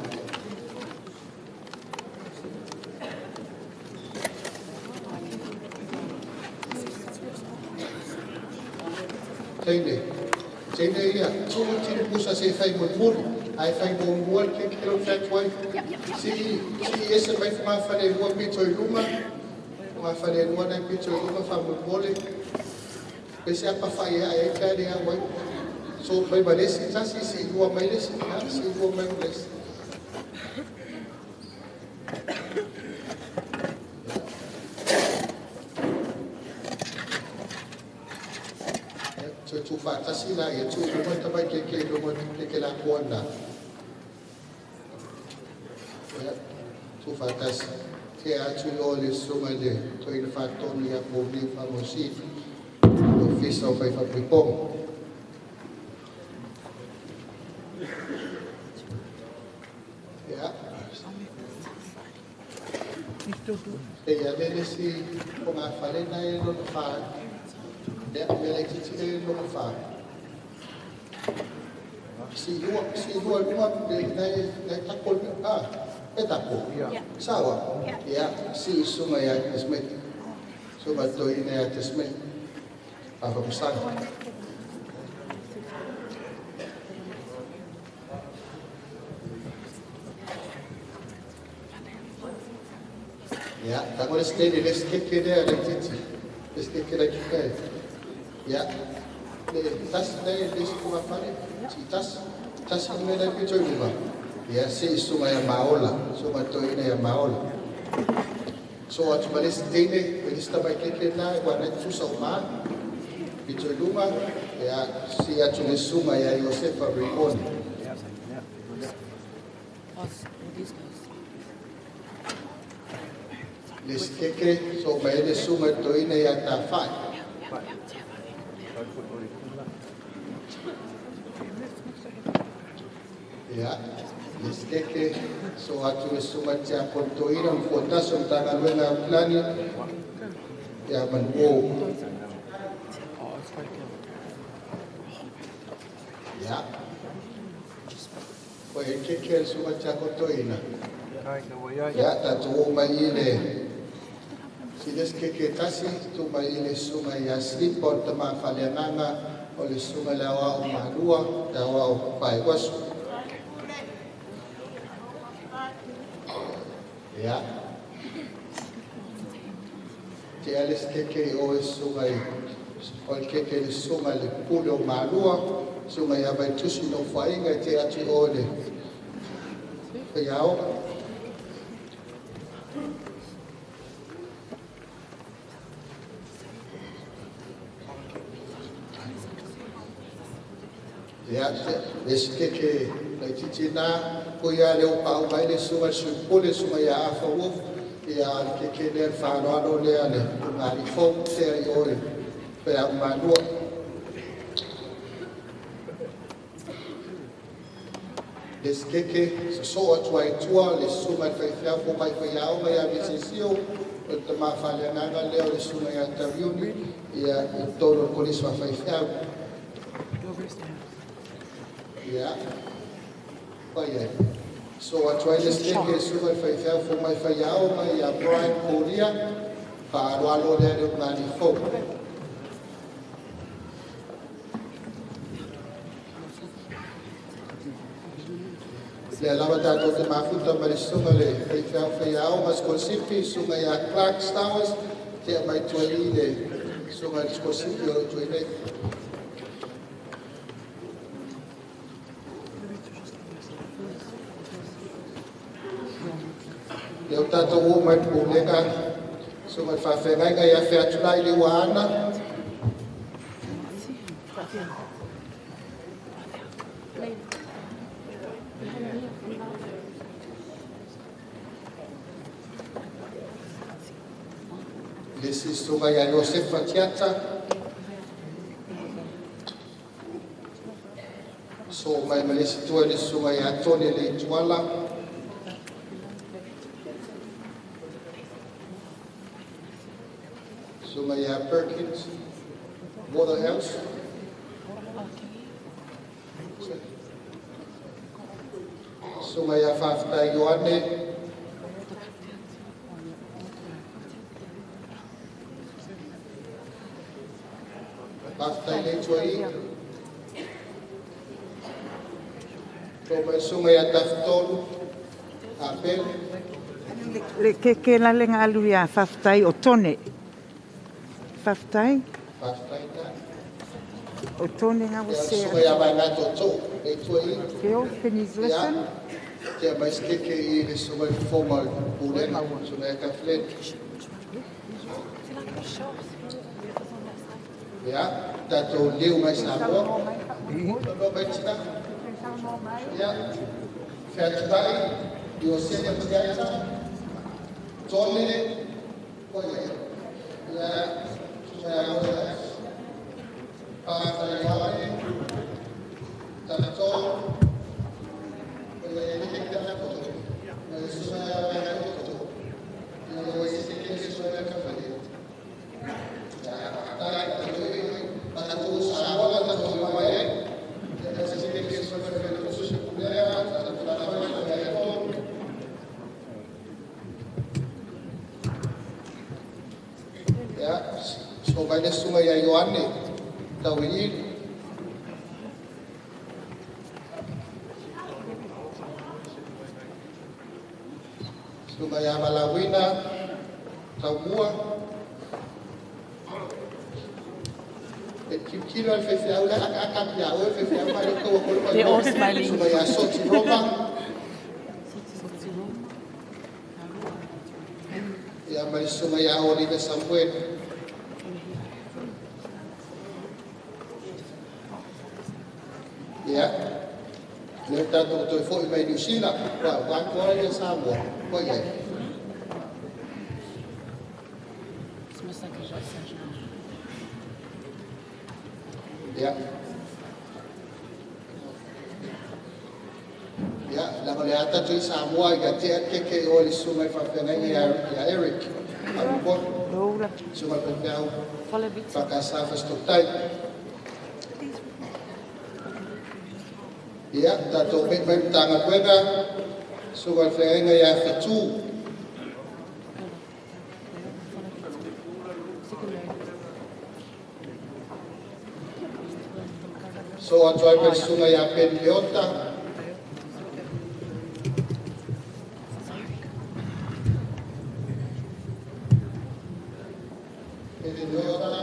Teine, teine ia, tuu tini pusa se fai molimoli, ai fai muamua le keke lau featu ai. Sii ese mai fo ngā fale lua pito i luma, fo ngā fale lua nai pito i luma faamolemole. Pe se apa fai e ai pe le au ai. So mai ma le isi tasi, sii lua mai le isi, sii lua mai ma le isi. So tu faatasi la ia tuu luma tamai keke i luma keke la koa na. Ia, tuufaatasi. Tea atu i o le susuga i le Toeaina Faatonu ia Pouliu Faamausili, le Ofisa o Faifapuipoga. Ia. E ia le le isi fogafale na e lona fa. Ia, mea laitiiti le lona fa. Si lua, si lua lua, le nai nai tako ah, e tako. Sawa. Ia, si susuga ia Smith. Susuga toeaina ia Smith. Afamusana. Ia, tago le steady le skeke lea laitiiti. Le skeke laitiiti. Ia, le tasi le le isi fogafale. Si tasi, tasi le mea le pito i luga. Ia, si susuga ia Maola, susuga toeaina ia Maola. So atu ma le isi teine, le isi tamaikeke na, ua nai tusa o ma. Pito i luga, ia, si atu le susuga ia Iosefa Riconi. Le isi keke, so mai le susuga toeaina ia Tafai. Ia, le isi keke, so atu le susuga Tiakono Toeaina, ma fuatasi o Matagaluega a Aukilani, ia Manuo. Ia. Ko e keke le susuga Tiakono Toeaina. Ia, tatou oo mai i le si le isi keke tasi, tu mai i le susuga ia Slipa o le tama faaleagaga o le susuga le aoao malua, le aoao faaiuaso. Ia. Tea le isi keke i o e susuga i o le keke le susuga i le pule o malua, susuga ia Vaitusi Nofoaiga e tea atu i o le faiaoga. Ia, le isi keke laitiiti na, ko ia le o pau mai le susuga i le sui pule, susuga ia Afa Wolf, ia le keke lea le faaaloalo lea le ulugalii fou, tea i o le faiaoga malua. Le isi keke, sosoo atu ai i tua, le susuga i le faifeau po mai faiaoga ia Visesio, o le tama faaleagaga lea o le susuga ia Taviuni, ia i totonu o le kolisi faafaifeau. Ia. Pai ai. So atu ai le isi keke, susuga i le faifeau fo mai faiaoga ia Brian Kolia, faaaloalo lea le ulugalii fou. Lea lava tatou te mafuta ma le susuga le faifeau faiaoga sikolasipi, susuga ia Clark Stowers, tea mai tua i le susuga i le sikolasipi o lo o tua i nei. Lea o tatou oo mai le pulega, susuga i le faafeagaiga ia Featulai le Uaana. Le isi susuga ia Iosefa Tiata. So mai ma le isi tua le susuga ia Tone Leituala. Susuga ia Perkins Waterhouse. Susuga ia Faafetai Ioane. Faafetai Leituai. Tō mai susuga ia Tafitolu Apele. Le keke la le ngalu ia Faafetai o Tone. Faafetai. Faafetai ta. O Tone ngā Ia wase. susuga ia Vaingato tō Leituai. Phil, can you listen? Ia, tea mai se keke i le susuga i fofo ma le pulega, susuga ia Kathleen. Ia, tatou liu mai Samoa. No mai tina. Ia, Featulai. Iosele Matiaita, Tone, Oia, Ia, Sunga Oia, Pātai Tato, Oia, Ia, Ia, Ia, Sunga Ia, Ia, Ia, Sunga Ia, So vai le sunga ia Ioane, tau i Sunga ia Malawina, tau mua. E kilo al fefe au le aka aka ia o fefe au mai ko ko ko. They're all smiling. Sunga ia Soti Roma. Ia mai sunga ia Olive Samuel. Ia, le tātou toi foi mai New Zealand, wa wa ko ia Samoa, ko ia. Ia. Ia, la le ata toi Samoa ia te ke ke o le sunga fa fenga ia Eric. Abu sunga fa fenga. Fa ka sa fa Ia, tātou me mai tanga kuena, sunga whenga ia whitu. So atu ai mai sunga ia Pen Leota. Pen Leota.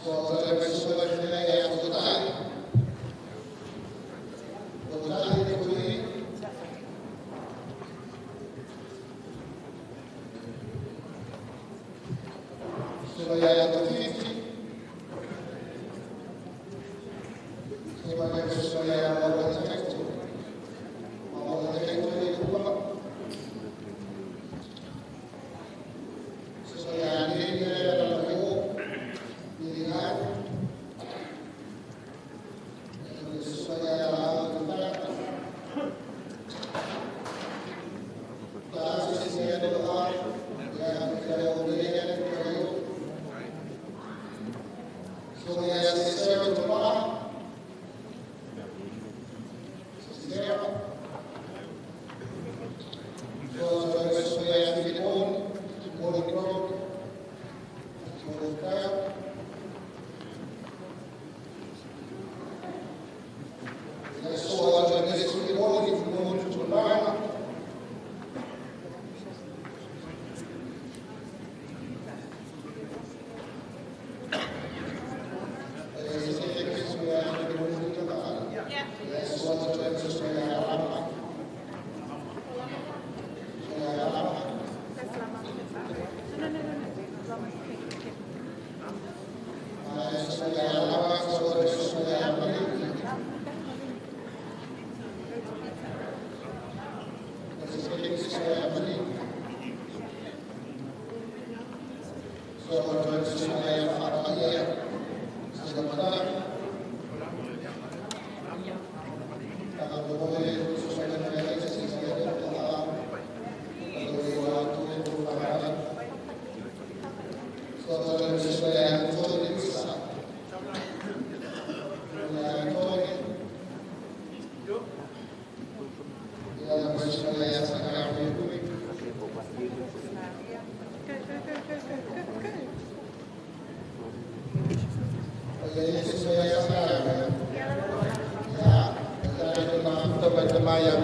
So atu ai mai sunga whenga ia Tutai.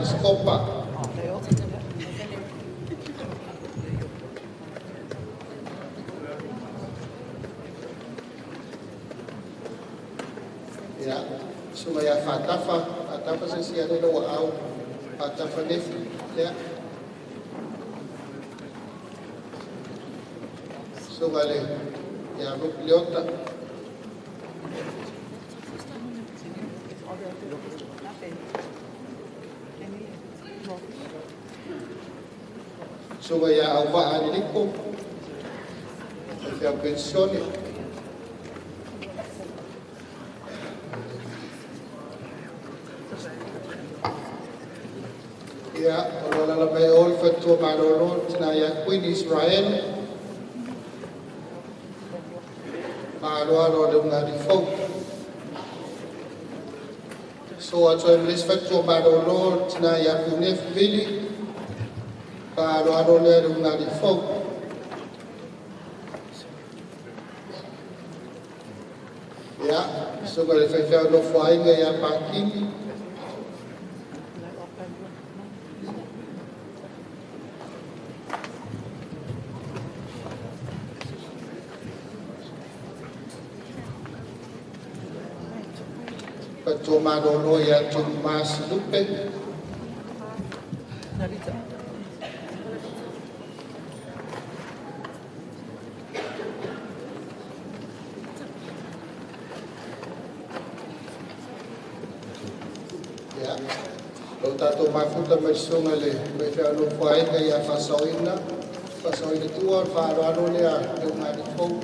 Miskopa. Ya, sumaya fatafa, fatafa sisi ada dua au, fatafa nefi, ya. Sumale, ya nucleota. Suga ia au waa liliko. Faifeau penisione. Ia, o lo lala mai o le fatua malolo tina ia Queen Israel. Maaloalo le ugari fou. So atu ai mles fatua malolo tina ia Pune Vili. Maaloalo le ugari fou. Ia, suga le faifeau nofo aiga ia Pakini. Fatua malolo ia Tomas Lupe. Ia, lo tatou mafuta mai suga le faifeau nofo aiga ia Fasaoina. Fasaoina tua o le faaaloalo lea le ugari fou.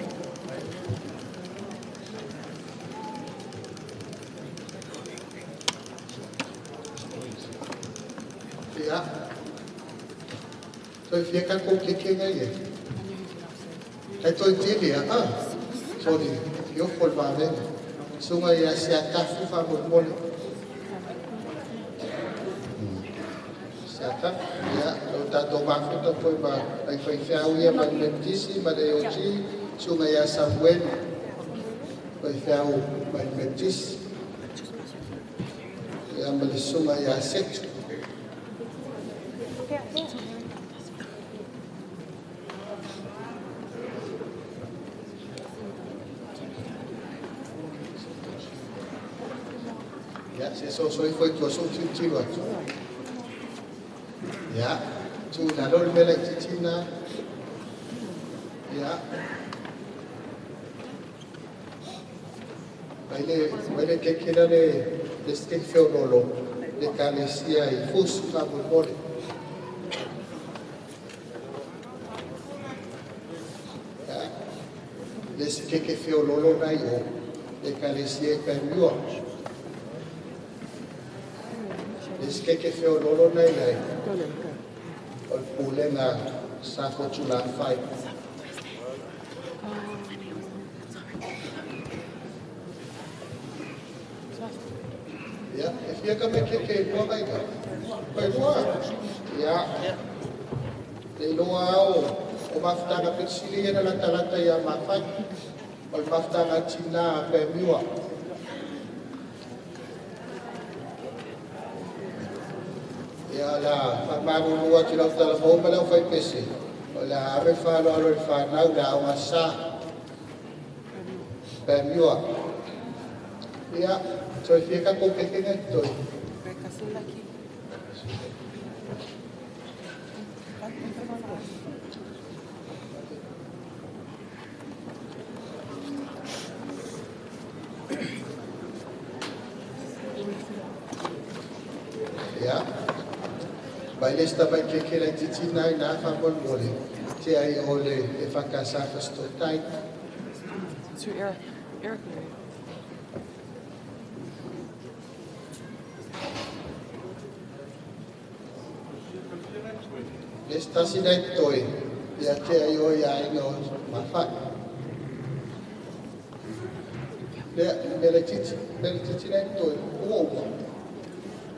Ia, toi fia kako keke ngai e. Kai toi tele a, ah, sorry, fio fol vavega. Sunga ia se atafu fa molemole. Se atafu, ia, lo tatou mafuta foi ma ai faifeau ia ma le Metisi ma le OG, sunga ia Samuel, faifeau ma le Metisi. Ia ma le sunga ia Setu. Ia, se so foi tua so tilotilo atu. Ia, tu na lo le mea laitiiti na. Ia. Mai le keke la le se keke feololo le kalesia i fusu faamolemole. Ia, le se keke feololo nai o le kalesia i Paimiua. Le se keke feololo nai lai o le pulega sa fotulafai. Ia, e fia ka me keke i lua mai ka. Pai lua. Ia, le iloa ao o mafutaga petisili ia na latalata ia mafai. O le mafutaga tina a Paimiua. Ia la faamalulu atu lau talafou ma lau faipese. O le a ave faaaloalo i le fanau le aoga sa Paimiua. Ia, toi fia kako keke ngai toi. Ia, mai le sta mai keke laitiiti na ina faamolemole. Te ai o le e whakasa fastotai. To Eric. Eric. Le stasi nei toi, ia te ai o ia inga o mawhai. Lea, mele titi nei toi, ua ua,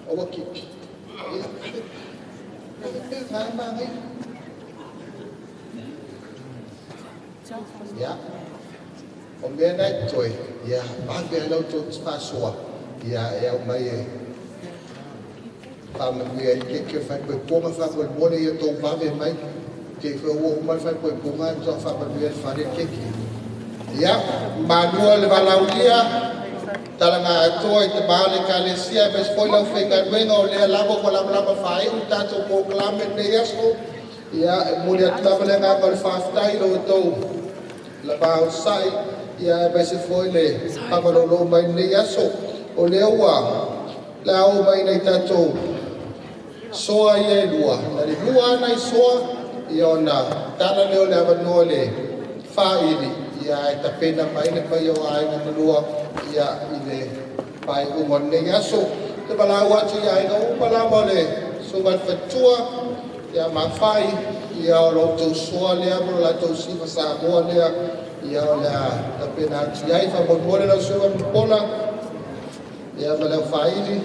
ua kipi. Ia, pe ngā ngai. Ia, o mea nei toi, ia, vave lau tō whasoa, ia, e au mai e. Whāmanuia i keke whai koe ponga whāmolemole ia tō vave mai. Te whai ua umai whai koe ponga tō whāmanuia i whare keke. Ia, malua le valaulia, talanga atoa i te maale kalesia, mes foi lau whaingaluenga o lea lava ko lama lama whae u tātou pōklame nei aso. Ia, e muli atu lava le ngā le whaftai lo tō la vau sai, ia e mes foi le whamalolo mai nei aso. O lea ua, la au mai nei tātou Soa ia e lua, na le lua ana i soa, ia ona tala lea o le avanoa le faaili, ia e tapena mai le paia o aiga na lua, ia i le faaiuga o lenei aso. Te valaau atu i aiga uma lava o le susuga i le faletua, ia mafai, ia o lo outou soa lea ma lo latou sifa Samoa lea, ia o le a tapena atu i ai. Faamolemole lau susuga i le Mulipola, ia ma le aufaaili.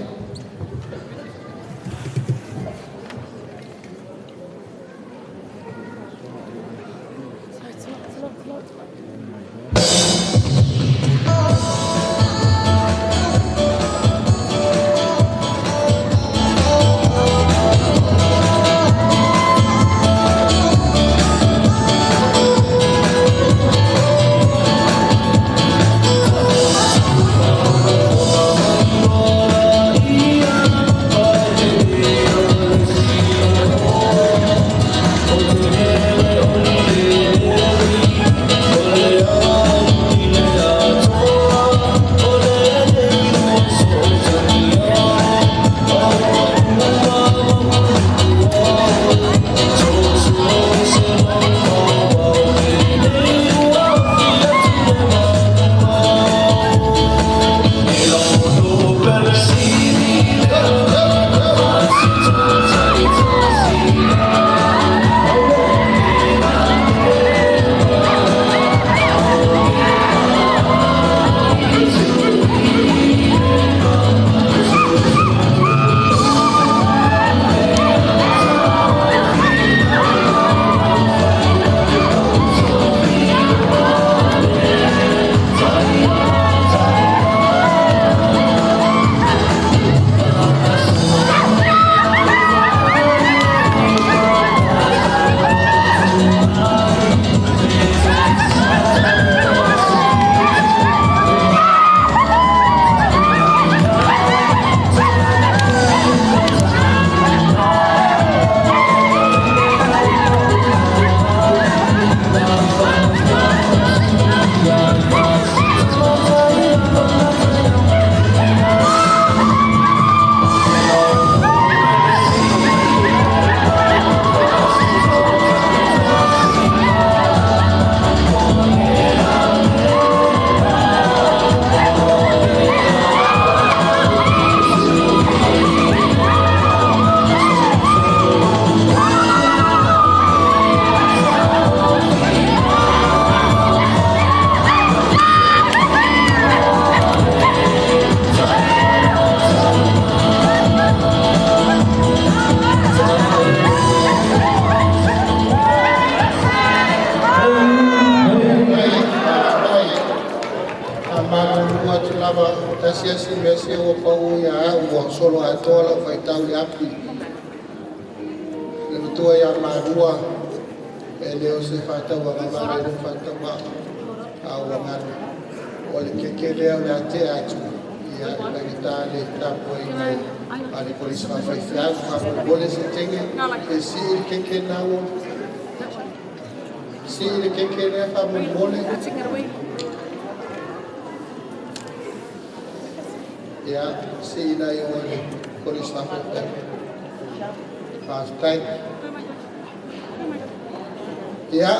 Ia,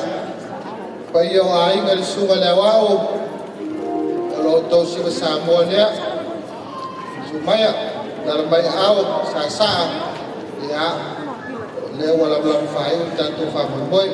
paia o aiga le susuga i le Aoao, o lo outou siva Samoa lea, Sumaia, lala mai ao, sasaa, ia, o lea ua lavolavu faaiu le tatou faamoemoe.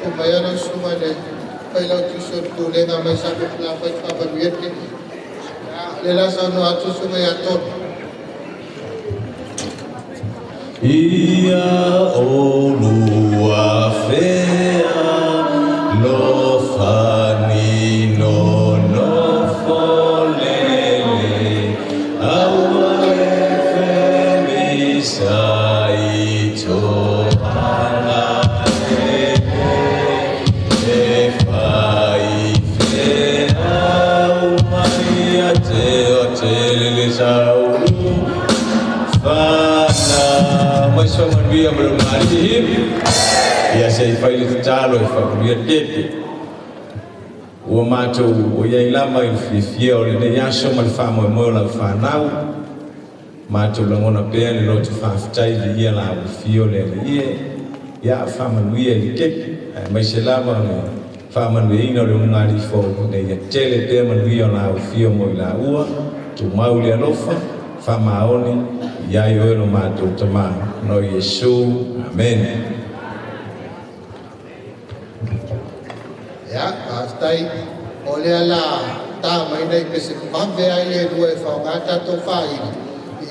Tu mai ana usuga le failautusi o le pulega mai sa pepulafai faamanuia le keiki. Ia, lea la saunoa atu usuga ia Tonu. Ia olua fea lofani nonofo lele aua le femisa i toaga e fai feau mai ia te o tele le saulu fana mai so manuia ma le mali hip ia se i fai le tatalo e faamanuia tete ua matou o iai lava i le fiafia o lenei aso ma le faamoemoe o lau fanau matou lagona pea le loto faafetai i le ia laulifio le alii e ia faamanuia i le keke aemaise lava o le faamanuiaina o le ulugalii fou ina ia tele pea manuia o laufio mo i laua tumau le alofa faamaoni iai oe lo matou tamā no Iesu. Amene. Ia, faafetai. O lea la tā mai nei pese vave ai e lua e faaaogā tatou faaili.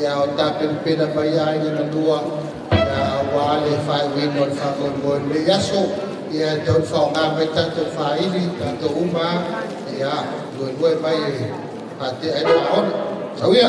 Ia o tapenapena mai aiga na lua ia auā le faaiuina o le faamoemoe lenei aso. Ia e tau le faaaogā mai tatou faaili tatou uma ia luelue mai e faatea ai le faaono. Sau ia.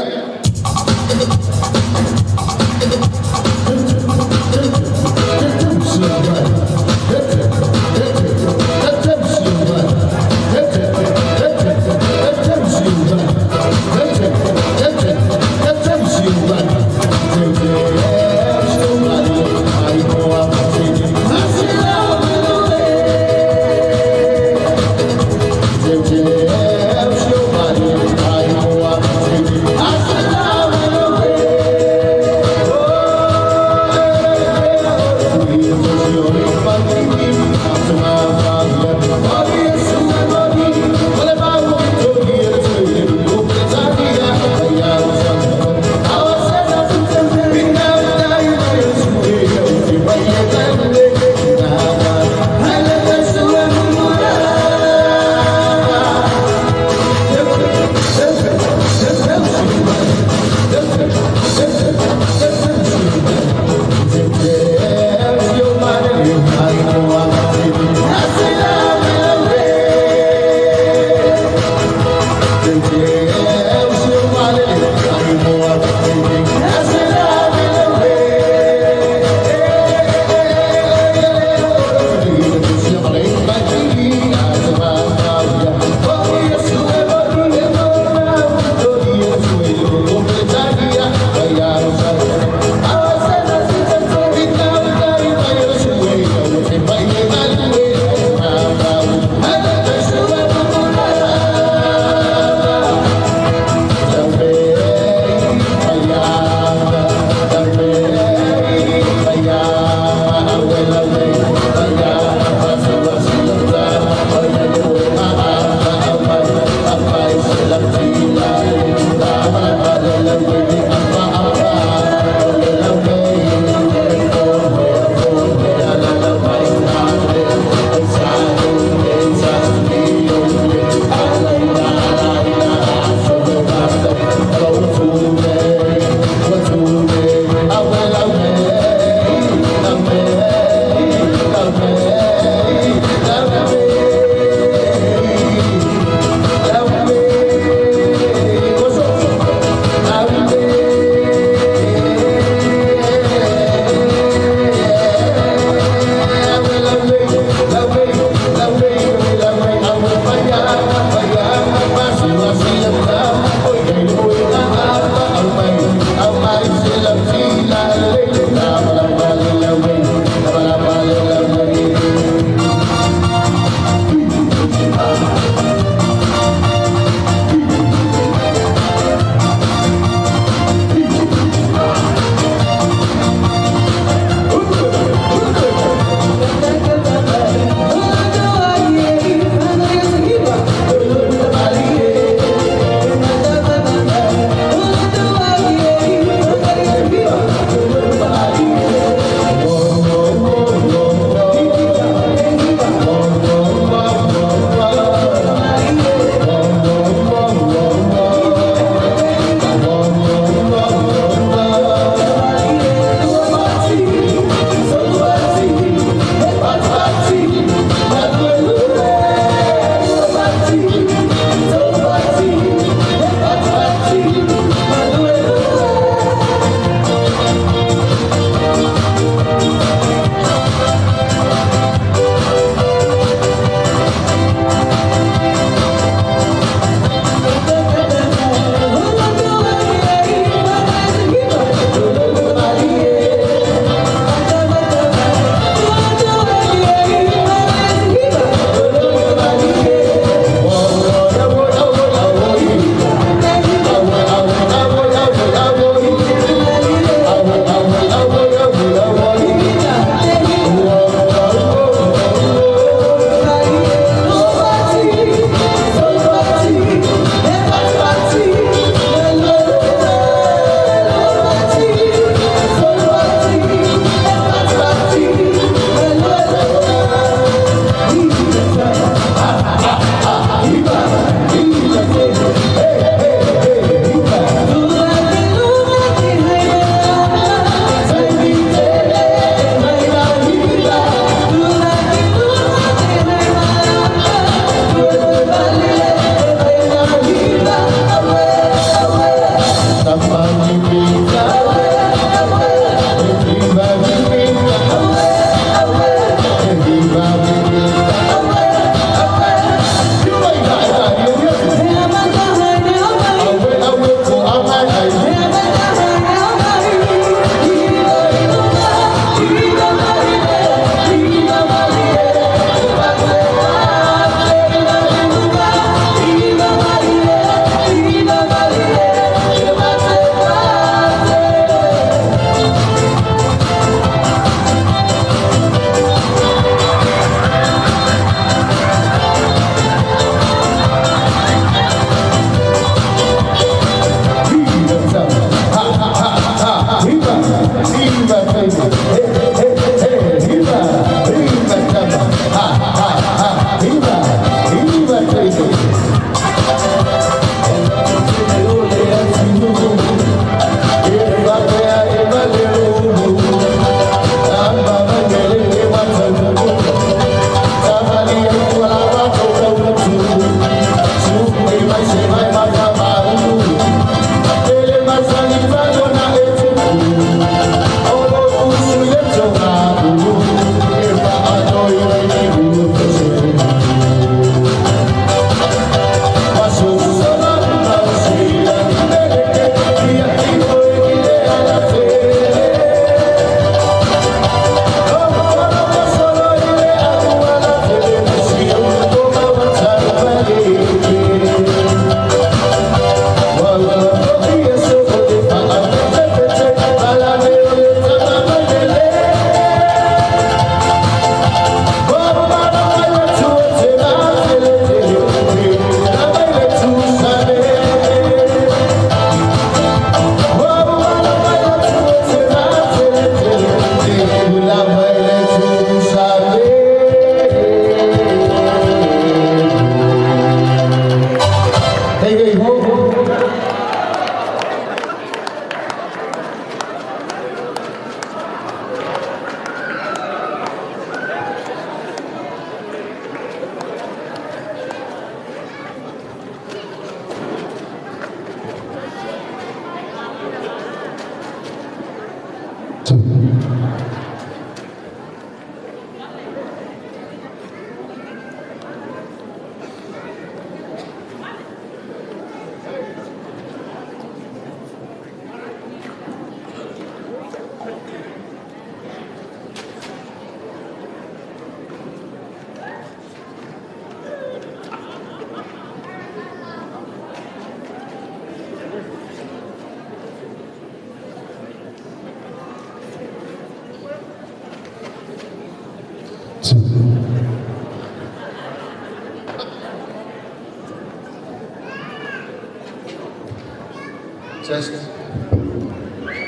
Test.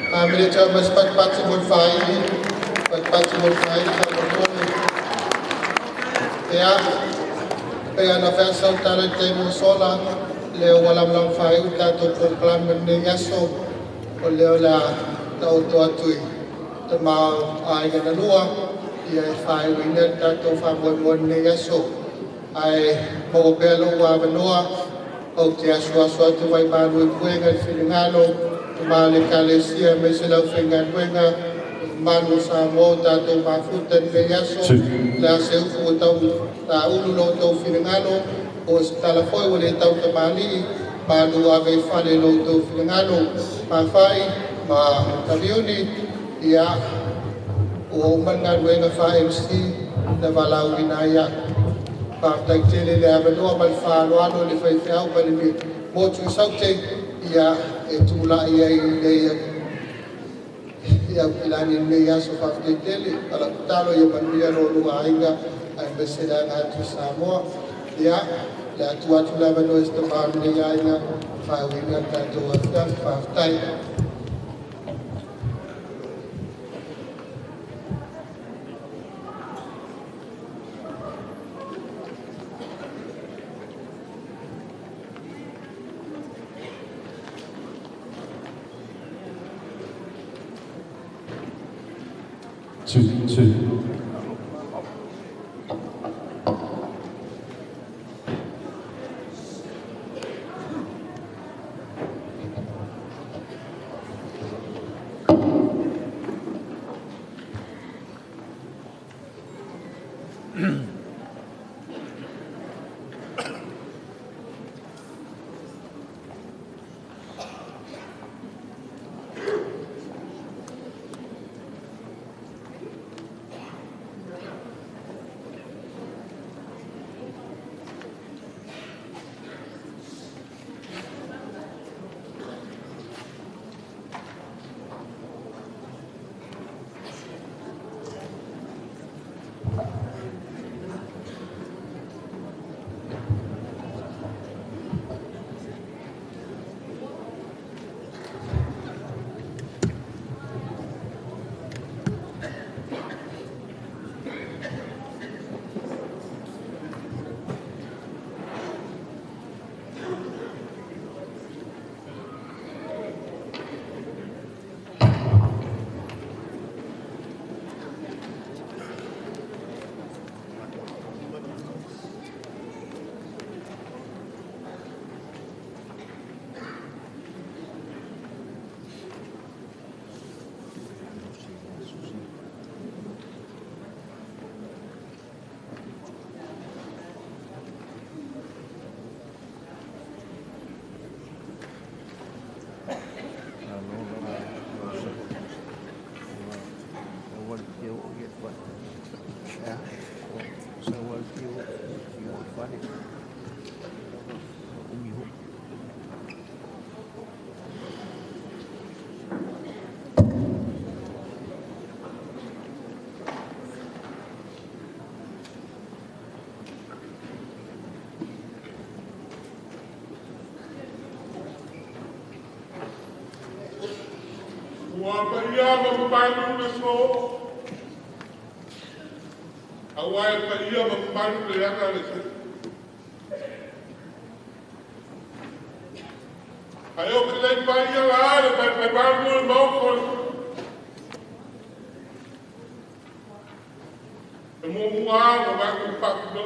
Mele tau mas pat pat mo fai. Pat pat mo fai ka mo. Ia. Pe ana fa sa tala te mo sola le wala lam fai u ta to program ne yaso o le la tau to atui. Te mau ai ga na lua ia e fai u ina ta to fa mo mo ne yaso. Ai mo pelo wa vanoa o te aso aso atu vai malu i puenga i whiringalo, te maale kalesia me se lau whenga puenga, malu sa mō tātou mafuta ni lei aso, le ase ufu o tau tā ulu lo tau whiringalo, o se tala foi o le tau te maalii, malu ave i whale lo tau whiringalo, mawhai, ma taviuni, ia o umanga luenga wha MC, na walau ina ia. Whātai tele le avanoa ma le whaaloalo le whaiwheau ma le motu i saute ia e tūla ia i lei ia upilani nei aso whātai tele ala kutalo ia manuia lo lua ainga ai mesera ngā atu Samoa ia le atu atu le avanoa i stamau nei ainga whāuina tātou awhiawi whātai. 2, 2. Ua paia ma mamalu le so. Aua e paia ma mamalu le aga le se. Ai o ke lei paia la le pai pai malu le maoko. E mo mua ma maku paku no.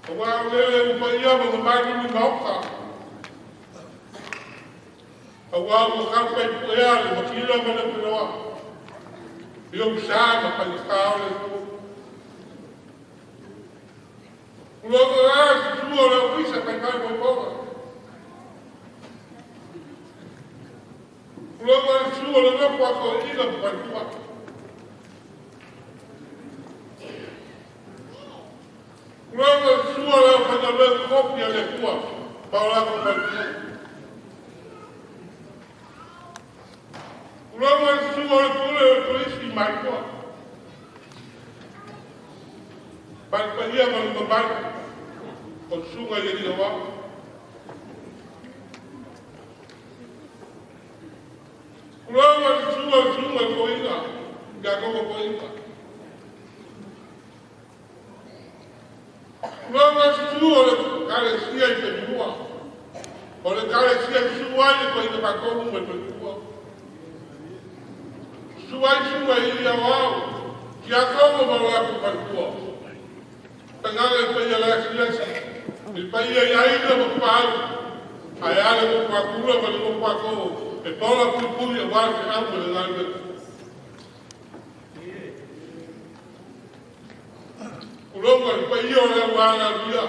Aua o le u paia ma mamalu le maoka. Aua ua kaupai puea le makila ma le peloa. Ia usa ma palikao le tu. Uloga la se tua o le ofisa kai kai moipoga. Uloga le tua o le nopo a ko'oiga ma palitua. Uloga le tua o le aufaigaluega kopi a le Atua ma o latou palitua. Uloga le sua o le pule o le polisi i maikoa. Palipaia ma le mamalu. O sunga i le wa. Kulonga sunga sunga koina. Ka ko koina. Kulonga sunga le kale sia i te mua. O le kale sia sua i koina ka ko mo te mua. Sua i sua i ia wao. Kia kongo ma la ku pa kua. Tangale pa ia la sia. I pa ia ia ina mo pa. Ai ale mo pa kula ma mo pa ko. E paula pui e wa ke au le la le. Kulonga pa ia le wa la via.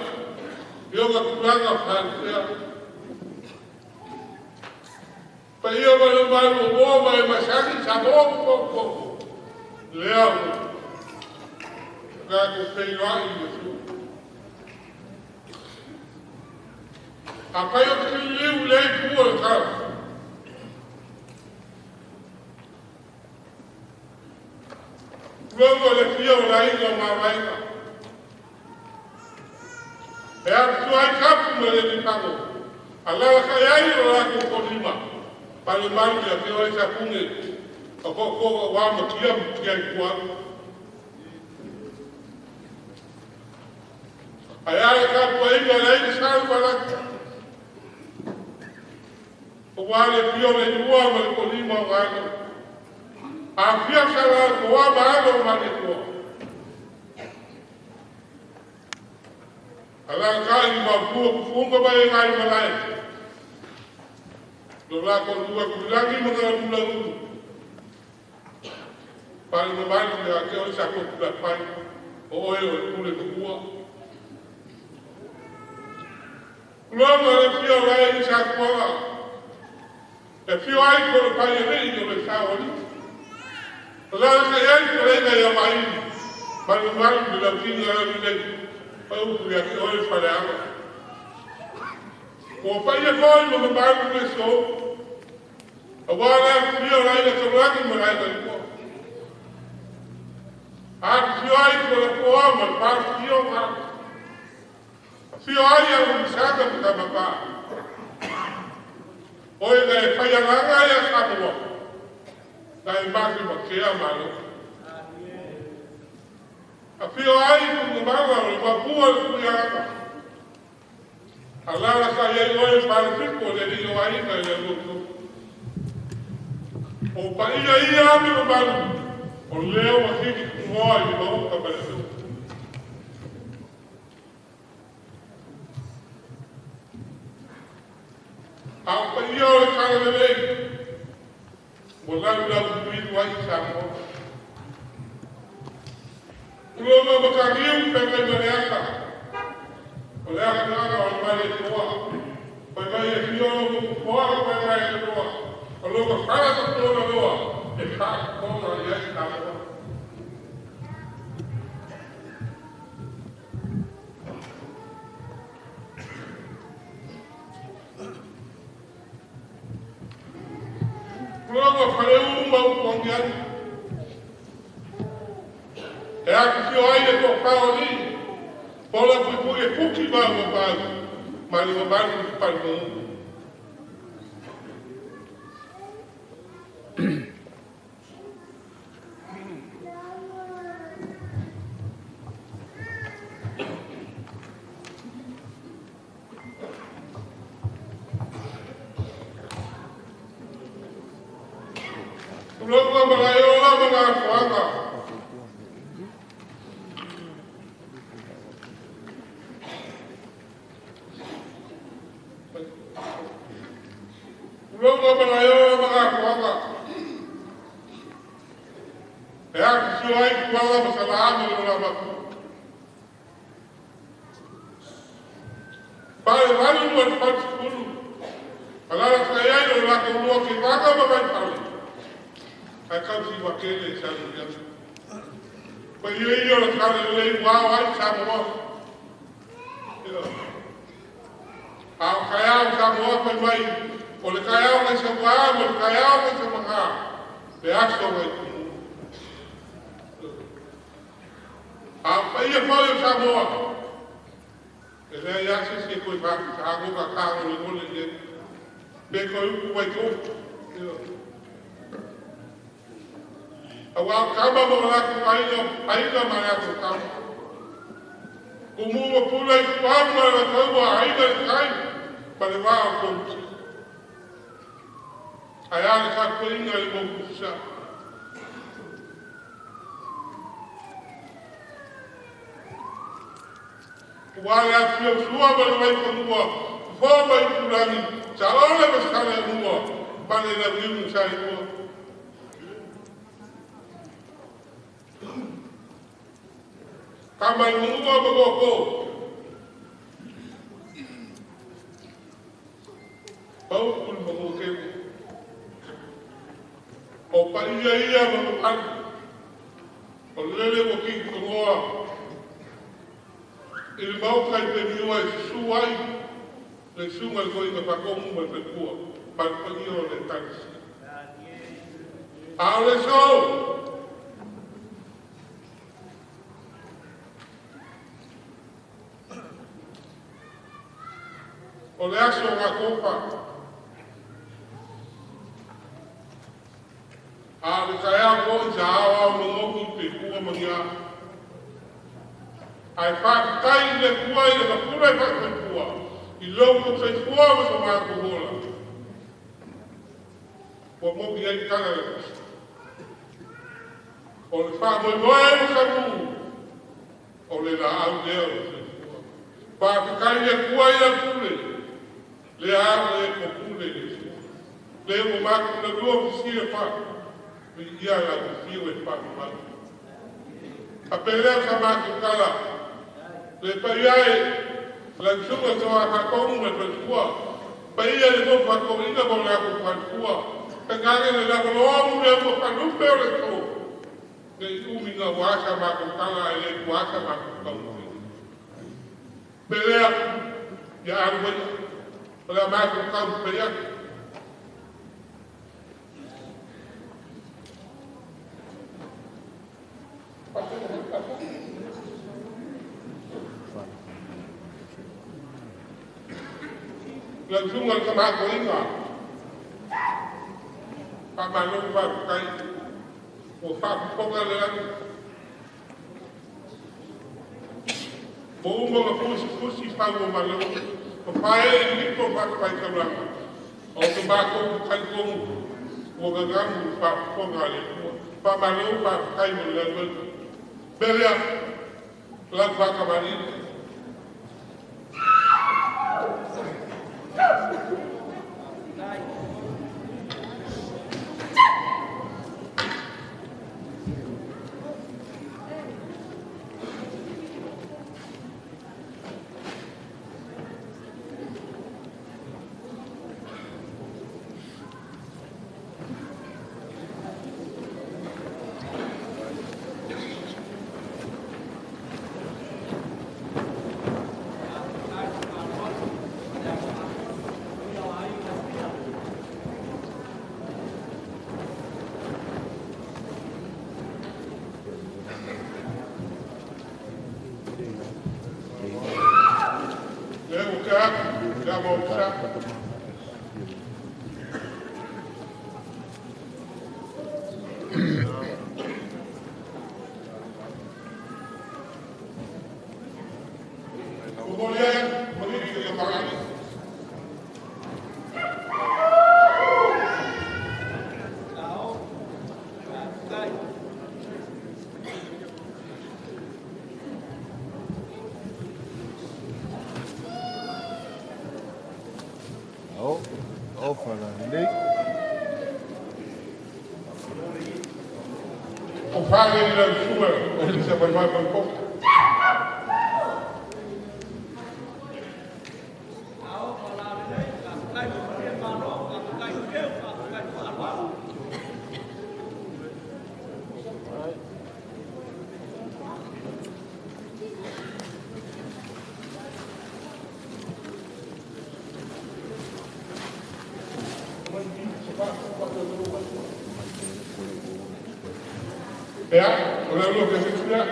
Io ka kulanga pa sia. Pa ia ma le ma mo ma e masaki sa mo ko ko. Lea ka ko pei wa i le su. A pai o te liu lei kua le kau. Kulonga le fia o la inga ma vainga. E a tua i kapu ma le nipango. A lala kai ai o la ko kolima. Pale malu ia te oi sa punge. A ko ko wa ma kia kia i kua. A ia kapu a inga le inga salu malaki. O wa le fia o le ua ma le kolima o vainga. A fia sala ko wa ma alo ma le kua. Ala kai ma kua kufunga ba e ngai malai. Lo la ko lua kulangi ma ka lula ulu. Pale ma mali le ake o sa ko kula pai. O oe o kule kua. Kulonga le fia o lai i sa kuaga. E fia ai ko le pai e nei o le sa oli. La ka ai ko le ngai a mai. Pale ma mali le la kinga le nei. Pai upu ia ke oe whareanga. Ko pai e koi mo maru le so. A wala fia o lai le taurangi ma lai le kua. A fia ai ko le koa ma le pā fia o ngā. A fia ai a umisaka ma ka mapā. Oe ngai e whai anganga ia Samoa. Ngai maki ma kea malo. A fia ai ko ngā manga o le mapua le kuianga. A lala ka iai oe whanapiko le lio aina i le loto. O pa ia ia ame ma malu. O leo a hiki kumoa i le maoka ma le loto. A o pa ia o le kala lelei. Mo lau lau kuilu ai Samoa. Kulonga makagiu pengai maleaka. O le aka nanga o le male toa. Pai mai e fio o kukupoa pai mai e toa. O loka whara ka tōna loa. E whakakonga i ai Samoa. Kulonga whare uma upuangiani. E aki fio ai le tō pāo ni. Paula pui pui e puki mau o pāu. Mali o mali o pāu mo. Kulonga malai ola mga kuanga. Kulonga malai ola mga kuanga. E aki fio ai kuanga masalama le ola maku. Pare malu mo le whatukuru. Alala kai ai o lako lua ki waka ma mai pale. Ai kau si wakele i sa luia. Pa ia ia o le kare lei wao ai Samoa. A o kai au Samoa pai mai. O le kai au ngai sa wā, o le kai au ngai sa manga. Le aso ngai kumu. A o pa ia pau o Samoa. E lea ia se se koe whaki ka hango ka kāngo le ngole le. Pe koe uku wai kō. Awa kama mo lako aina aina ma lako kama. Kumu wa pula i kuamu ma la kaua aina i kai. Pa le wā o kouti. Ai ale ka koinga i mo kusa. Ua le afio sua ma le wai kamua. Fō mai kulangi. Sa ole ma sale mua. Pa le la wiu sa i mua. Kama i mua ma koko. Pau kul ma koko. O pa ia ia ma manu. O lele wa ki kongoa. I le mau kai pe miua e susu ai. Le sunga le koinga pakongu ma pe kua. Pa le pa o le tanisi. A o le so. O le aso ngā kōpa. A le kaea ko i sa ao ao mangoki pe kua mangia. Ai whakatai i le kua i le kapura i whakatai kua. I lau ko sai fua ma sa mākou hola. Ua moki ai tanga le kusa. O le wha moe moe o samu. O le la au lea o le sai fua. Whakatai i le kua i le pule. Le au le ko pule le sua. Le mo mākou na lua fisile wha. Mi ia la fiu e wha mai. A pelea sa mākou kala. Le pai ai la sunga toa hakongu me pesua. Pai ia le mo whakoina mo le ako whatua. Tangage le lako loamu le mo whanupe o le tō. Le umi ngā wasa mākou kala e le wasa mākou kala. Pelea ia aru mai. O le mākou kau pelea. La sunga le kamako inga. Pa malo pa kai. O fa ponga le lani. O uma la fusi fusi fa o malo. O fa e ni po fa kai kaulanga. O te mako kai komu. O gagamu fa ponga le. Pa malo pa kai mo le lani. Belia la fa kamari. O whangai i lau sua o lisa mai mai mai koko. Ea, o leo leo ke whitu lea.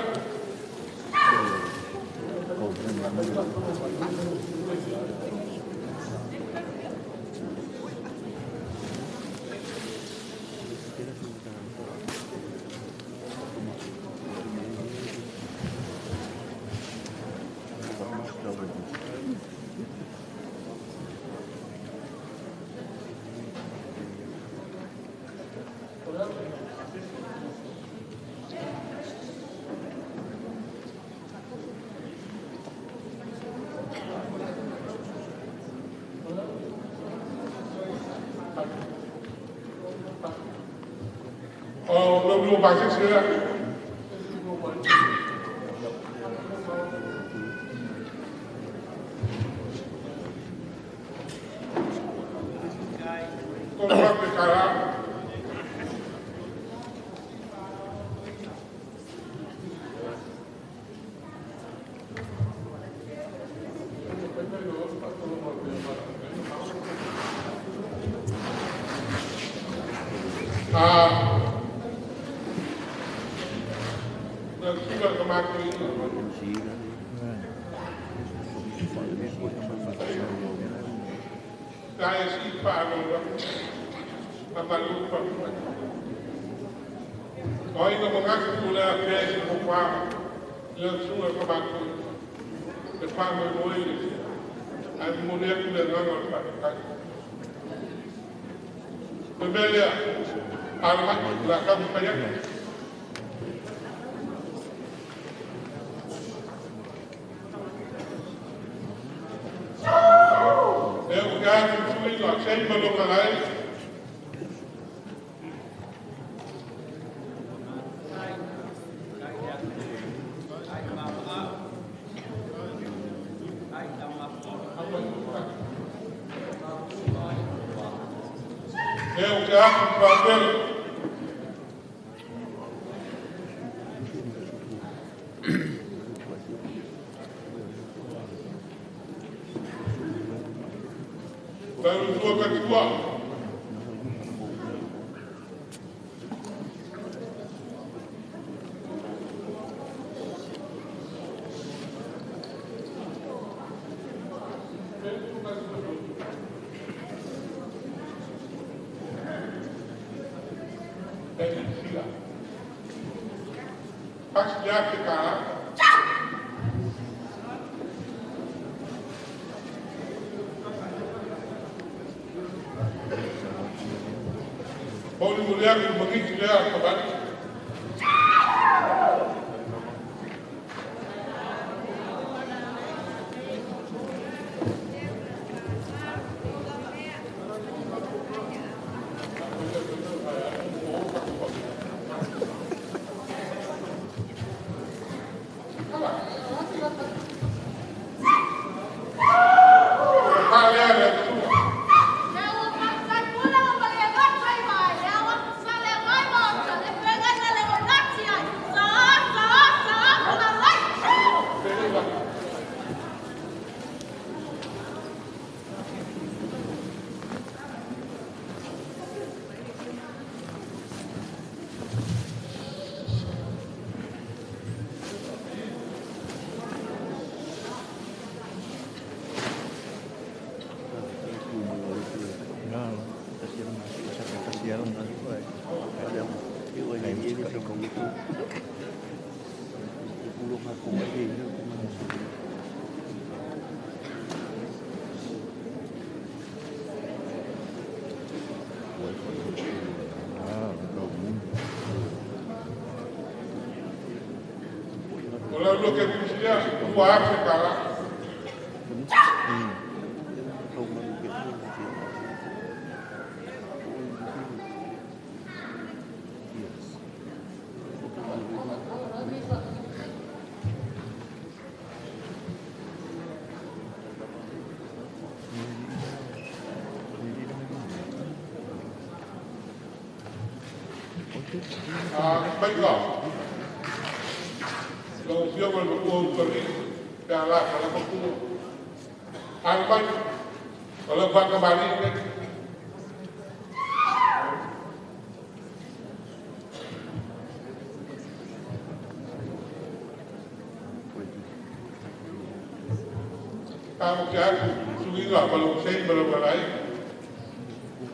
Tau ke aku suiga ma lou sei ma lou alai.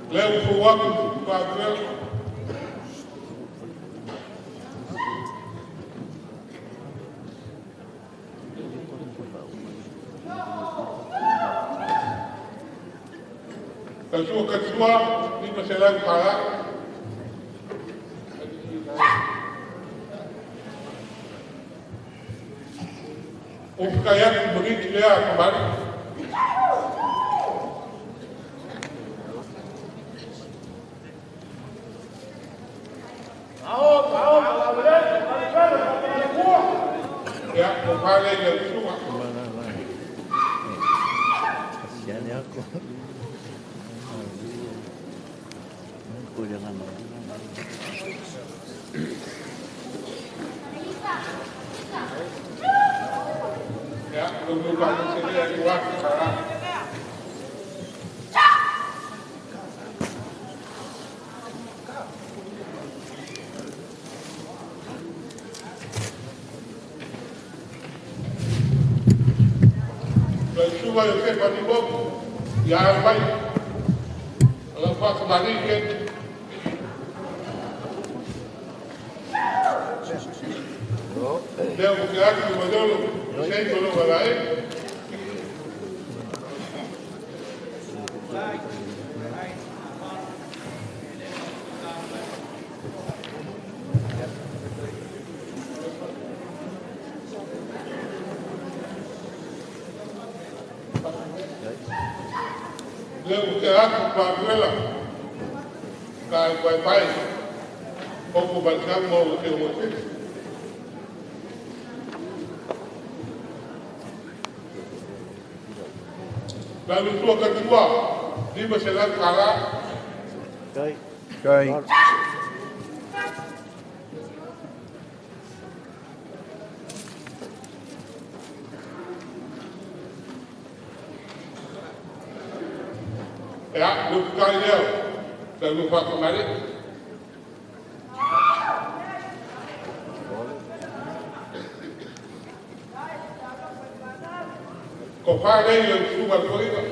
Lea ua fou atu faatuela. Tasua katua 500 pala. O kaiak magiti lea kamari. Ya, o pale le sua. Kasihan aku. Aku jangan. Ya, lu lu sini dari waktu sekarang. Suba yo se patibok ya albai ala fa kamari ke leo ke aku modelo sei lo galae leo ke aku pa kai pai pai o balcão mo ke o te la tua katua 500 kala kai kai ya lu kai leo la lu fa kamari ko fa le le suba ko ya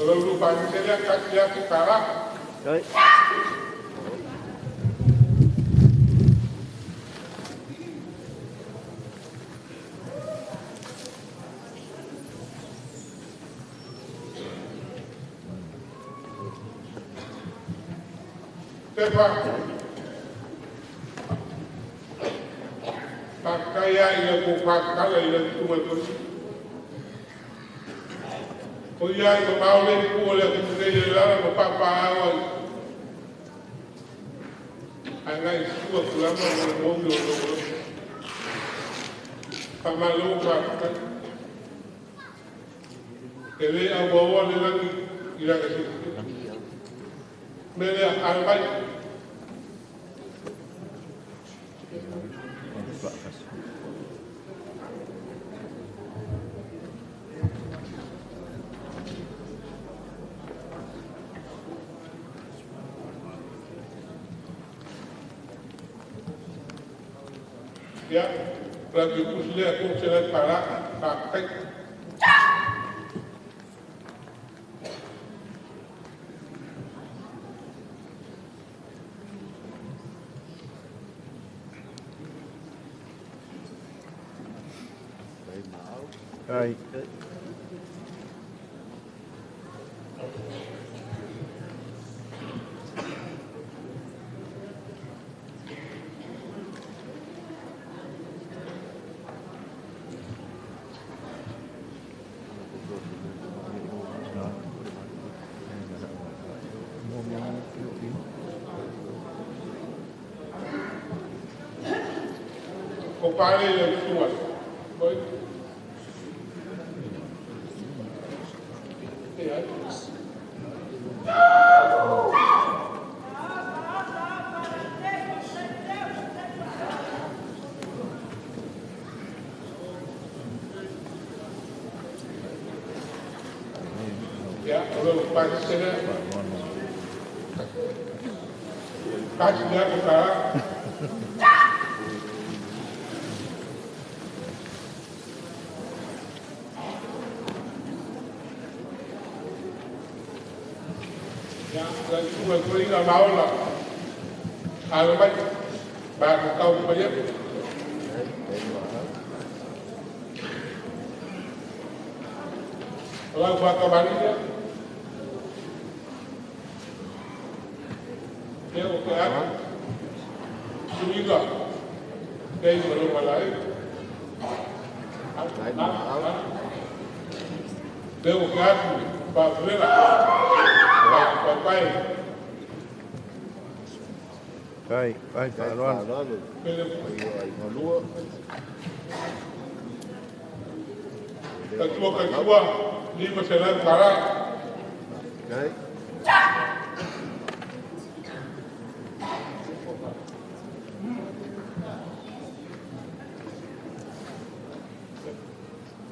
lu pa ni se le ka ya ka Kai. Tepa pakaya ila ko pakala ila tu ko o ia i maole ku le ku le la ma pa pa o anga i sua kulama mo mo mo mo pa ma lo pa pa ele a bo le la ila ka si me le al bai ya la que le ko se la para pa pa Kai. Ko pale le sua boy ya Ia, o lo pasisele. Pasisele ko ka. Ia, la tua ko ina maola. Ala mai. Ba ko kau pa ia. Lau whakamaringa. Te o te atu. Suiga. Te i maro malai. Te o te atu. Pāpurera. Pāpai. Kai, kai, whaaloalo. Katua, katua. Lima selam kara. Kai.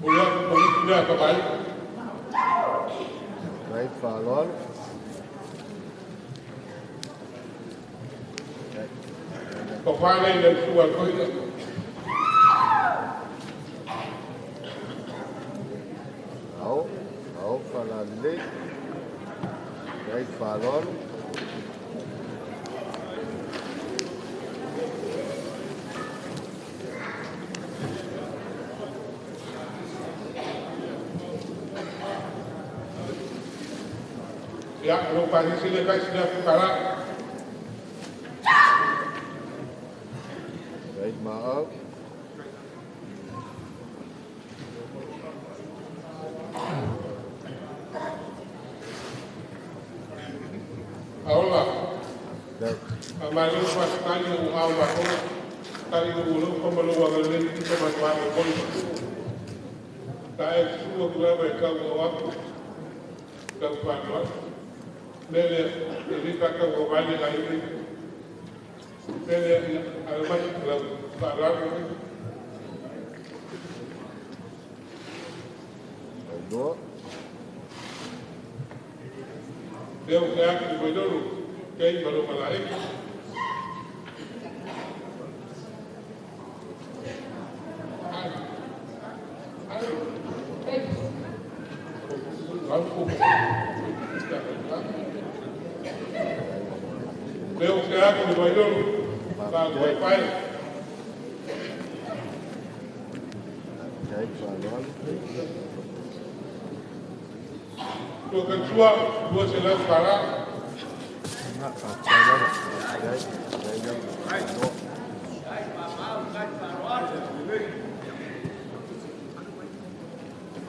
Boleh, boleh tidak kembali. Kai falol. Kau ni dan suar kau ini. Au falalele. Kai falol. Ya, kalau pagi sini kai sudah kara. Baik, maaf. Allah. Amalu pas kali uau aku kali ulu pemalu wagalin kita masuk pun. Tak semua keluar kau aku kau panduan. Lele ini kakak kau balik lagi. Lele alamat kalau parang. Dua. Dia udah di bawah kayak baru malaik. Dia udah di bawah baru pai. Dua ketua, dua selang para.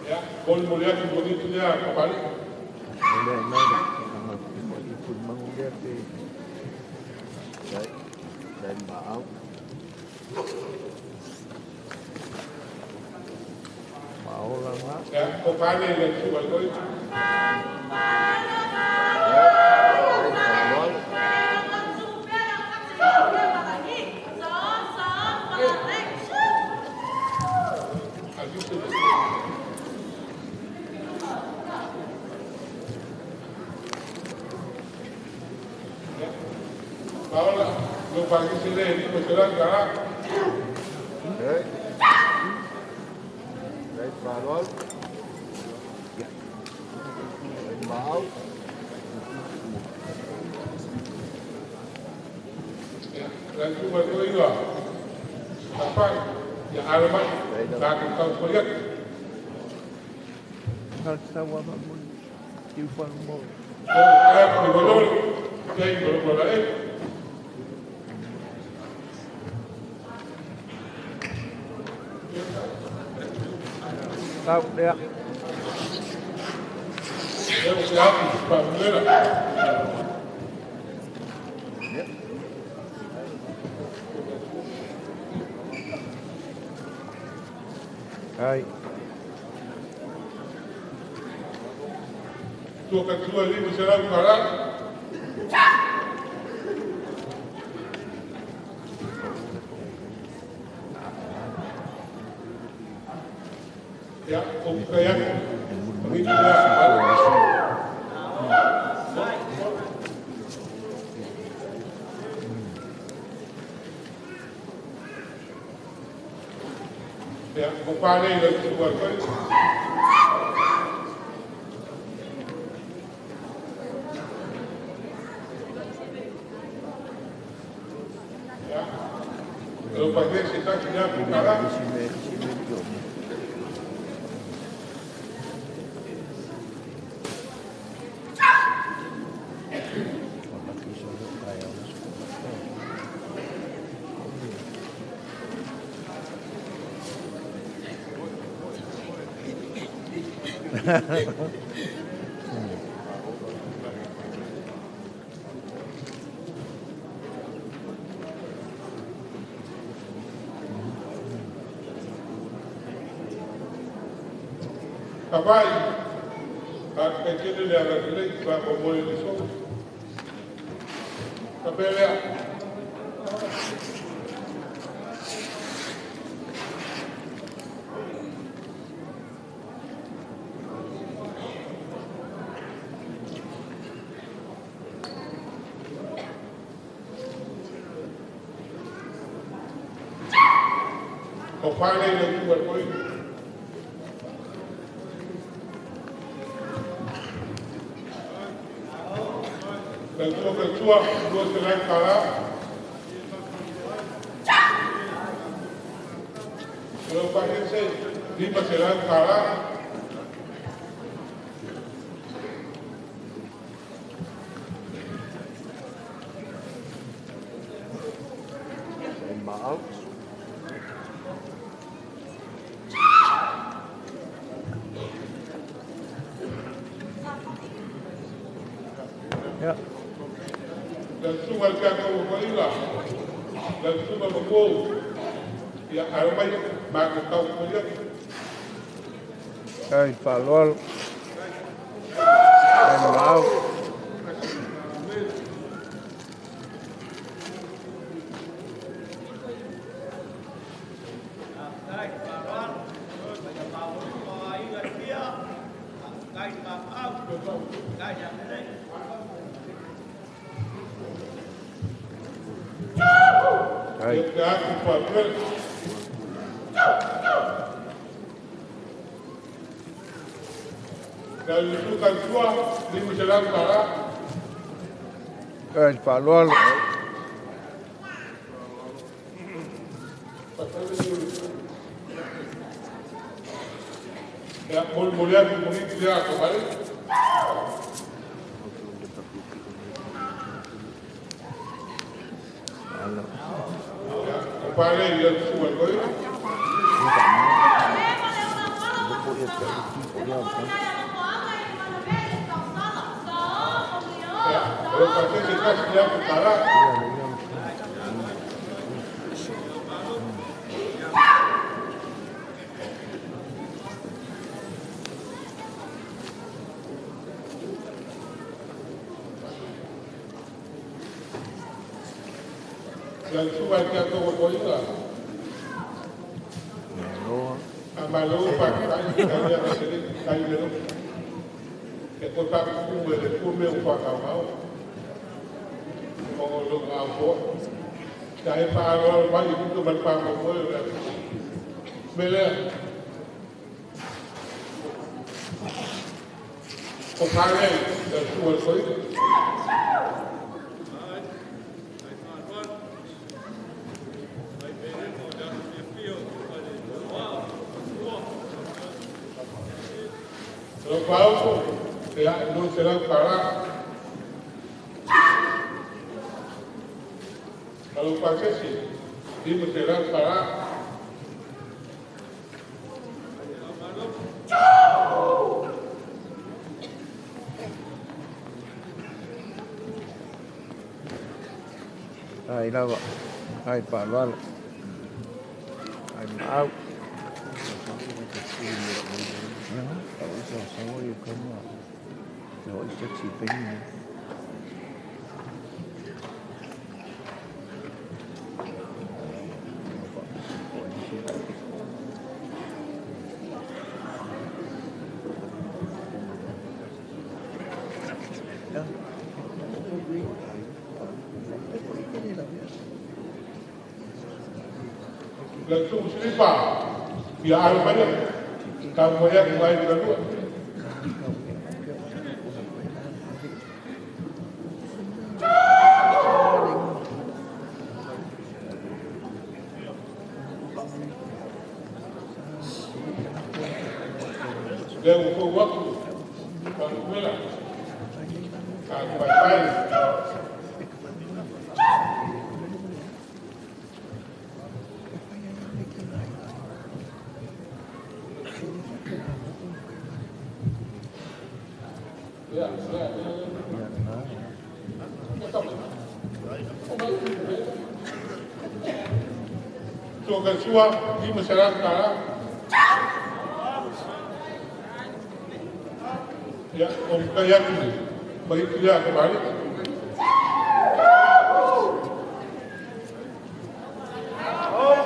Ya, boleh mulia begitu dia kembali. Dan maaf. Ya, kembali dan sebagai. Ahora, lo pagi sini, berjalan gerak. Baik, Farol. Maaf. Ya, lalu berdua. Apa? Ya, alamat. Tak tahu proyek. Kalau tahu apa pun, telefon mo. Oh, boleh. Saya boleh. Tau dia. Hai. Tua ketua ni berserang barang. Ya, kaya begitu lah. Ia, o pale i le tua koe. Ia, o pale se tasi ia kukara. Papai, a tele le ala le pa ko mo le so. Kapelea. O pale le tua koi. La tua tua se la kala. Lo pale se lima se la kala. Yeah. La tua ka ko ko ila. La tua mo ko. Ia armai ma ko ka ko ia. Ai fa'aloalo. Ai maau. Ai. Ia ku pa ko. La tua tua lima se la kala. Ai fa'aloalo. Ia mol molia ku mo ni ia ko vale. O pale ia tua ko. Ia, o pale se kasi ia ku kala. La tua ka ko ko ila. A malo pa ka ia se le kai le. E ko ta ku le ku me o pa ka mau. O lo ga fo. Ta e pa ro pa i ku ma pa ko ko. Mele. O pa le la tua ko ila. Lo pauso, no será para. A lo pasese, dime será para. Ai lava. Ai fa'aloalo. Ai maau. La tua slipa, Ia alo mai tau mai aku ai ka lua. Leo ko waku ka kuela ka pai. So ka sua di masyarakat. Ya, om kaya ni, baik dia kembali.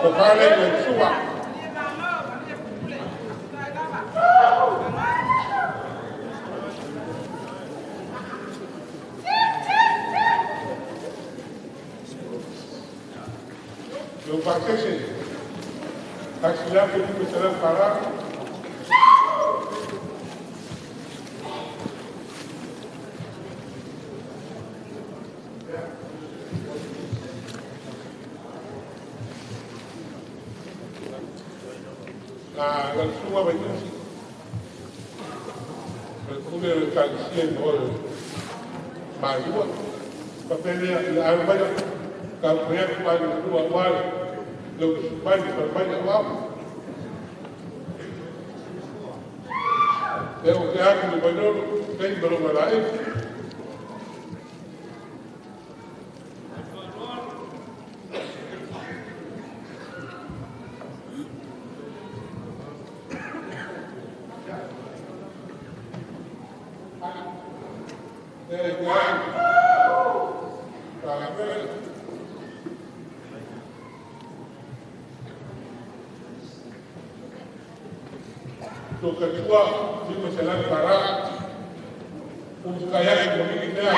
Kembali ke sua. Lo pakai Taksilah pergi ke jalan parah. Nah, dan semua banyak sih. Berkumpul kali boleh. Maju, papelnya ada banyak. Kalau banyak dua wal, lebih banyak banyak wal. Leo que hago mi mayor, tengo lo malaik. Ketua di masyarakat barat untuk kaya ekonomi kita.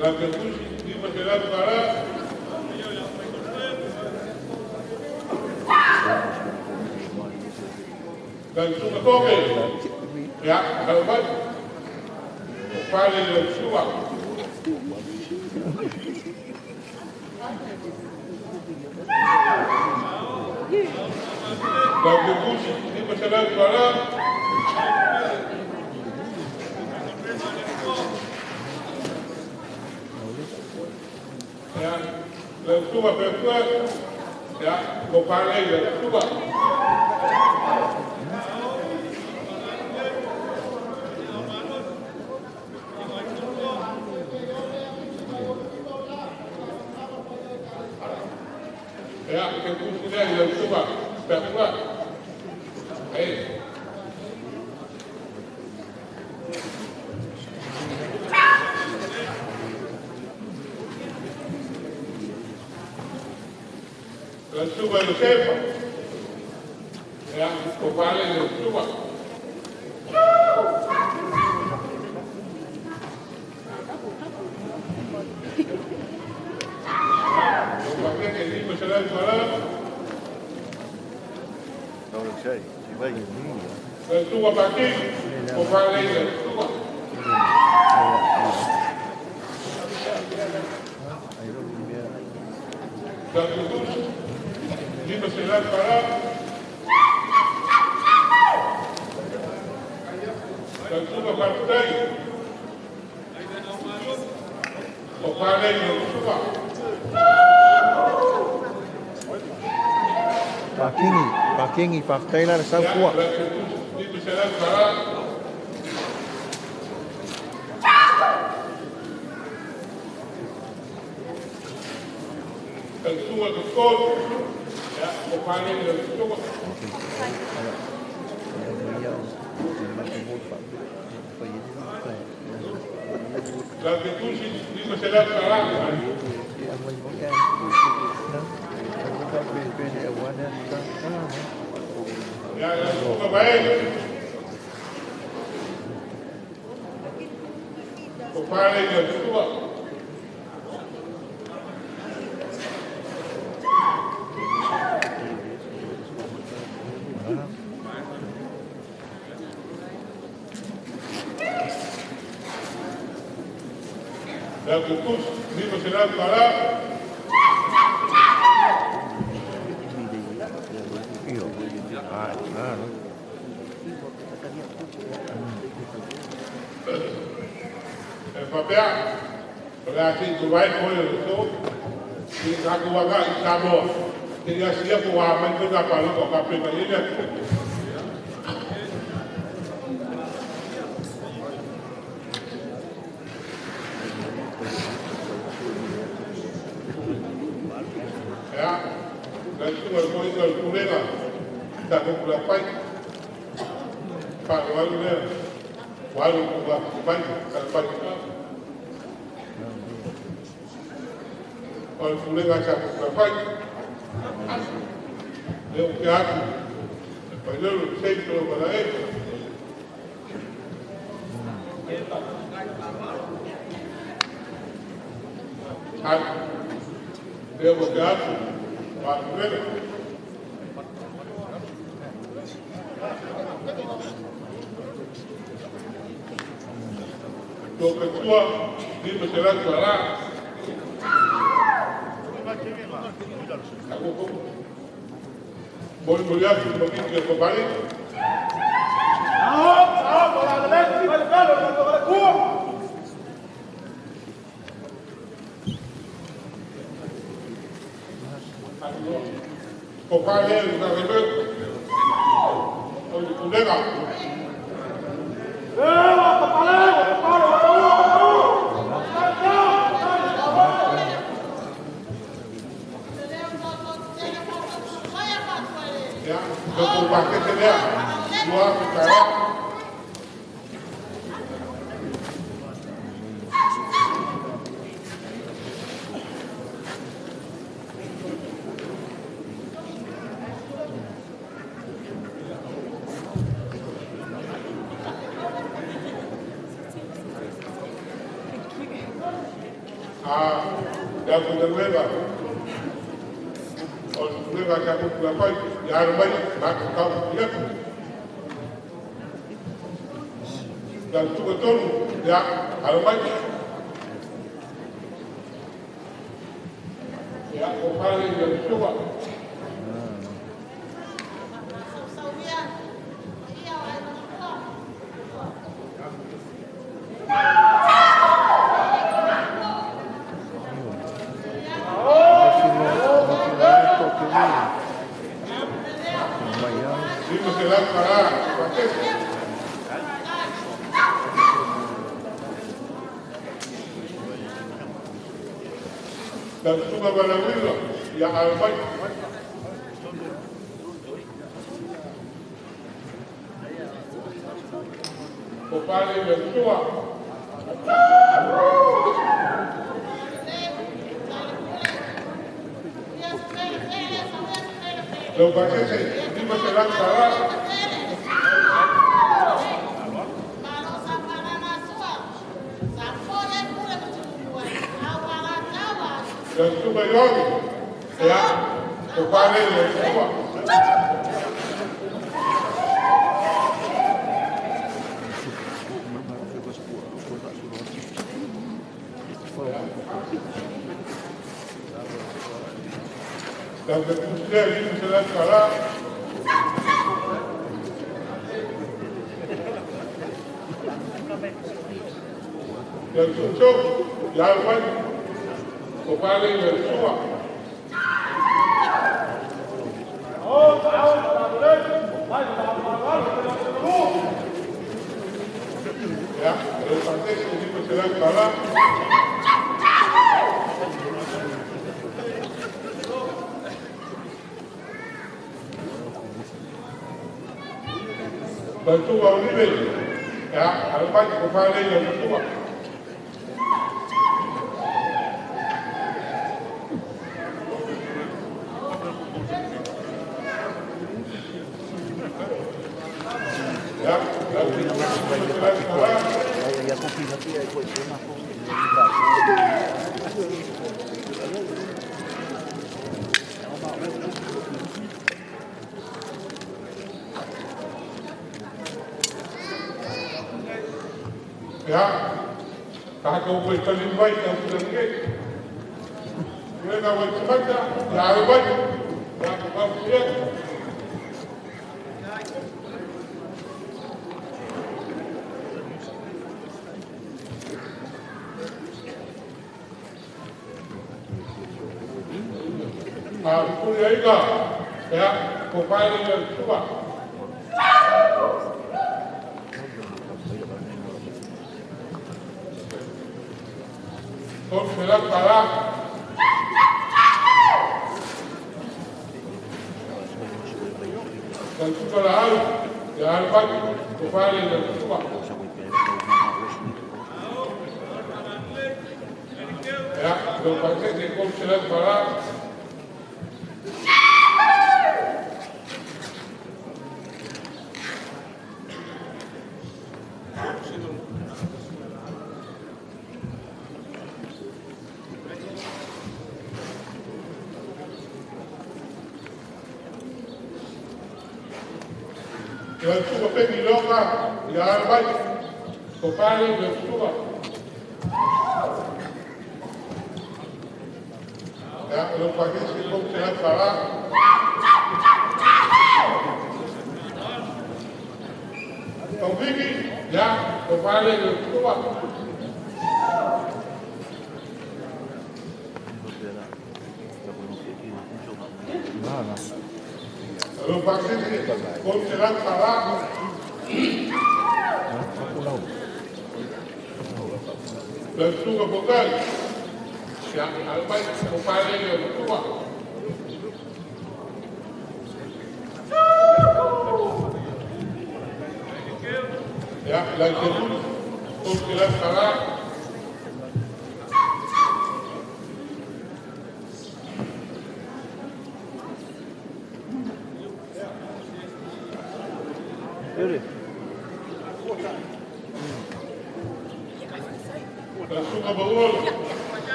Lau Kefusi, $500. Lau Susuga Toke, ia, lau mai. O pale lau susuga. Lau Kefusi, $500. Ia, lau susuga Pepua, ia, o pale lau susuga. Ia, ke kusi lea i lau susuga Pepua. Ei. Lau susuga Iosefa. Ia, o pale lau susuga. O pakeke $500. Lau susuga Paki, o pale lau susuga. Lau Kefusi, $500. Lau susuga Faafetai, o pale lau susuga. Pakingi, Pakingi, faafetai la le saufua. Lau Kefusi, $500. Lau susuga Tokolu, ia, o pale lau susuga. Lau Kefusi, $500. Ia, lau susuga Vae, o pale lau susuga. Lau Kefusi, $500. E faapea, o le a sei tuvai foi o le so, i tatou aga i Samoa, te ia sia po a mai foi ka palota o ka pena i le atu. Ia, lau susuga foi o le pulega, tatou pulafai, faaloalo lea, walu ku mai, ka pai. O le pulega sa pulafai, lea o ke atu, e pailelo sei tolo mala e. Ai, lea o ke atu, pa pulega. Topetua, $500. Moli moli atu i makiki o papale. O pale le karebe, o le pulega. Ia, o pakete lea, $2,000. Le au o le ka ku la pai ya alo mai ma ka ya la tu ko tonu ya alo mai ya o pale ya suwa.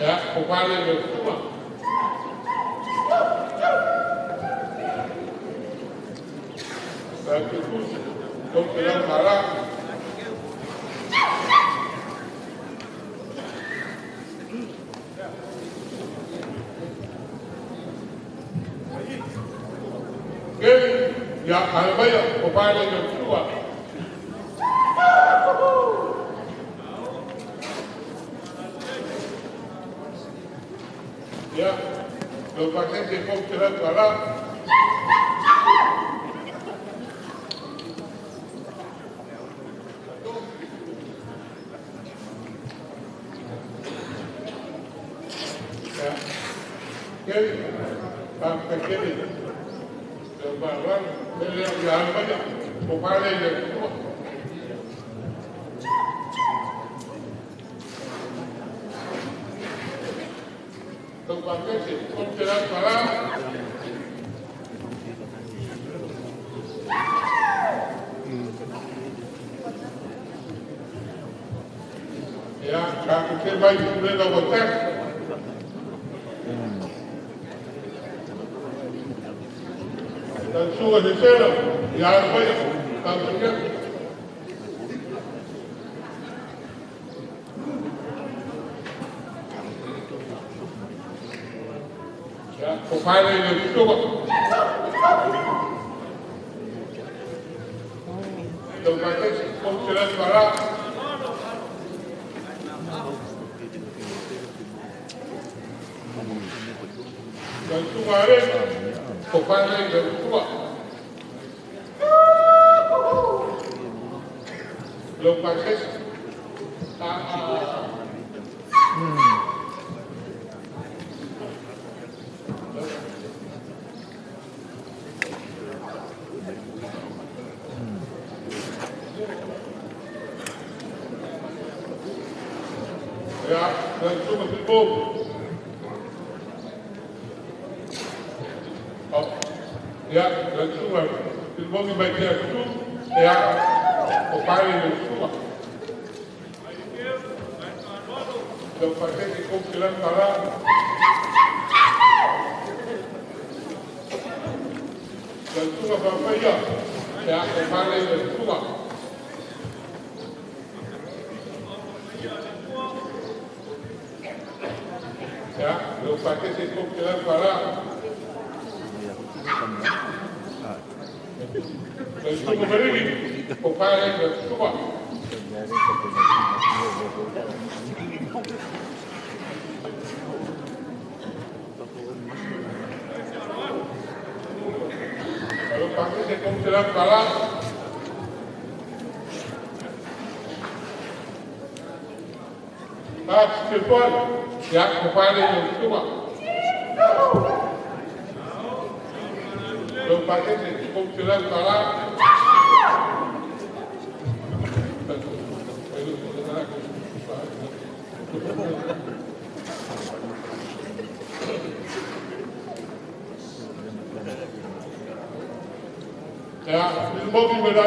Ia, o pale le tua. Ia, te kusi, o te lau mara. Kevin, ia, alamaia, o pale le tua. Ya, lo paciente con que la para. Ya, Kevin, pa Kevin. Lo para, le ya vaya, o para le Lo paciente con que la para. Ya, ka te vai le la botar. Dan suga de cero, ya voy a Ya, o pare le suga. Lo paciente con que la para. Dan suga o pare le suga. Lo paciente Ya, dan suga silbo. Ya, dan suga silbo mi bai tia tu. Ya, o pare le suga. Lo paciente con que la para. Dan suga papaya. Ya, o pare le suga. Ya, lo paciente con que la para. Dan suga berili. O pare le suga. Lo paciente con que la para. Ah, se pode. Ya, o pare le suga. Lo paciente con que la para. Ya, il modo in cui a la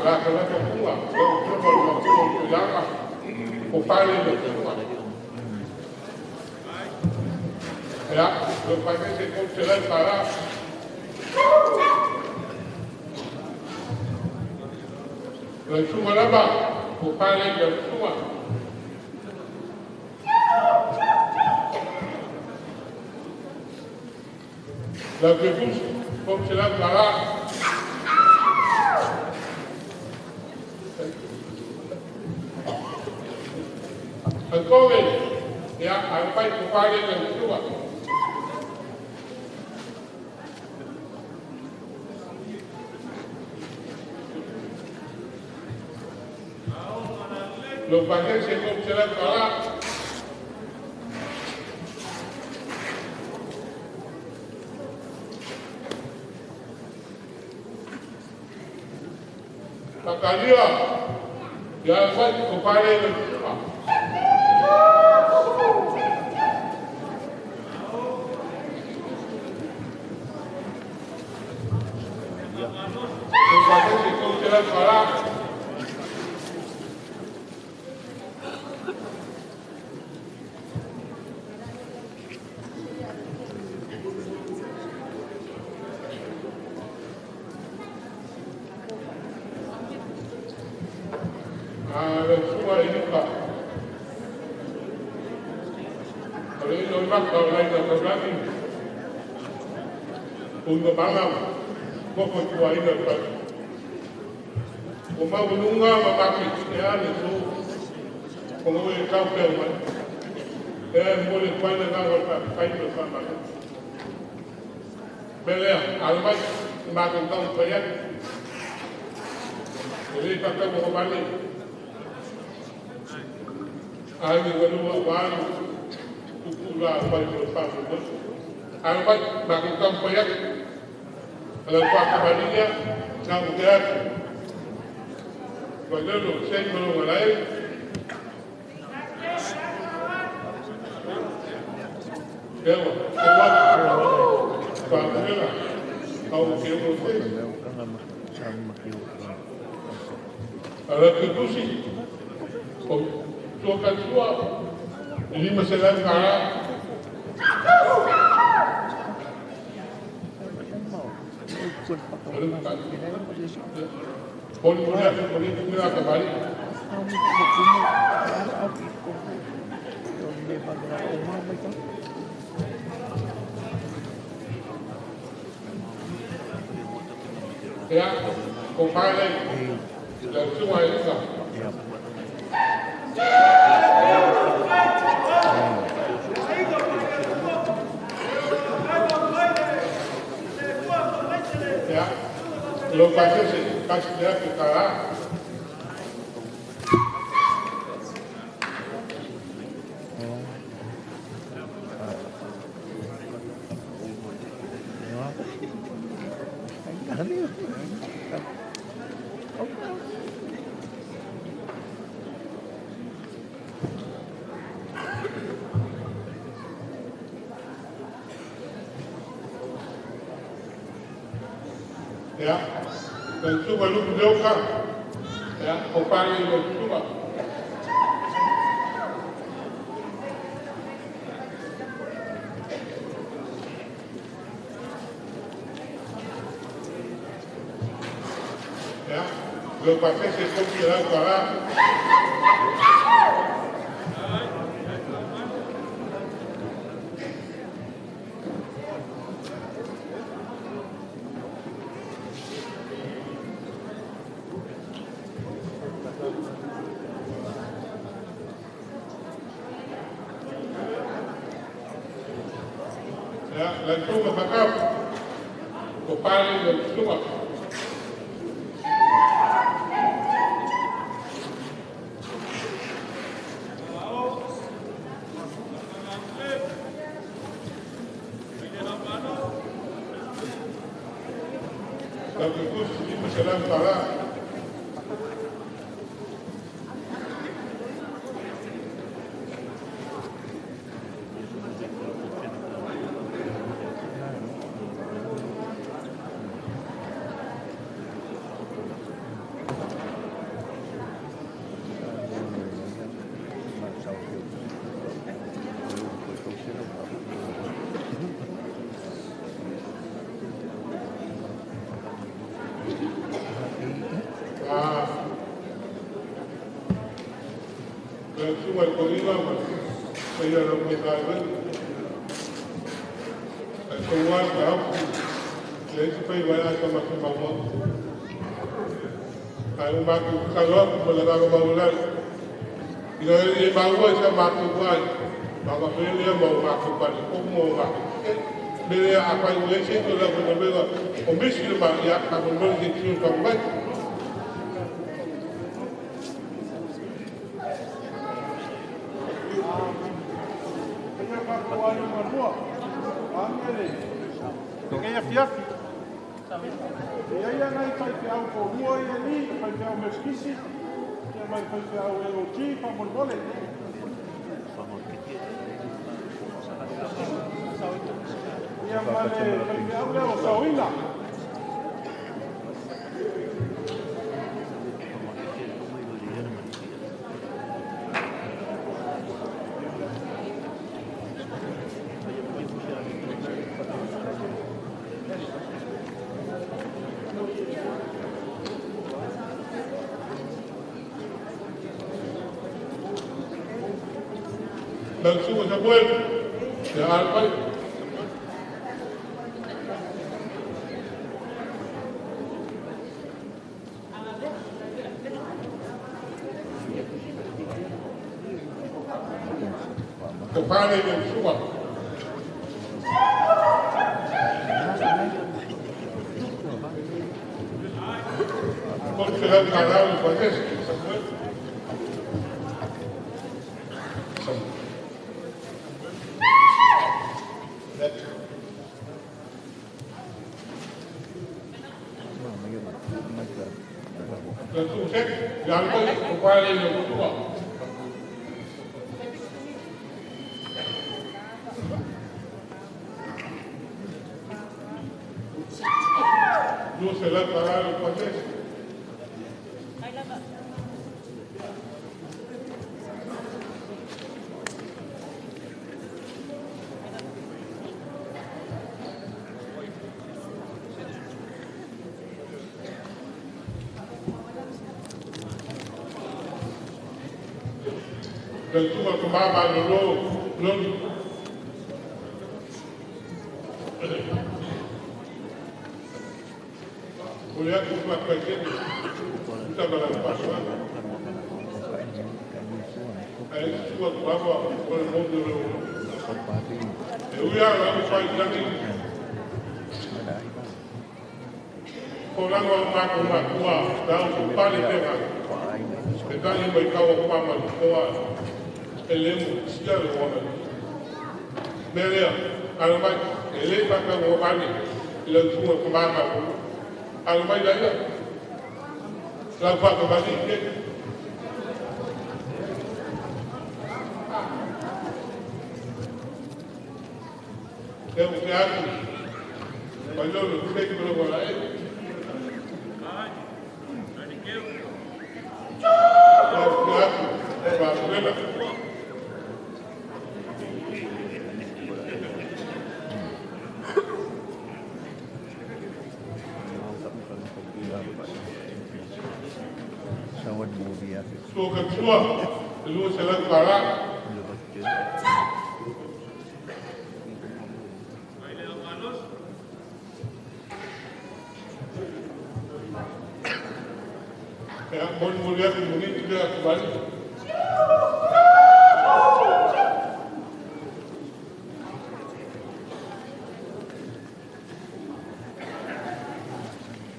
la la la o pare le suga. Ya, lo paciente con que la para. La suga laba, o pare le suga. La bébouche, comme cela para. Ancora, ya, al pai o pare le suga. Lo paciente con que la para. Takalia, ya fai o pare le suga. Lo paciente con que la para. Lau susuga Elika o le ina o maka o laina taulagi uiga moko tuaina le fai. O maualuga ma mataitiea le aso ona ua e tau pea mai. E mo le tuai le agaga o le faafetai ma le faamalo. Mea lea, alo mai, e matou taumafai atu. E lē faataumagamale aiga galua aua le tuutuu la mai mo le faamoemoe. Alo mai, matou taumafai atu. O lau faakamaliga, na ua tea atu. Vailolo, sei ma lou galae. Ewa, ewa, faamuega, au ke o te. Ala tutusi, o tua katua, 500 kara. Poli muli atu, poli muli atu mari. Ia, ko pālei, lau susuga Elisa. Ia, lou pasese, kasi te atu kara. Ia, lau susuga Lupu Leoka. Ia, ko pālei lau susuga. Ia, lou pasese kopi lau kara. Ia, lau susuga Makapu, ko pālei lau susuga. Lau tutusi 500 kara. Lau susuga i Koliga ma paia lau Matagaluega. Ae soua le mataupu, le isi faiva e ata ma se maumau. Ae ua matou tatalo atu ma le agaga maualalo. Ina ia e maua i sa matou ai, ma ka lea ma o matou paletomu ma o matou tetele. Mea lea afai ua i ai se isi o le aufaigaluega o misi le ma ia faamolemole se i tino mai. Afiafi. Ia ia nai faifeau toalua ia i le faifeau Melekisi ia ma le faifeau LOG faamolemole. Ia ma le faifeau lea o Saoina. Lau susuga Samuel, ia alo mai. Topale i lau susuga. $300 le pasese Samuel. Lau susuga Seke, ia alo mai, topale i lau susuga. $200 le pasese. Lau susuga Tomama Lolo Loli. O le atu fa'ataitele uta ma lau fa'asoaga. Ae susuga tumama o le motu o le e ui a lau fa'ailagi folaga o matou matua tau pale pega e tagi mai kau o pama toa e le mo sia le oa mea lea alo mai e lē faataugovale i lau susuga tomama alo mai laia lau fa'atamali'i ke. E o te atu mai lolo seki ma lau alae. E o te atu fa'apuena. Sua ka tua $200. Ia molimoli atu moniti lea atumali.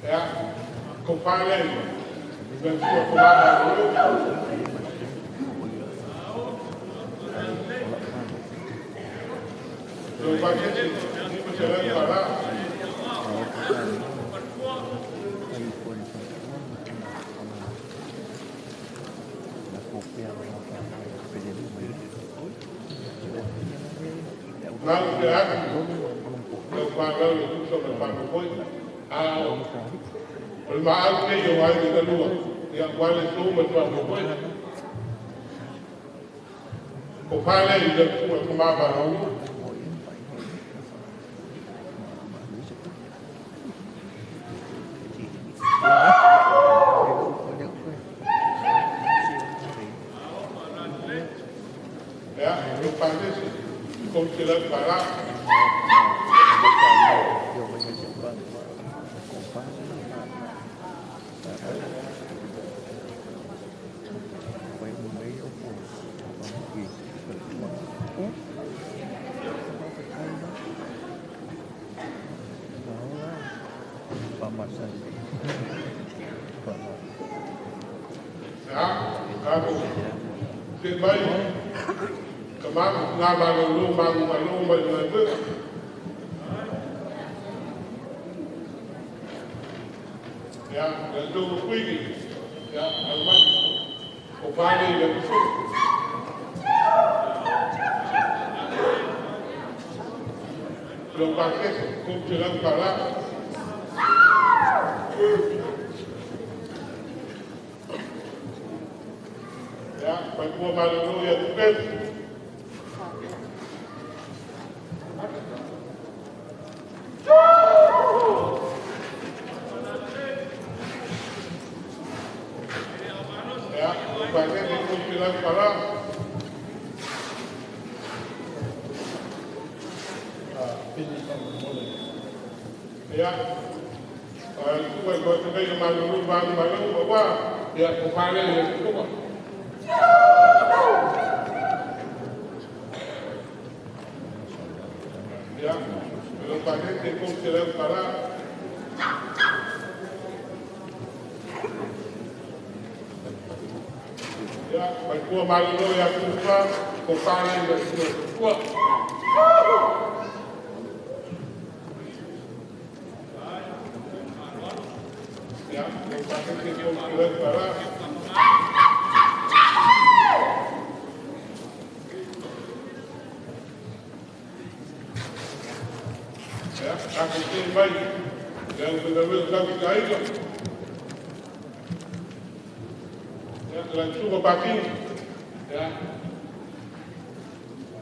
Ia kopale lau susuga tomama lolo. Lau paketi $500. Lau te atu lau whanau le tusa ma le whanau a o le maau nei o ai le lua ia wale sou ma le whanau foi o pale i le tua kamama lolo. Ia, o pasese $300. Ia, tatou se mai ka magu ngā malolo magu malo mai mai mai. Ia, le tō kuiki. Ia, alo mai. O pale i le kusu. Lau pasese, $300. Ia, pai kua malolo ia tupe. Ia, lau pasese, $300. Ia, o le tuka i koe te malulu malu malu wa ia ko pale le tuka. Ia, lo pale te ko te leu para. Ia, mai kua malulu ia tuka ko pale le tuka. Ya, lo pale te ko te leu para. Ya, aku te mai. Ya, o te leu tau ki taika. Ya, la tuka paki. Ya.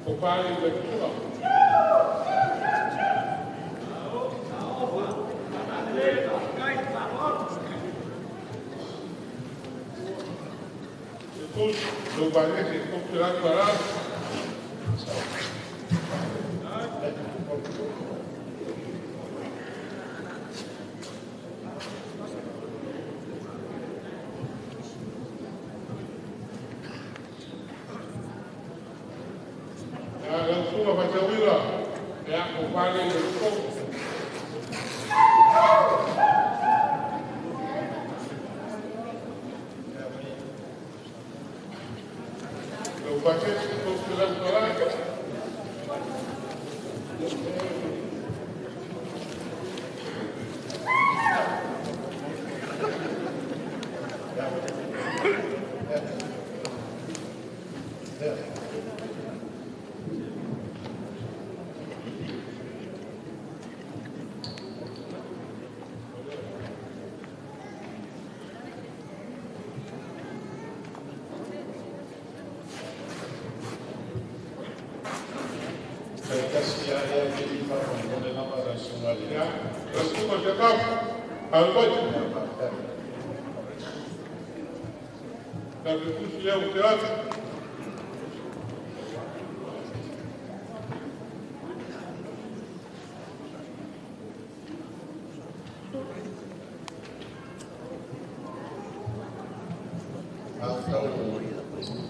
Ko pale le tuka. Lo pale te ko te leu para. Ya, la tuka pa te wila. Ya, ko pale le tuka. Lo pale te ko te leu para. Kasi ia ea ke i whakamone lama ra sunga le. Ya, la tuka te kap. Aloi. La tuka leu te atu.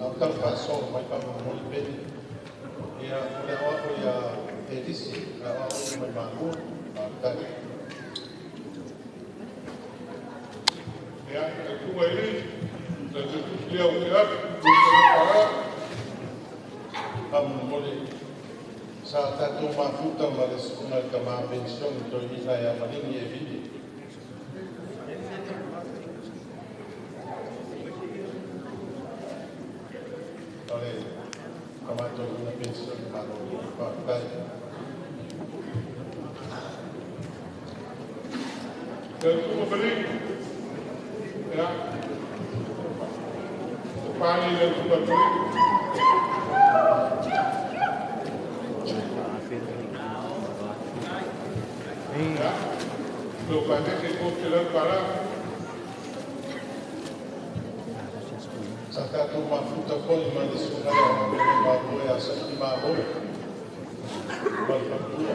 Au tau whaso mai whakamone peni. Ia, o le awa ko ia Elisi, le awa o mai māmua, whakatari. Ya, la tuka ili. La tuka leu te atu. Te leu para. Whakamone sa tātou mafuta ma le sunga le tama pension i toi ina ia malingi e vili. O le tama toi ina pension i malo i whakatai. La tuka pali. Ya. Ko pale le tuka pali. Ya, lo pale te ko te leu para. Sa tātou mafuta foi ma le sunga le awa pene māmua ia sa ki māmua. Ma le whakatua.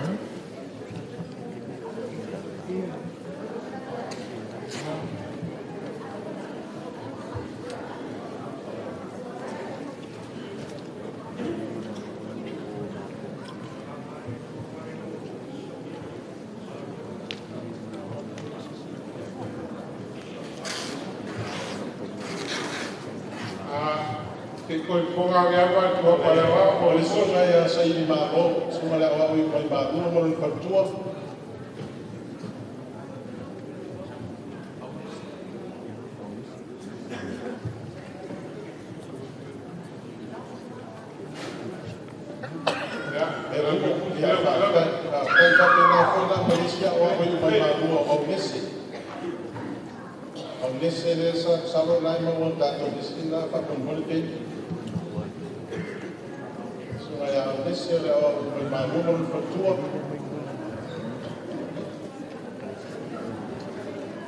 Te koe ponga le awa tua pale wa. O le sunga ia sa i māmua, sunga le awa i mai māmua ma le whakatua. Ya, E ia whakatai, whakatai whapena foi la ma isi awa o i mai māmua au nese. Au nese le sa salo nai maua tātou nese na whakamone peni. Sunga ia au nese le awa o mai māmua ma le whakatua.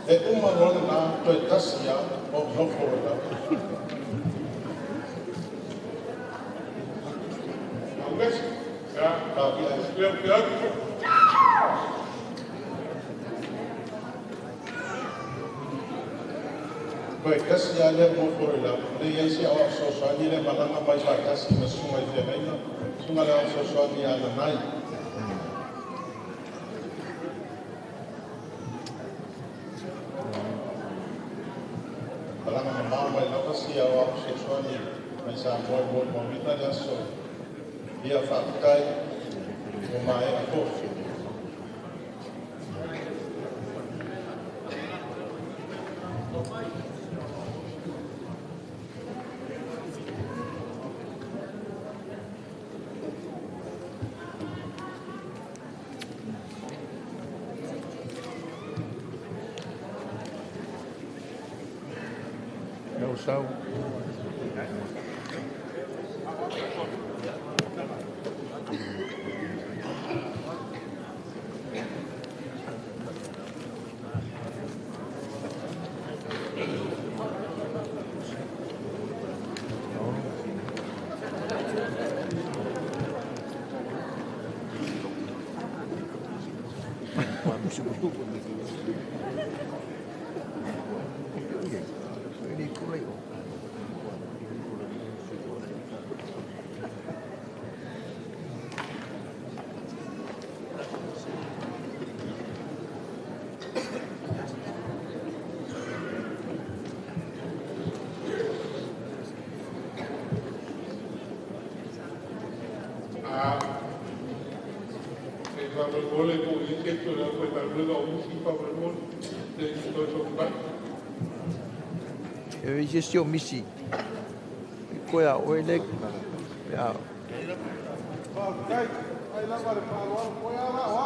E uma loa na toe tasi ia o nofo la. Au nese. Ya, leu te atu. Koe kasi a lea mo fo la le ia se o so so ni le malanga mai fa kasi ma sunga i feaina sunga le o so so ni ala nai. Malanga ma mai la kasi a o so so ni mai sa mo mo mo mita le so ia fa kai o mai a fo. Sau. E se o misi. Koe a oe le. Ia. Ai lava le fa'aloalo koe a la oa.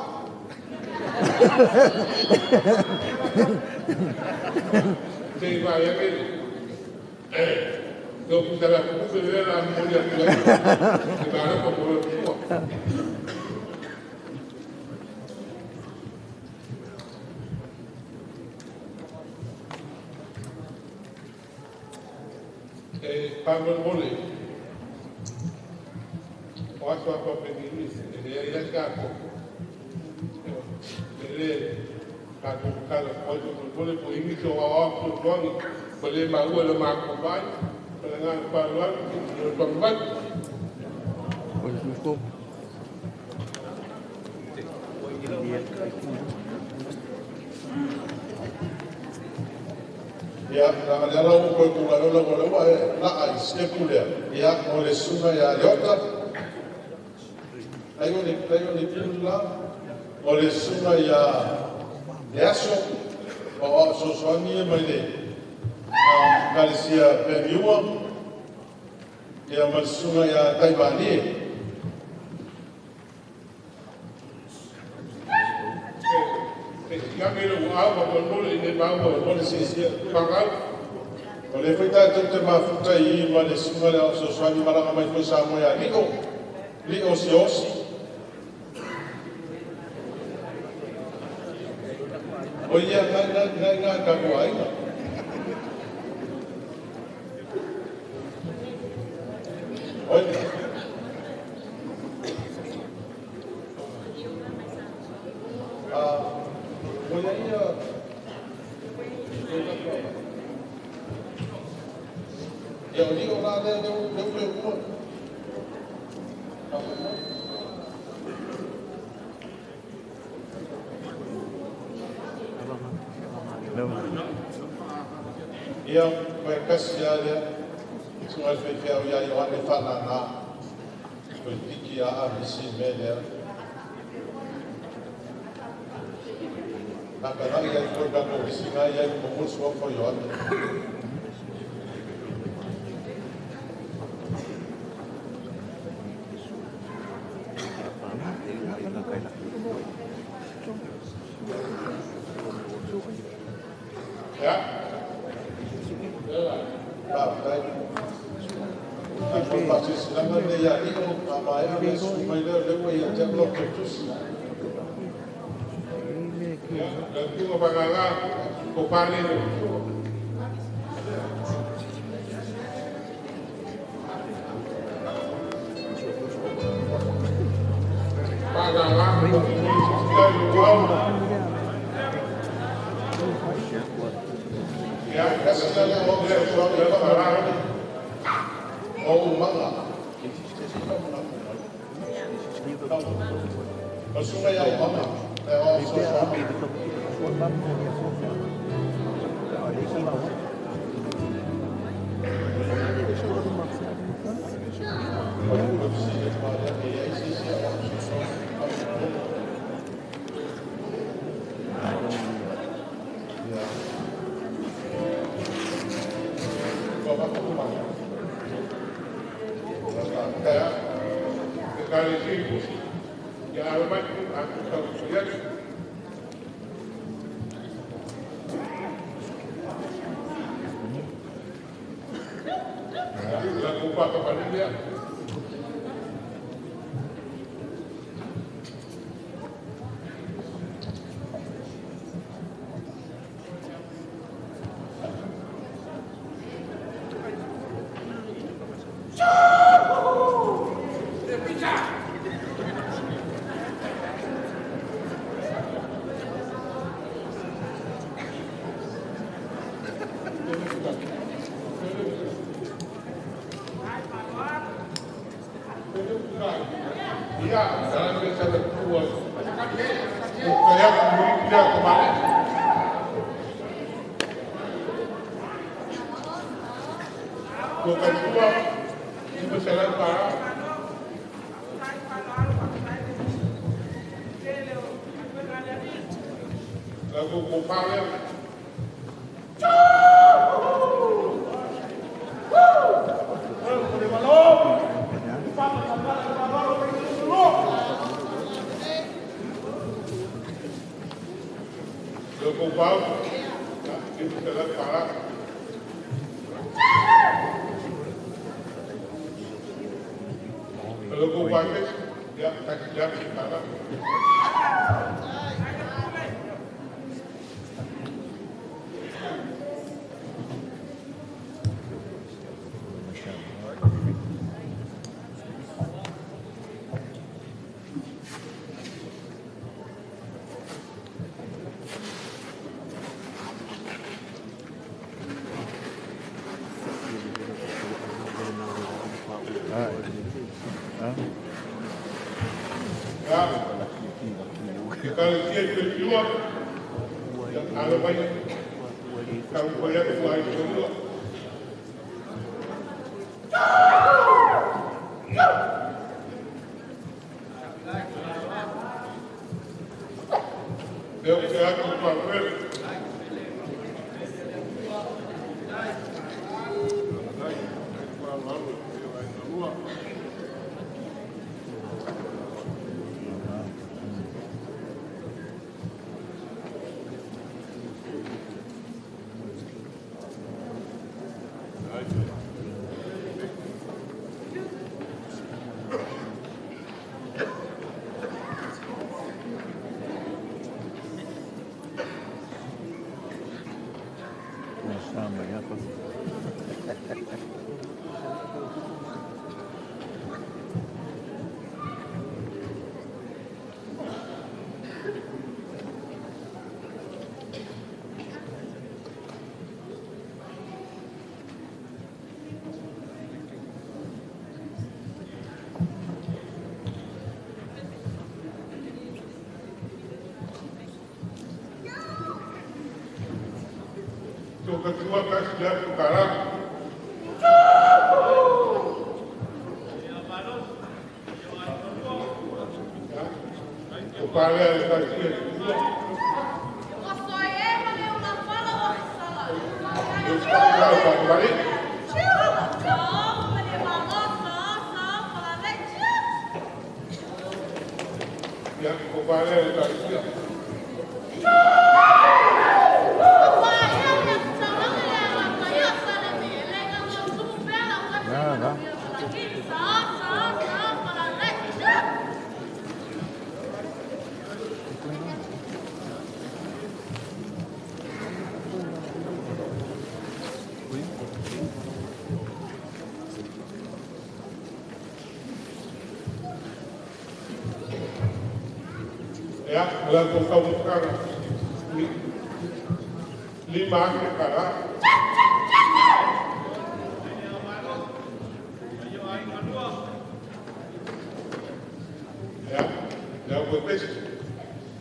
Te vai a que no puta la puta de la memoria te va a como faamolemole o aso a faapenilisi e leai ai tatou e lē tatou kala oi faamolemole po igisi o aoao fesoasoani ma lē maua i le matou vai ma le agaga faaaloalo o le faagamai. Ia, laga le ala ua koe kula ola ua leua e la'a i stepu lea. Ia, o le suga ia Leota. Ai o le pulu la. O le suga ia Leaso. O o sosoani e mai le Kalesia Pemiua. Ia ma le suga ia Taivani. O le foi tātou te mafuta i ma le suga le au sosoani malaga mai foi sa moe a lio, lio si osi. O ia ngai ngai ngai ngai kako aiga. Oi. O ia ia ia o lio la le le le le ua. Ia mai kasi a lea sunga le faifeau ia Ioane Fa'anānā o le piki a ABC me lea nakanai ai foi tatou lisiga ai ai momoli suafa o Ioane. La 5,000 tala. Ia, le au pepesi.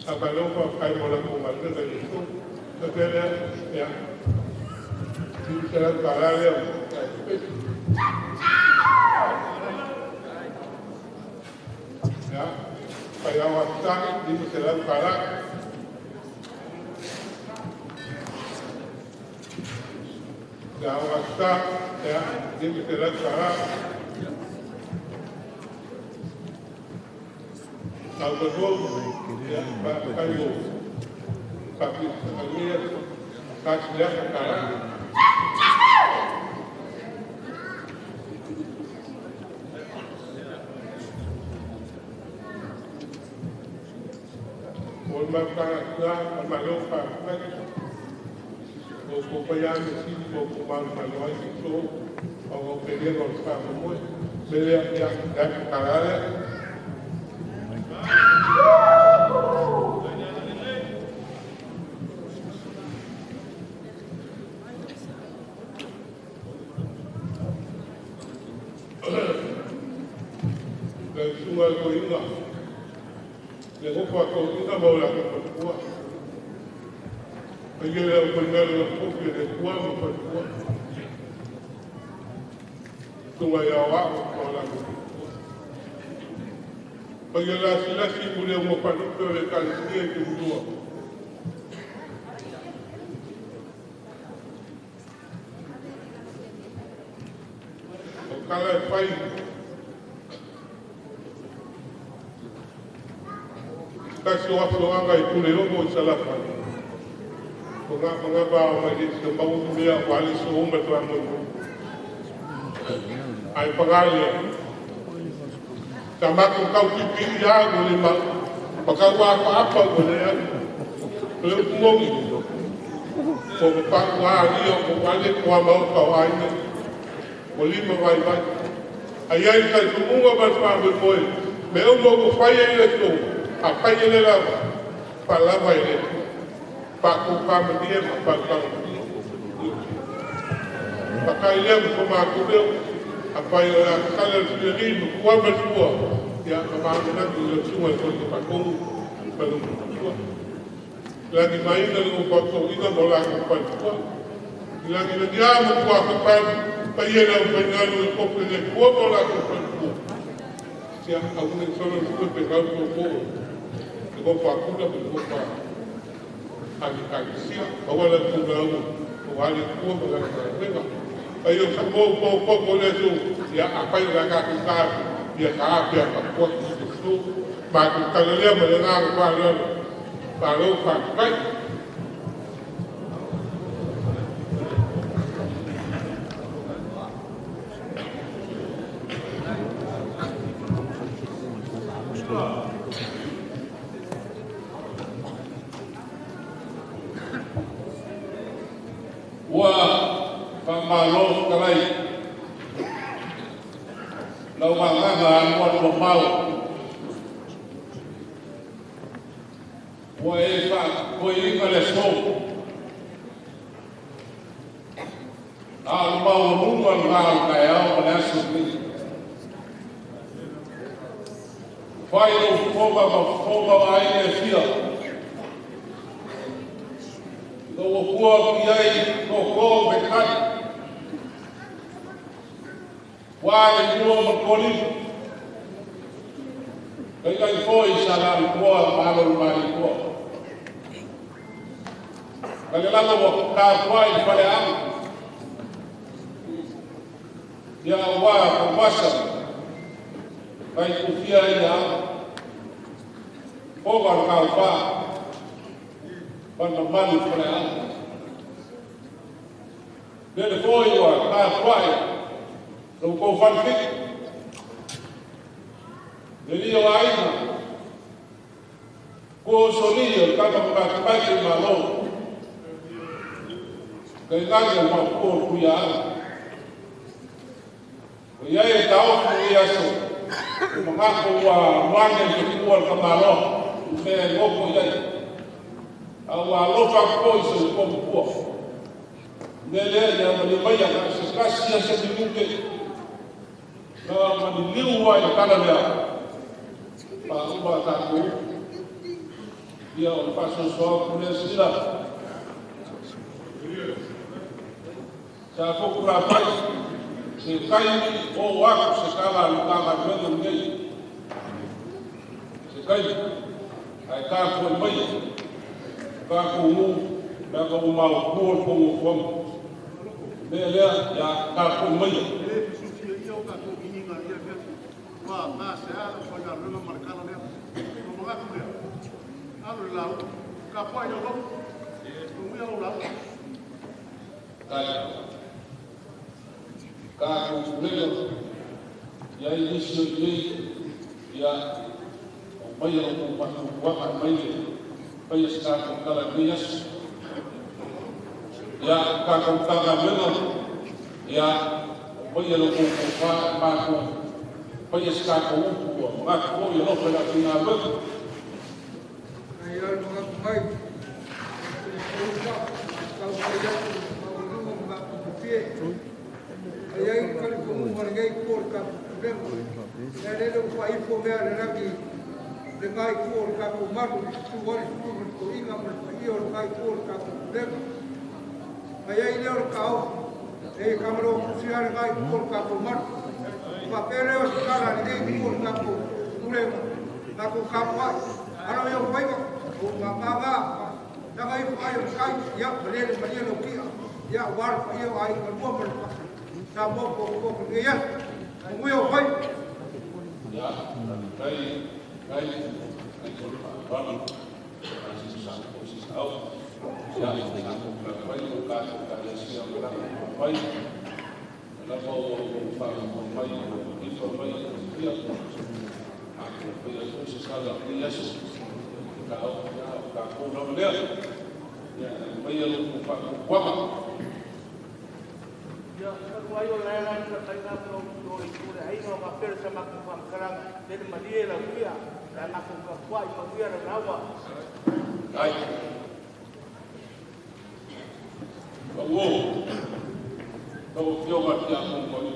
A malo faafetai mo latou galuega i le aso. Faapea lea, ia, $500 lea mo le au pepesi. Ia, Faiao Afisagi, $500. Le au Afisa, ia, $500. Au Pepou, ia, faafetai mo faafitalia, $4,000. O le mafutaga atu la, malo faafetai. O ko paia me sili mo ko malu malo ai se so o o pelega o le faamoemoe. Me lea, ia, le ake tala lea. Le susuga i le toeaina, le nofo a toeaina ma o latou faletua. Paia le aufaigaluega le tofi a le Atua ma faletua. Susuga ia Aoao ma o latou faletua. Paia lasilasi mo le aumafalupe o le Ekalesia i Tumua. O tala e fai tasi o afioaga i Puleono i Salafai. O ngā mangava o mai le se mau mea o ale so uma toa mo. Ai pagalia. Ta mako kau pipi ia o le ma. Pakau apa apa o le ai. O le upungogi. O ko paku a lia o wale ko a mau ka o aina. O lima vai vai. Ai ai kai tumunga ma fa mo moe. Me o mo fai ai le so. A fai le lava. Pa lava i le. Pa ko pa ma dia ma pa pa. Pa kai le mo ma ko leo. A fai o la kala le siri mo kua ma sua. Ia ka ma na ku le sua ko te pa ko. Pa lo sua. Lagi mai na lo pa ko ina mo la ko pa sua. Lagi le dia mo kua ko pa pa ia la pa na lo ko pe le kua mo la ko pa sua. Ia a un solo sua pe ka ko ko. Ko pa ku la ko pa. Ali kali sia, awa la ku la u. O ali kua mo la ko pa. Ai o sa mo po po ko le su. Ia a pa la ka ku ka. Ia ka pia ka kua ku su. Ma ku ka le mo le na ko pa le. Pa lo pa kai. Ua faamālō fetalai lau agaga alualu mamao ua e faafoeina le aso a o le maualuga lena o le taeao ma le aso lenei. Fai lou fofoga ma fofoga o aiga e fia ina ua pua atu i ai tōtō me tali. Ua le mua ma tolima. Kai foi sa la koa ma lo ma koa. Ka le lala ua ka koa i fale anga. Ia ua ka masa. Kai kufia i anga. Poga ka fa. Pana manu fale anga. Lele foi ua ka koa i. Lo kou falfiki. Le lia o aiga. Kua osoli o le kama makatimai ke malo. Kai nagi o maupua o kuia anga. O iai e taofu i aso. O mangako ua luane i te kua le kamaloa. U mea e ngoko i ai. A ua alofa ako i se upua mapua. Mea lea ia malie maia na se kasi a se minute. Na maliliu ai le tala lea. Faauma a tatou. Ia o le faasoasoa atu lea sila. Sa foku la fai. Se taimi o atu se tala a le Matagaluega lenei. Se taimi ae tapuai mai tatou nuu leaga ua maotua le tou nofoaga. Mea lea ia tapuai mai. Tatou pulega ia i nisi o i nei ia aumaia lo tou faatuatuaga e aumai le faia se tatou tala i lenei aso. Ia tatou Matagaluega ia aumaia lo tou tofa e matou faia se tatou upu ua manatu foi alofa i le aufaigaluega. Ai le manatu mai, tau fai atu maualuga ma matagofie. Ai ai le talitonuga lenei po o le tatou pulega. Lea lele ua faaifo mea le lagi le ngai itu o le tatou malu i susu ai le sulu ma le toiga ma le paia o le ngai itu o le tatou pulega. Ai ai lea o le taofi, e kamalo tusi a le ngai itu o le tatou malu. Faapea lea o se tala a lenei itu o le tatou pulega, tatou tapuai. Alo ia o faiva, o mamama, daga ifo ai o kai, ia, malele malia lau kia, ia, ua le paia o aiga lua ma le Samoa po po po ia, manuia o faiva. Ia, kai, kai, kai ko le faaaloalo, a se sa ko se sa au. Ia, tatou fai o tatou ekalesia ma laga mai. Lava o o faamoemoe mai, o ifa mai, ia, a ko faia foi se sala i lenei aso. Ka au, ia, o tatou lava lea. Ia, maia lo tou faatuatuaga. Ia, talu ai o la la i ka taina ko o i kure ai no ma pere sa ma ku whamkaranga, tele malie lau kia, la na ku ka kua i manuia la nawa. Ai. Pau o, tau afioga ki a kou mai.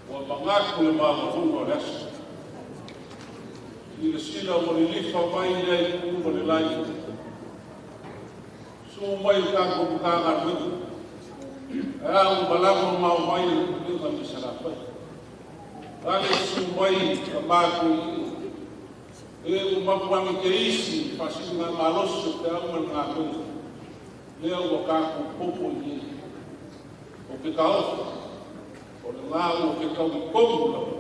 Ua manatu le maualuga o le aso. I le sila ua lilifa mai lea i tu'u ma le lai. Su mai le tatou Matagaluega. Ae a ua malaga ma mao mai le pulega mai Salafai. A le susu mai ka matou i e ua mapuage ke isi faasiliga malosi o feau ma le galuega. Lea ua tatou popo i ai. O ke taofi, o le la ua fetau i tonu lava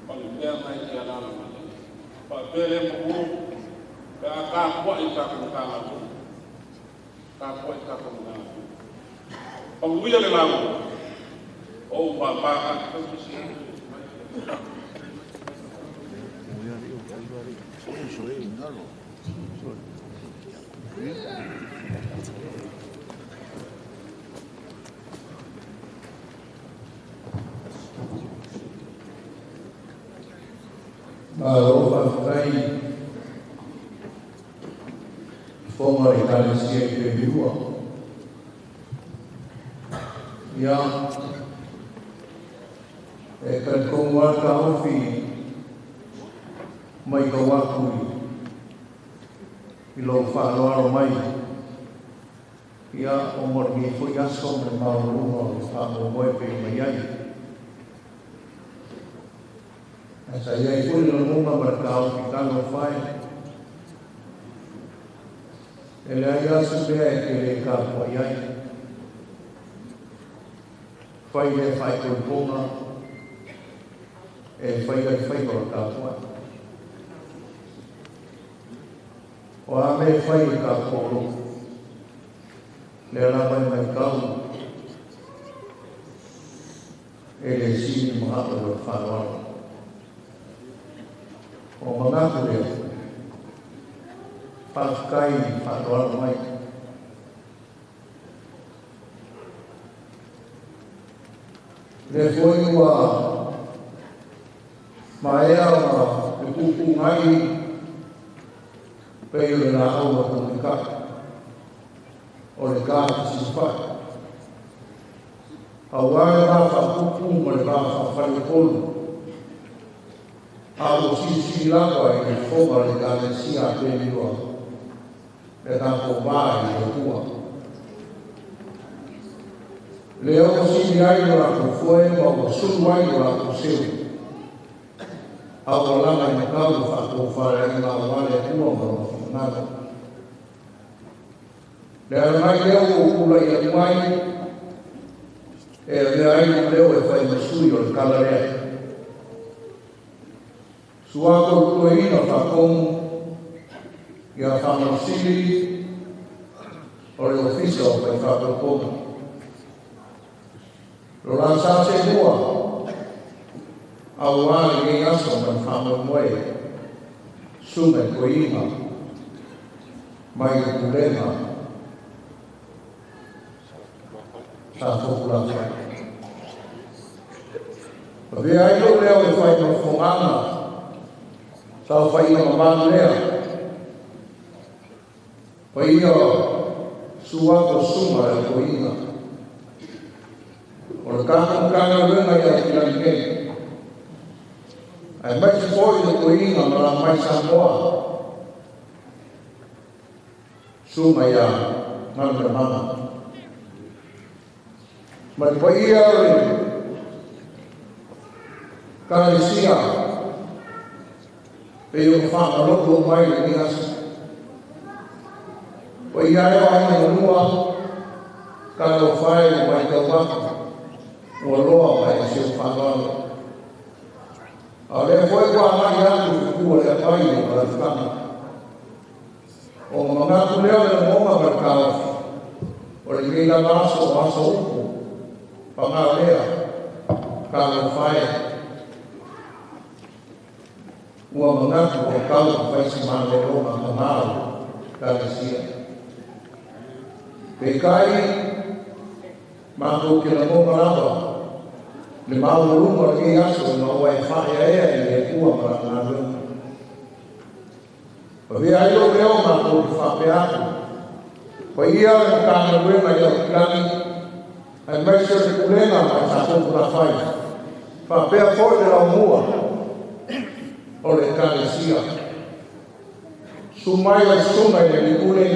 ma le mea na e te alaala mai ai. Faapea lea pau pe a tapuai i tatou Matagaluega. Tapuai i tatou Matagaluega. Paguia le lauga o ou mama ka Malo faafetai fofoga o le Ekalesia i Pemilua. Ia, e talitonu lava le taofi mai tau atu i lou faaaloalo mai. Ia, o mo lenei foi aso ma le maualuga o le faamoemoe pei mai ai. Ae sa i ai foi le lagona ma le taofi talofa e. E leai lava se mea e te le tapuai ai. Fai lea faaipoipoga e fai ai faiva o le tapuai. O a mea e fai e tatou o loto. Lea lava e matau e le sili manatu o le faaaloalo. O manatu lea, faafetai i faaaloalo mai. Lea foi ua maea ma le puupuugai pei o le laau a tamaita'i. o le ta fesilifa'i. Auā le va faapupu ma le va faafalepolu. A ua silisili lava i le fofoga o le Ekalesia a Pelilua le tatou va i le Atua. Lea ua sili ai lo latou foe ma ua sulu ai lo latou seu. A ua laga i matau le faatofalaiga auā le Atua ma lona finagalo. Le ala mai lea ua ou tulai atu ai e avea ai lou leo e fai ma sui o le tala lea. Suafa o le Toeaina Faatonu ia Faamasili o le Ofisa o Fai Faatautoga. Lo la sa selua auā lenei aso ma le faamoemoe susuga i toeaina mai le pulega sa topulafai. Avea ai lou leo e fai ma fofogaga saofaiga mamalu lea. Paia suafa susuga le toeaina. O le tatou Matagaluega i Aukilani nei. Aemaise foi le toeaina na la mai Samoa. Susuga ia Galumalemana. Ma le paia o le Ekalesia pei ona faamalolo mai lenei aso. Paia e o aiga malua, talofa e le matau atu, ua loa mai e si ou faaaloalo. A o lea foi ua agai atu i fetu a le apai o malafutaga. O manatu lea o le lagona ma le taofi, o lenei lava aso o aso upu, paga lea, talofa e, ua manatu ua tau ona fai se malologa mama o le Ekalesia. Peitai, matou te lagona lava le maualuga o lenei aso ina ua e faaeaea i le Atua ma lana galuega. Avea ai lou leo matou te faapea atu, paia le Matagaluega i Aukilani, aemaise o le pulega ma tatou tulafai, faapea foi le laumua o le Ekalesia. Susu mai lau susuga i le alii pule,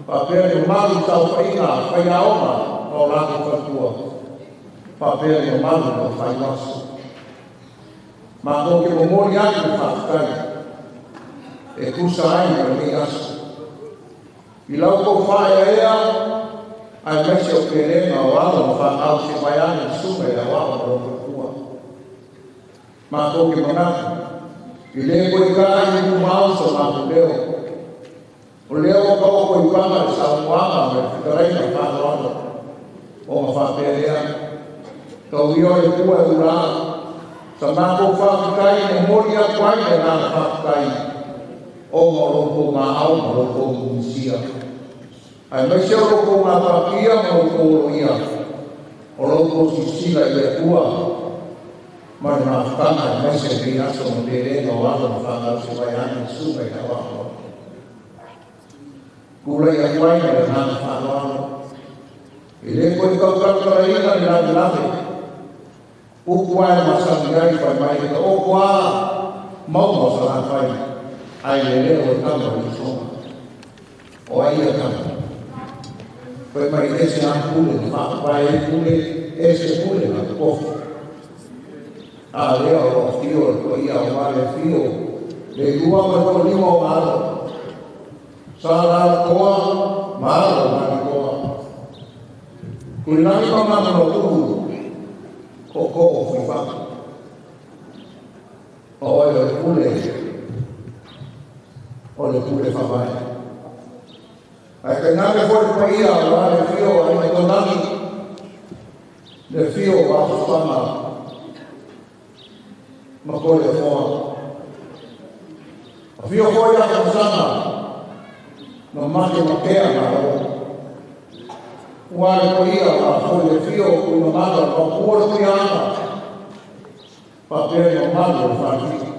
faapea le mamalu i saofaiga a faiaoga ma o latou faletua, faapea le mamalu o le faiuaso. Matou te momoli atu le faafetai e tusa ai ma lenei aso. I lau tou faaeaea aemaise o pelega o alo ma fanau se mai ane le susuga i le aoao ma lou faletua. Matou te manatu, i le koe ta'a i tumau so matou leo. O lea ua taoto i paga le saunoaga ma le fetalaiga faaaloalo ona faapea lea, tau ia o le Atua e ula sa matou faafetai e momoli atu ai le agaga faafetai ona o lo outou maau ma lo outou mulimisia. Aemaise o lo outou gapatia ma lo outou aloaia, o lo outou silasila i le Atua ma le mafutaga aemaise lenei aso ma pelega o alo ma fanau se mai ane le susuga i le aoao. Tulai atu ai ma le agaga faaaloalo. E le koe tautalatalaina le lavelave. Upu ae masani ai fai mai e taoto a mauga o Salafai ae le leo o tama o le usoga. O ai ia tama? Fai mai ese a pule na faapapae ai pule, ese pule na totofi. A lea o lo afio le paia aua le afio le lua ma le toalima o alo. Sa lala toa ma alo Malitoa. Tuilagi ma Manulopulu, tootoo o Fuifaga. O ai o le pule, o le pule faavae. Ae tainane foi le paia aua le afio o Aiga Taulagi, le afio o Afofaga ma Toleafoa. Afio foi Afamasaga ma Matematea Malo. Ua le paia aua foi le afio o Tuigamala, le Maopu o le Tuiaana, faapea le mamalu o le Falefili.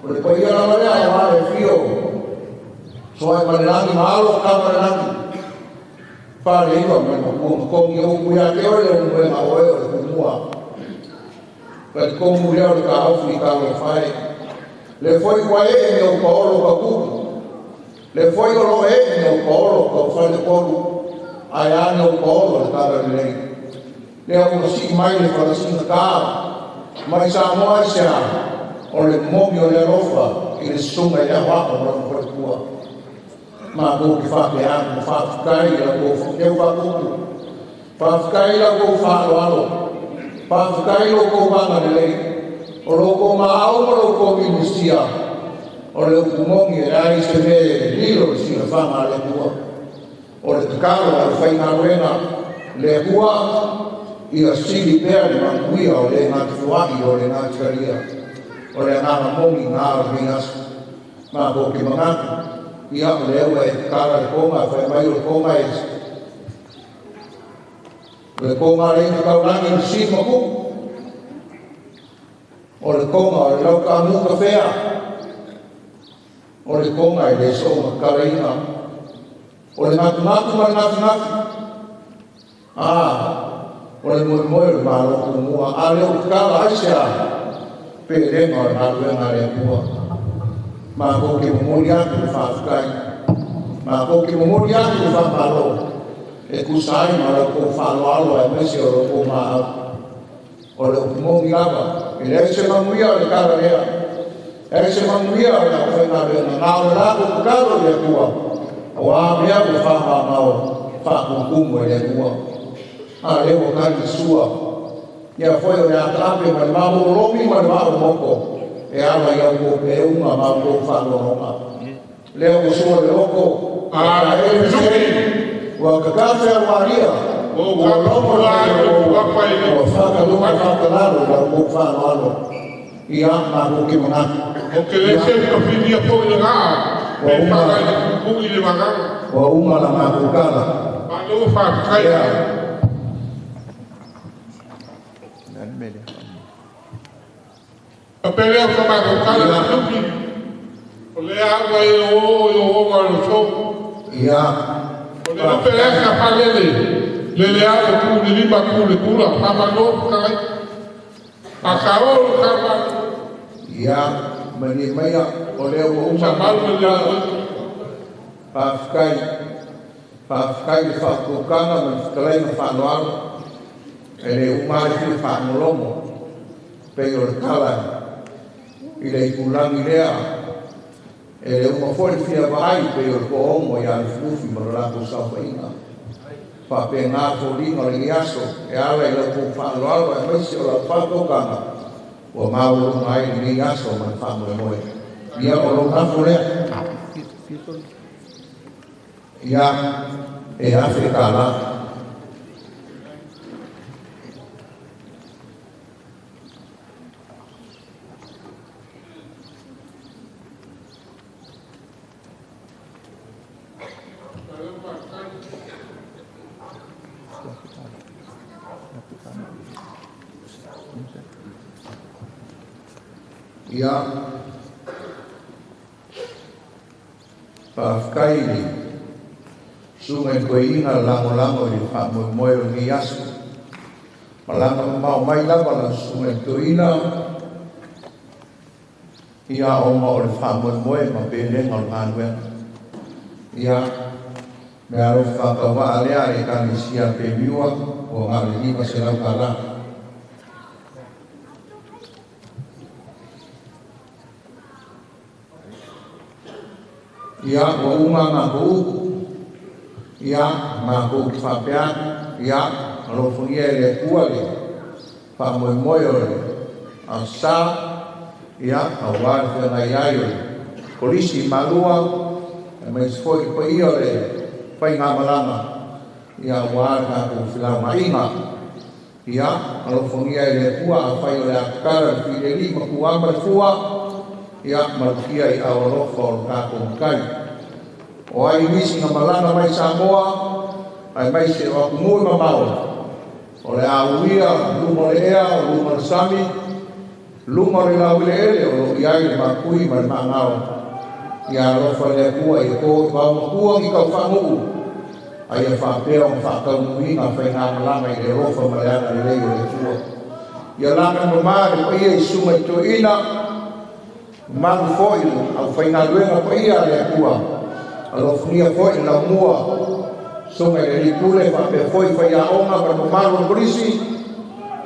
O le paia lava lea aua le afio Soai ma le lagi ma alo ka ma le lagi. Whare iwa ma le mapua makongi o upu ia te oe le umuenga oe o le kumua. Ka te komu leo le ka aufi i ka lo whae. Le foi kwa e me o paolo ka kuku. Le foi o lo e me o paolo ka whale kolu. Ai ane o paolo le kara le lei. Lea ua sii mai le falasinga ka. Mai sa moa i sea. O le momi o le alofa i le sunga i le awako ma lona faletua. Matou te faapea atu ma faafetai i la outou faateu faakutu. Faafetai i la outou faaaloalo. Faafetai i lo outou agalelei. O lo outou maau ma lo outou minusia. O le upu moni e leai se mea e lilo i le silafaga a le Atua. O le tatalo a le aufaigaluega le Atua ia sili pea le manuia o le gatafua'i o le gatikalia. O le agaga moni gā o lenei aso. Matou te manatu, ia o lea ua e tatala le toga, fai mai o le toga e o le toga le ina taulagi o le sili ma ku'u. O le toga o le laukaamu kafea. O le toga e le so'o matatalaina. O le gatunatu ma le gafigafi. A, o le moemoe o le Malo tumua. A lea ua tatala ai se a pelega o le galuega a le Atua. Matou te momoli atu le faafetai. Matou te momoli atu le faamalo e tusa ai ma la outou faaaloalo aemaise o lo outou maau. O le upu moni lava, e leai se manuia o le tala lea. E leai se manuia o le aufaigaluega, na o le latou tatalo i le Atua, o a mea ua faamaomao faatumutumu e le Atua. A lea ua tali le sua, ia foi o le a taape ma le maumololomi ma le vaa o le moto e ala i au outou peuga ma outou faaloaloga. Lea ua sua le loto, ua taele se, ua kakafe aualia, ua logo le mai o ua whakaluga whakalalo i lau kou whaaloalo. Ia, matou ke manatu. O ke le se ka finia po i le gaa, pe whaka i le kuku i le magaga. Ua uma la matou kala. Malo whakakai. Ia. A pele o ka matou kala na tuki. O le a ua e o o i o o o le so. Ia. O le lupe lea ka whalele. Le le a o ku le lima ku le kula. Whamano kai. A ka o ka ma. Ia, mani maia o lea ua uma. Sa malu le a. Faafetai. Faafetai le faatukaga ma le fetalaiga faaaloalo. E le uma ai fia faalogologo. Pei o le tala i le itulagi lea. E le uma foi le fia vaai pei o le toaono ia Lufilufi ma lo latou saofaiga. Faapena foliga o lenei aso e ala i lau tou faaaloalo aemaise o lau faataukaga ua maualuga ai lenei aso ma le faamoemoe. Ia o lou nafo lea. Ia e $1,000. Ia, faafetai i le susuga i le toeaina le lagolago i le faamoemoe o lenei aso. Malaga mamao mai lava lau susuga i le toeaina, ia ona o le faamoemoe ma pelega o le galuega. Ia, mea alofa faatauvaa lea a le Ekalesia Pemiua ua na o le $500. Ia, ua uma matou upu. Ia, matou te faapea atu. Ia, alofagia e le Atua le faamoemoe o le Aso Sa. Ia, aua le feagai ai o le kolisi i Malua, aemaise foi le paia o le faigamalaga, ia, aua le tatou felaugaaiga. Ia, alofagia e le Atua afai o le a tatala le fileli ma tuama le fua, ia, malutia i au alofa o le tatou Matai. O ai nisi na malaga mai Samoa, aemaise o atunuu e mamao, o le a uia luma o le ea, o luma o le sami, luma o le laueleele o loo i ai le makui ma le maagao. Ia alofa le Atua ia to i vaomatua ni taufaanuu a ia faapea ona faataunuuina faigamalaga i le alofa ma le agalelei o le Atua. Ia laga mamā le paia i susuga i toeaina, mamalu foi le aufaigaluega paia a le Atua. Alofagia foi le laumua, susuga i le alii pule faapea foi faiaoga ma le mamalu o le Kolisi,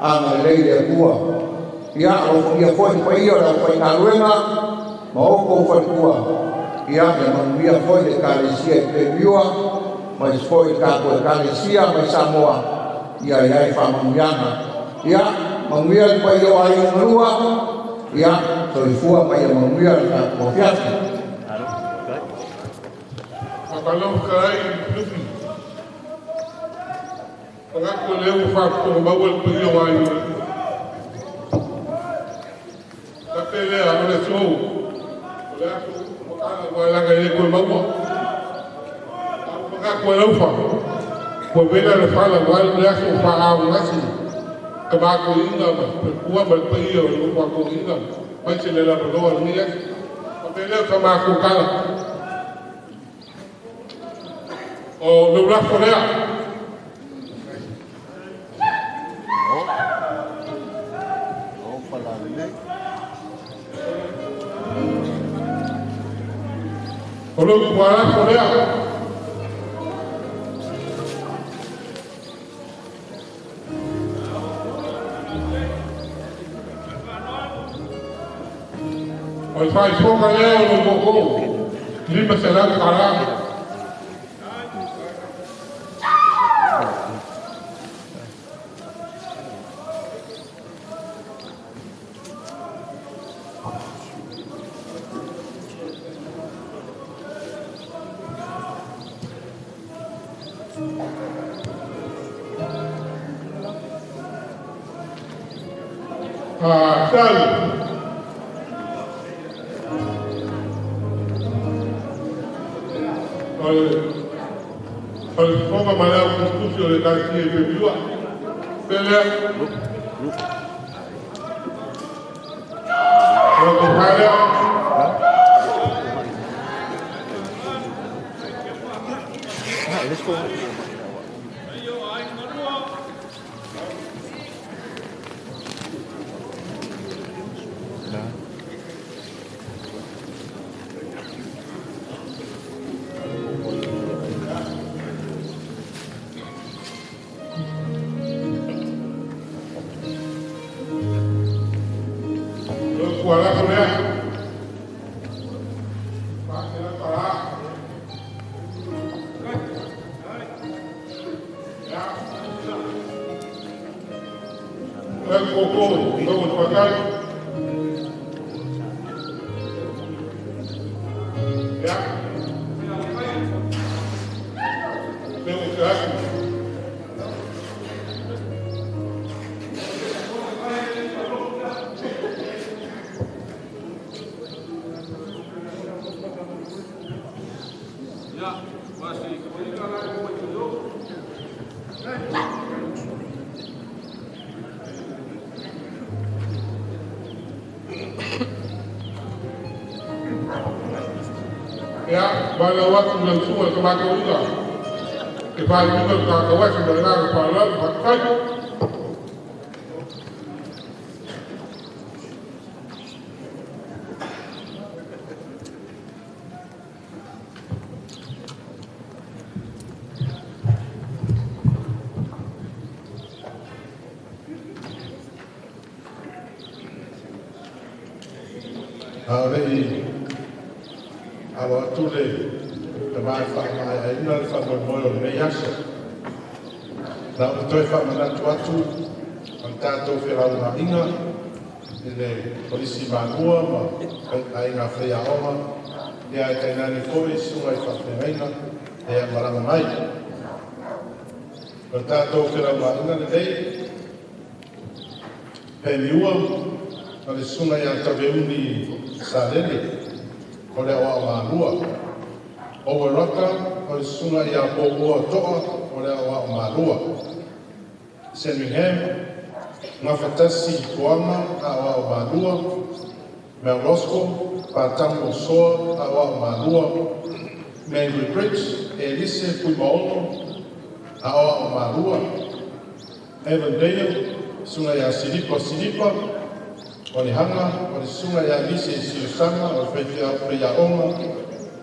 agalelei le Atua. Ia alofagia foi le paia o le aufaigaluega ma outou faletua. Ia manuia foi le Ekalesia i Pemua, ma isi foi le tatou Ekalesia mai Samoa, ia i ai faamanuiaga. Ia manuia le paia o aiga galua, ia soifua ma ia manuia le tatou afiafi. Faamalo fetalai Lufi. Manatu o lea ua faafofoga maua le paia o aiga. Tape lea o le aso, o le aso makala ua laga e le toe maua. Manatu e laufa, ua vela le fala ua le aso faaagogasi ka makoiga ma ua ma le paia o le makoiga mai se le lavaloa lenei aso. Faapea lea sa matou tala. O le lafo lea. O le lafo lea. O le faaifoga lea o le koko, $500 tala. Sali. O le fofoga ma le au tusitusi o le Ekalesia i Pemua. Pelea. O le tofa lea. Let's go. O le lafo lea. $400. Le koko, le pakai. Ya. Le usaku. Ya, wala watu le usuga ka matou uga. E whaikuga le kakawasi ma le ngaka whaalau, whakatai. A o leʻi alo atu le tamae faamaeaina le faamoemoe o lenei aso. Na ona toe faamanatu atu o le tatou felaugaʻiga i le Kolisi Malua ma aiga faiaoga, ia e tainane foi susuga i faafeagaiga e malaga mai. O le tatou felaugaʻiga lenei, Pemiua ma le susuga ia Taveuni Salele o le aoao malua. O Ueraka o le susuga ia Pouoa To'a o le aoao malua. Sandringham, Gafatasi Tuaga aoao malua. Mount Roskill, Patamu Soa, Aoao Malua. Mangere Bridge, Elise Fuimaono, Aoao Malua. Avondale, Suga ia Silipa Silipa, o le Hanga, o le Suga ia Lise Siusaga, o le Faifeau Faiaoga.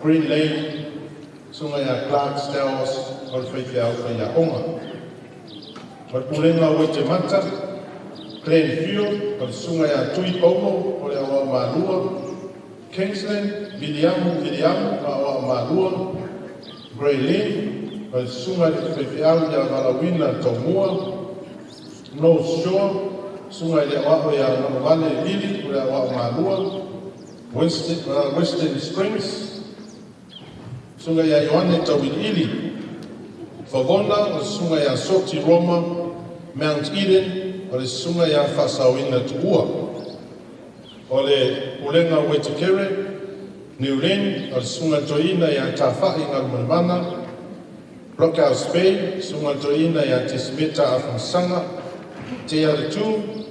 Green Lane, Suga ia Clark Stowers, o le Faifeau Faiaoga. O le Pulega o Waitemata, Glenfield, o le Suga ia Tui Paulo, o le Aoao Malua. Kingsland, Viliamu Viliamu, Aoao Malua. Grey Lynn, o le Suga i le Faifeau ia Valauina Taumua. North Shore, Suga i le Aoao ia Manuvale Vili, o le Aoao Malua. Western Springs, Suga ia Ioane Tauiliili. Favona, o le Suga ia Soti Roma. Mount Eden, o le Suga ia Faasaoina Tuua. O le Pulega o Waitakere, New Lynn, o le Suga Toeaina ia Tafa'i Galumalemana. Blockhouse Bay, Suga Toeaina ia Tesimeta Afamasaga. Te Alatū,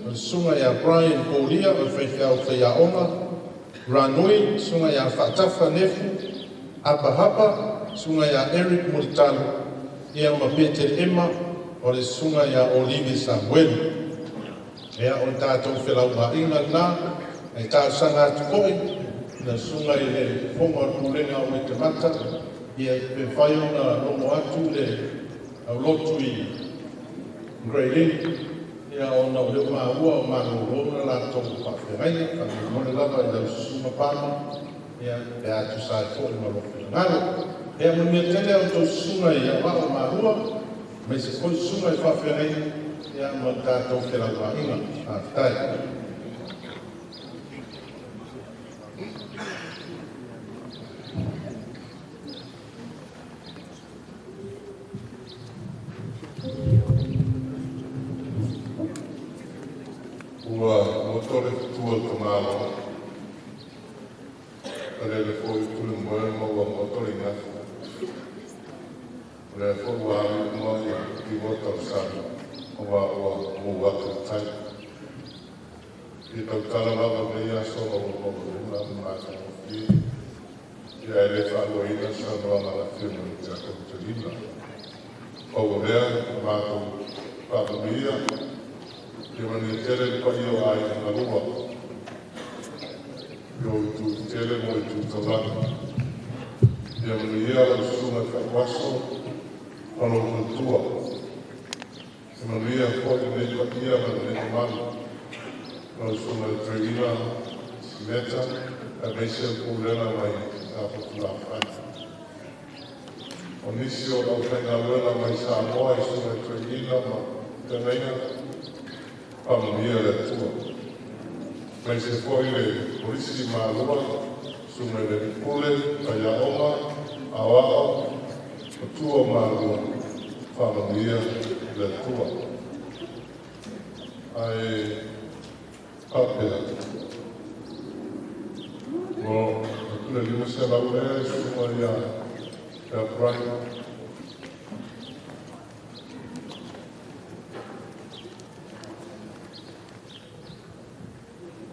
o le Suga ia Brian Kolia, o le Faifeau Faiaoga. Ranui, Suga ia Faatafa Nefu. Hapahapa, Suga ia Eric Mulitalo, ia ma Peter Emma, o le Suga ia Olive Samuelu. Ia o le tatou felaugaʻiga lena, e talosaga atu foi na suga i le fofoga o le Pulega o Waitemata, ia pe mafai ona logo atu le aulotu i Grey Lynn, ia ona o lea ua maua o malōlō na latou faafeagaiga. Faamolemole lava i lau susuga Pama, ia pe a tusa ai foi ma lou finagalo. Ia manuia tele a outou susuga i aoao malua, aemaise foi susuga i faafeagaiga, ia ma le tatou felauaiga. Faafetai. Ua moto le fetua o le tamaloa, a lele foi i Pulemoe ma ua moto le igafa. O lea foi ua agi uma i uta o le sami, aua ua mou atu le tai. Ia tautala lava lenei aso ma ua maualuga ma matagofie. Ia ae le faaluaina le saunoaga a le Afioga i le Tiakono Toeaina. Pau o lea, na matou faamanuia, ia manuia tele le paia o aiga galua i o itu tetele ma o itu taulaga. Ia manuia lau susuga i Faiuaso ma lou faletua. Ia manuia foi lenei paia ma lenei mamalu. Lau susuga i le Toeaina Simeta, aemaise o le pulega mai Safotulafai. O nisi o le aufaigaluega mai Samoa i susuga i toeaiina ma feagaiga, faamanuia le Atua. Aemaise foi le Kolisi Malua, susuga i le Alii Pule, Faiaoga, Aoao, Matua o Malua, faamanuia le Atua. Ae faapea, o atu le 500 ea i susuga ia Brian.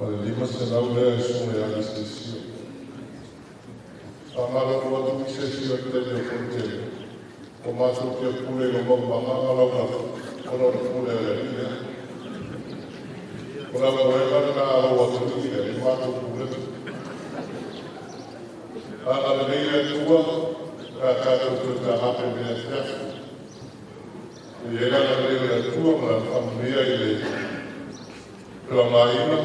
Ma le 500 lea i susuga ia Alisi. Faamalulu atu i se isi o le taimi o Fonotele, ua matou fia pule i lo maumaga lau lafo, ona o le pule a le Alii lea. O le aumoega lena a lou atalii lea i matou pulega. Agalelei le Atua pe a tatou toe tagape i le afiafi. E i ai le agalelei o le Atua ma Lana faamanuia i le felaugaina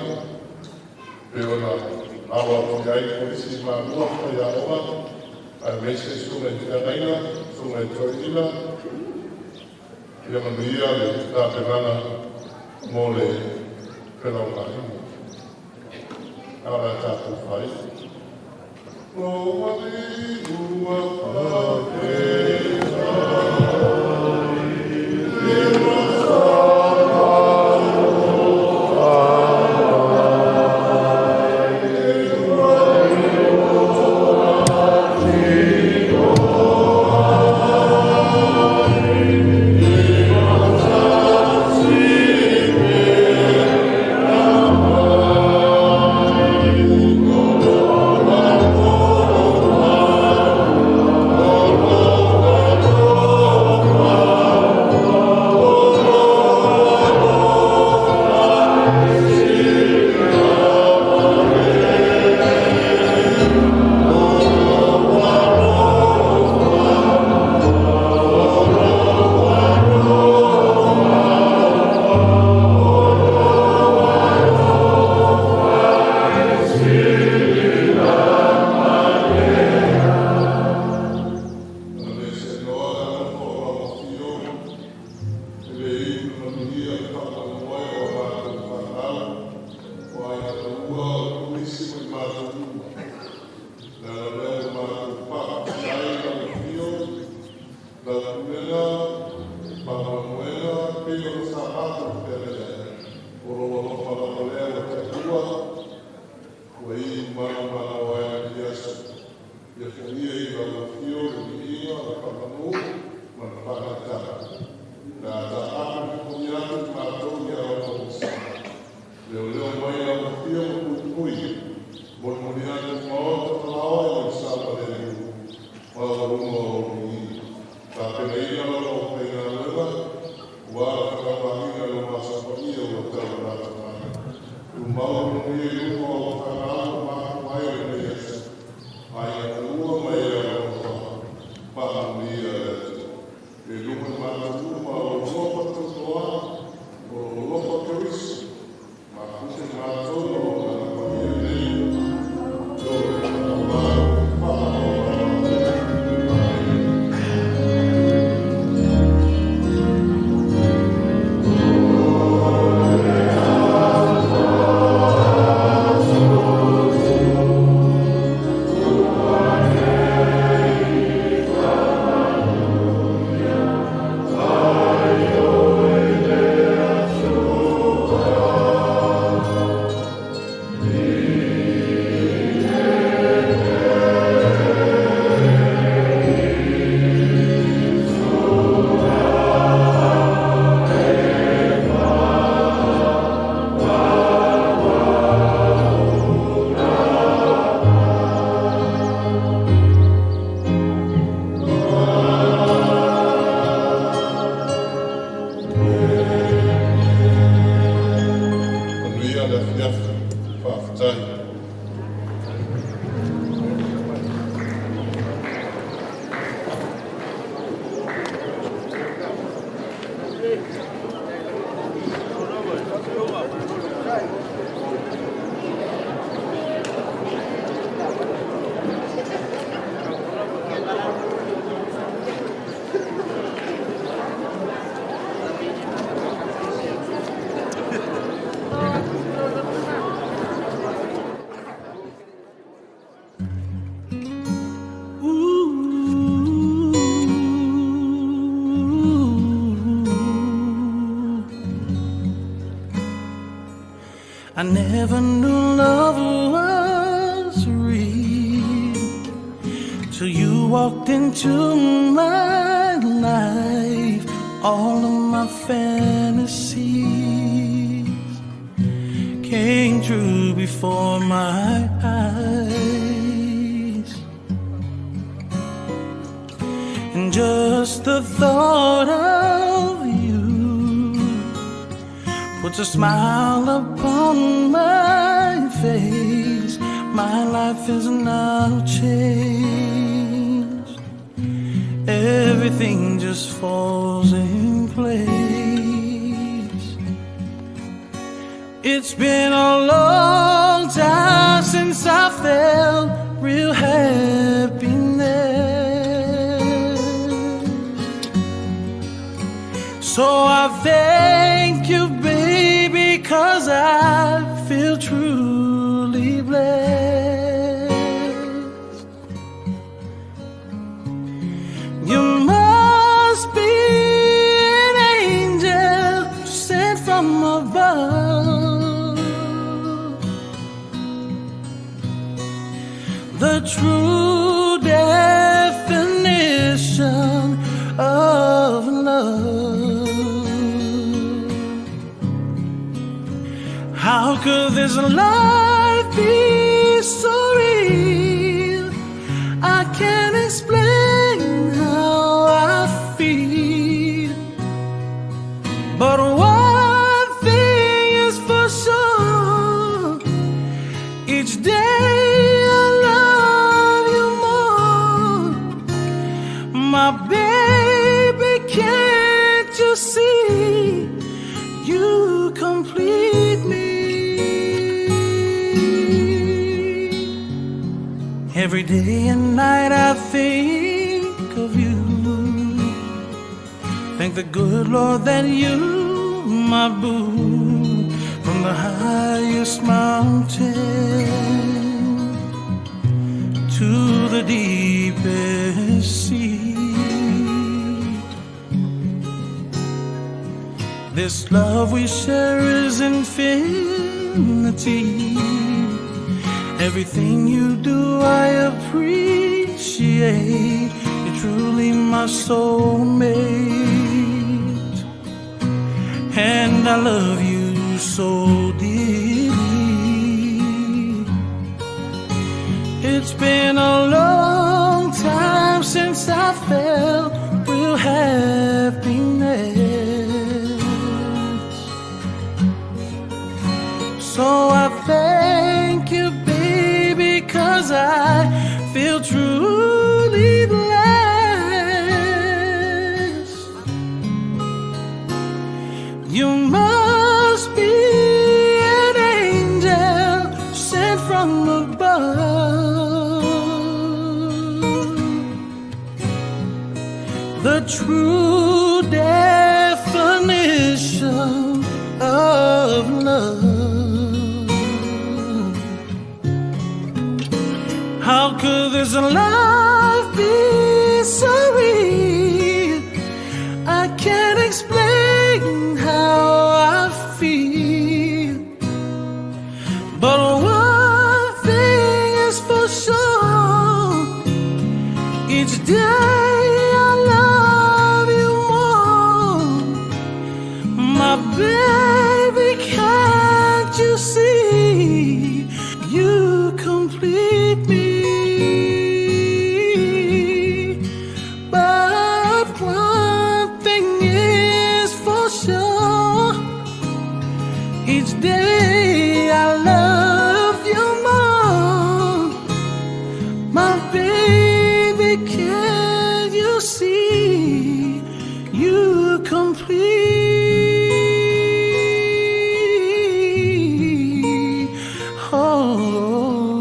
pei ona alo atu i ai Kolisi Malua Faiaoga, aemaise susuga i feagaiga, susuga i toeaina. Ia manuia le tapenaga mo le felaugaina. A o le a tatou fai. Lou Alii ua faafetai. galuega, faamoemoega pei ona sa matou feagai ai. O lou alofa lava lea ua taua, ua iu manamanaoa ai lenei aso. Ia foia i lau afio le viiga, le faamanu ma le faagaitala. Le a taape fofogi atu i matou i ala o masina. Leoleo mai lau afio ma puipui, molimoli atu i maota ma laoa i le saogalemu ma laualuga o lou viiga. Tapenaina lau aufaigaluega, ua le fegafagiga i le Aso Paia ua taulalata mai. Tumau le manuia i luma o lau fanau ua mafua ai lenei aso. Aiga galua ma e alofa, faamanuia le Atua. E luma i matou uma o lou alofa tautoa, o lou alofa Keriso, mafute matou ma lou Agaga Paia nei, i lo le faavavau. Amene. Manuia le afiafi. Faafetai. I never knew love was real till you walked into my life. All of my fantasies came true before my eyes. And just the thought of you puts a smile upon my face. My life is now changed. Everything just falls in place. It's been a long time since I felt real happiness. So I thank you, baby, 'cause I feel truly blessed. You must be an angel sent from above. The true definition of love. How could this life be so real? I can't explain how I feel. But one thing is for sure, each day I love you more. My baby, can't you see? You complete me. Every day and night I think of you. Thank the good Lord that you, my boo, from the highest mountain to the deepest sea. This love we share is infinity. Everything you do, I appreciate. You're truly my soulmate, and I love you so dearly. It's been a long time since I felt real happiness. So I thank you, baby, 'cause I feel truly blessed. You must be an angel sent from above. The true definition of love. How could this love be so real? I can't explain how I feel. But one thing is for sure, each day I love you more. My baby, can't you see? You complete me. But one thing is for sure, each day I love you more. My baby, can you see? You complete. Oh,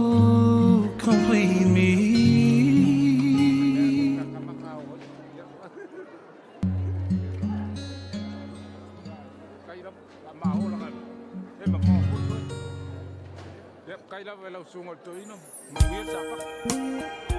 complete me. Kai lava lau sunga o le toino, manuia le sapaka.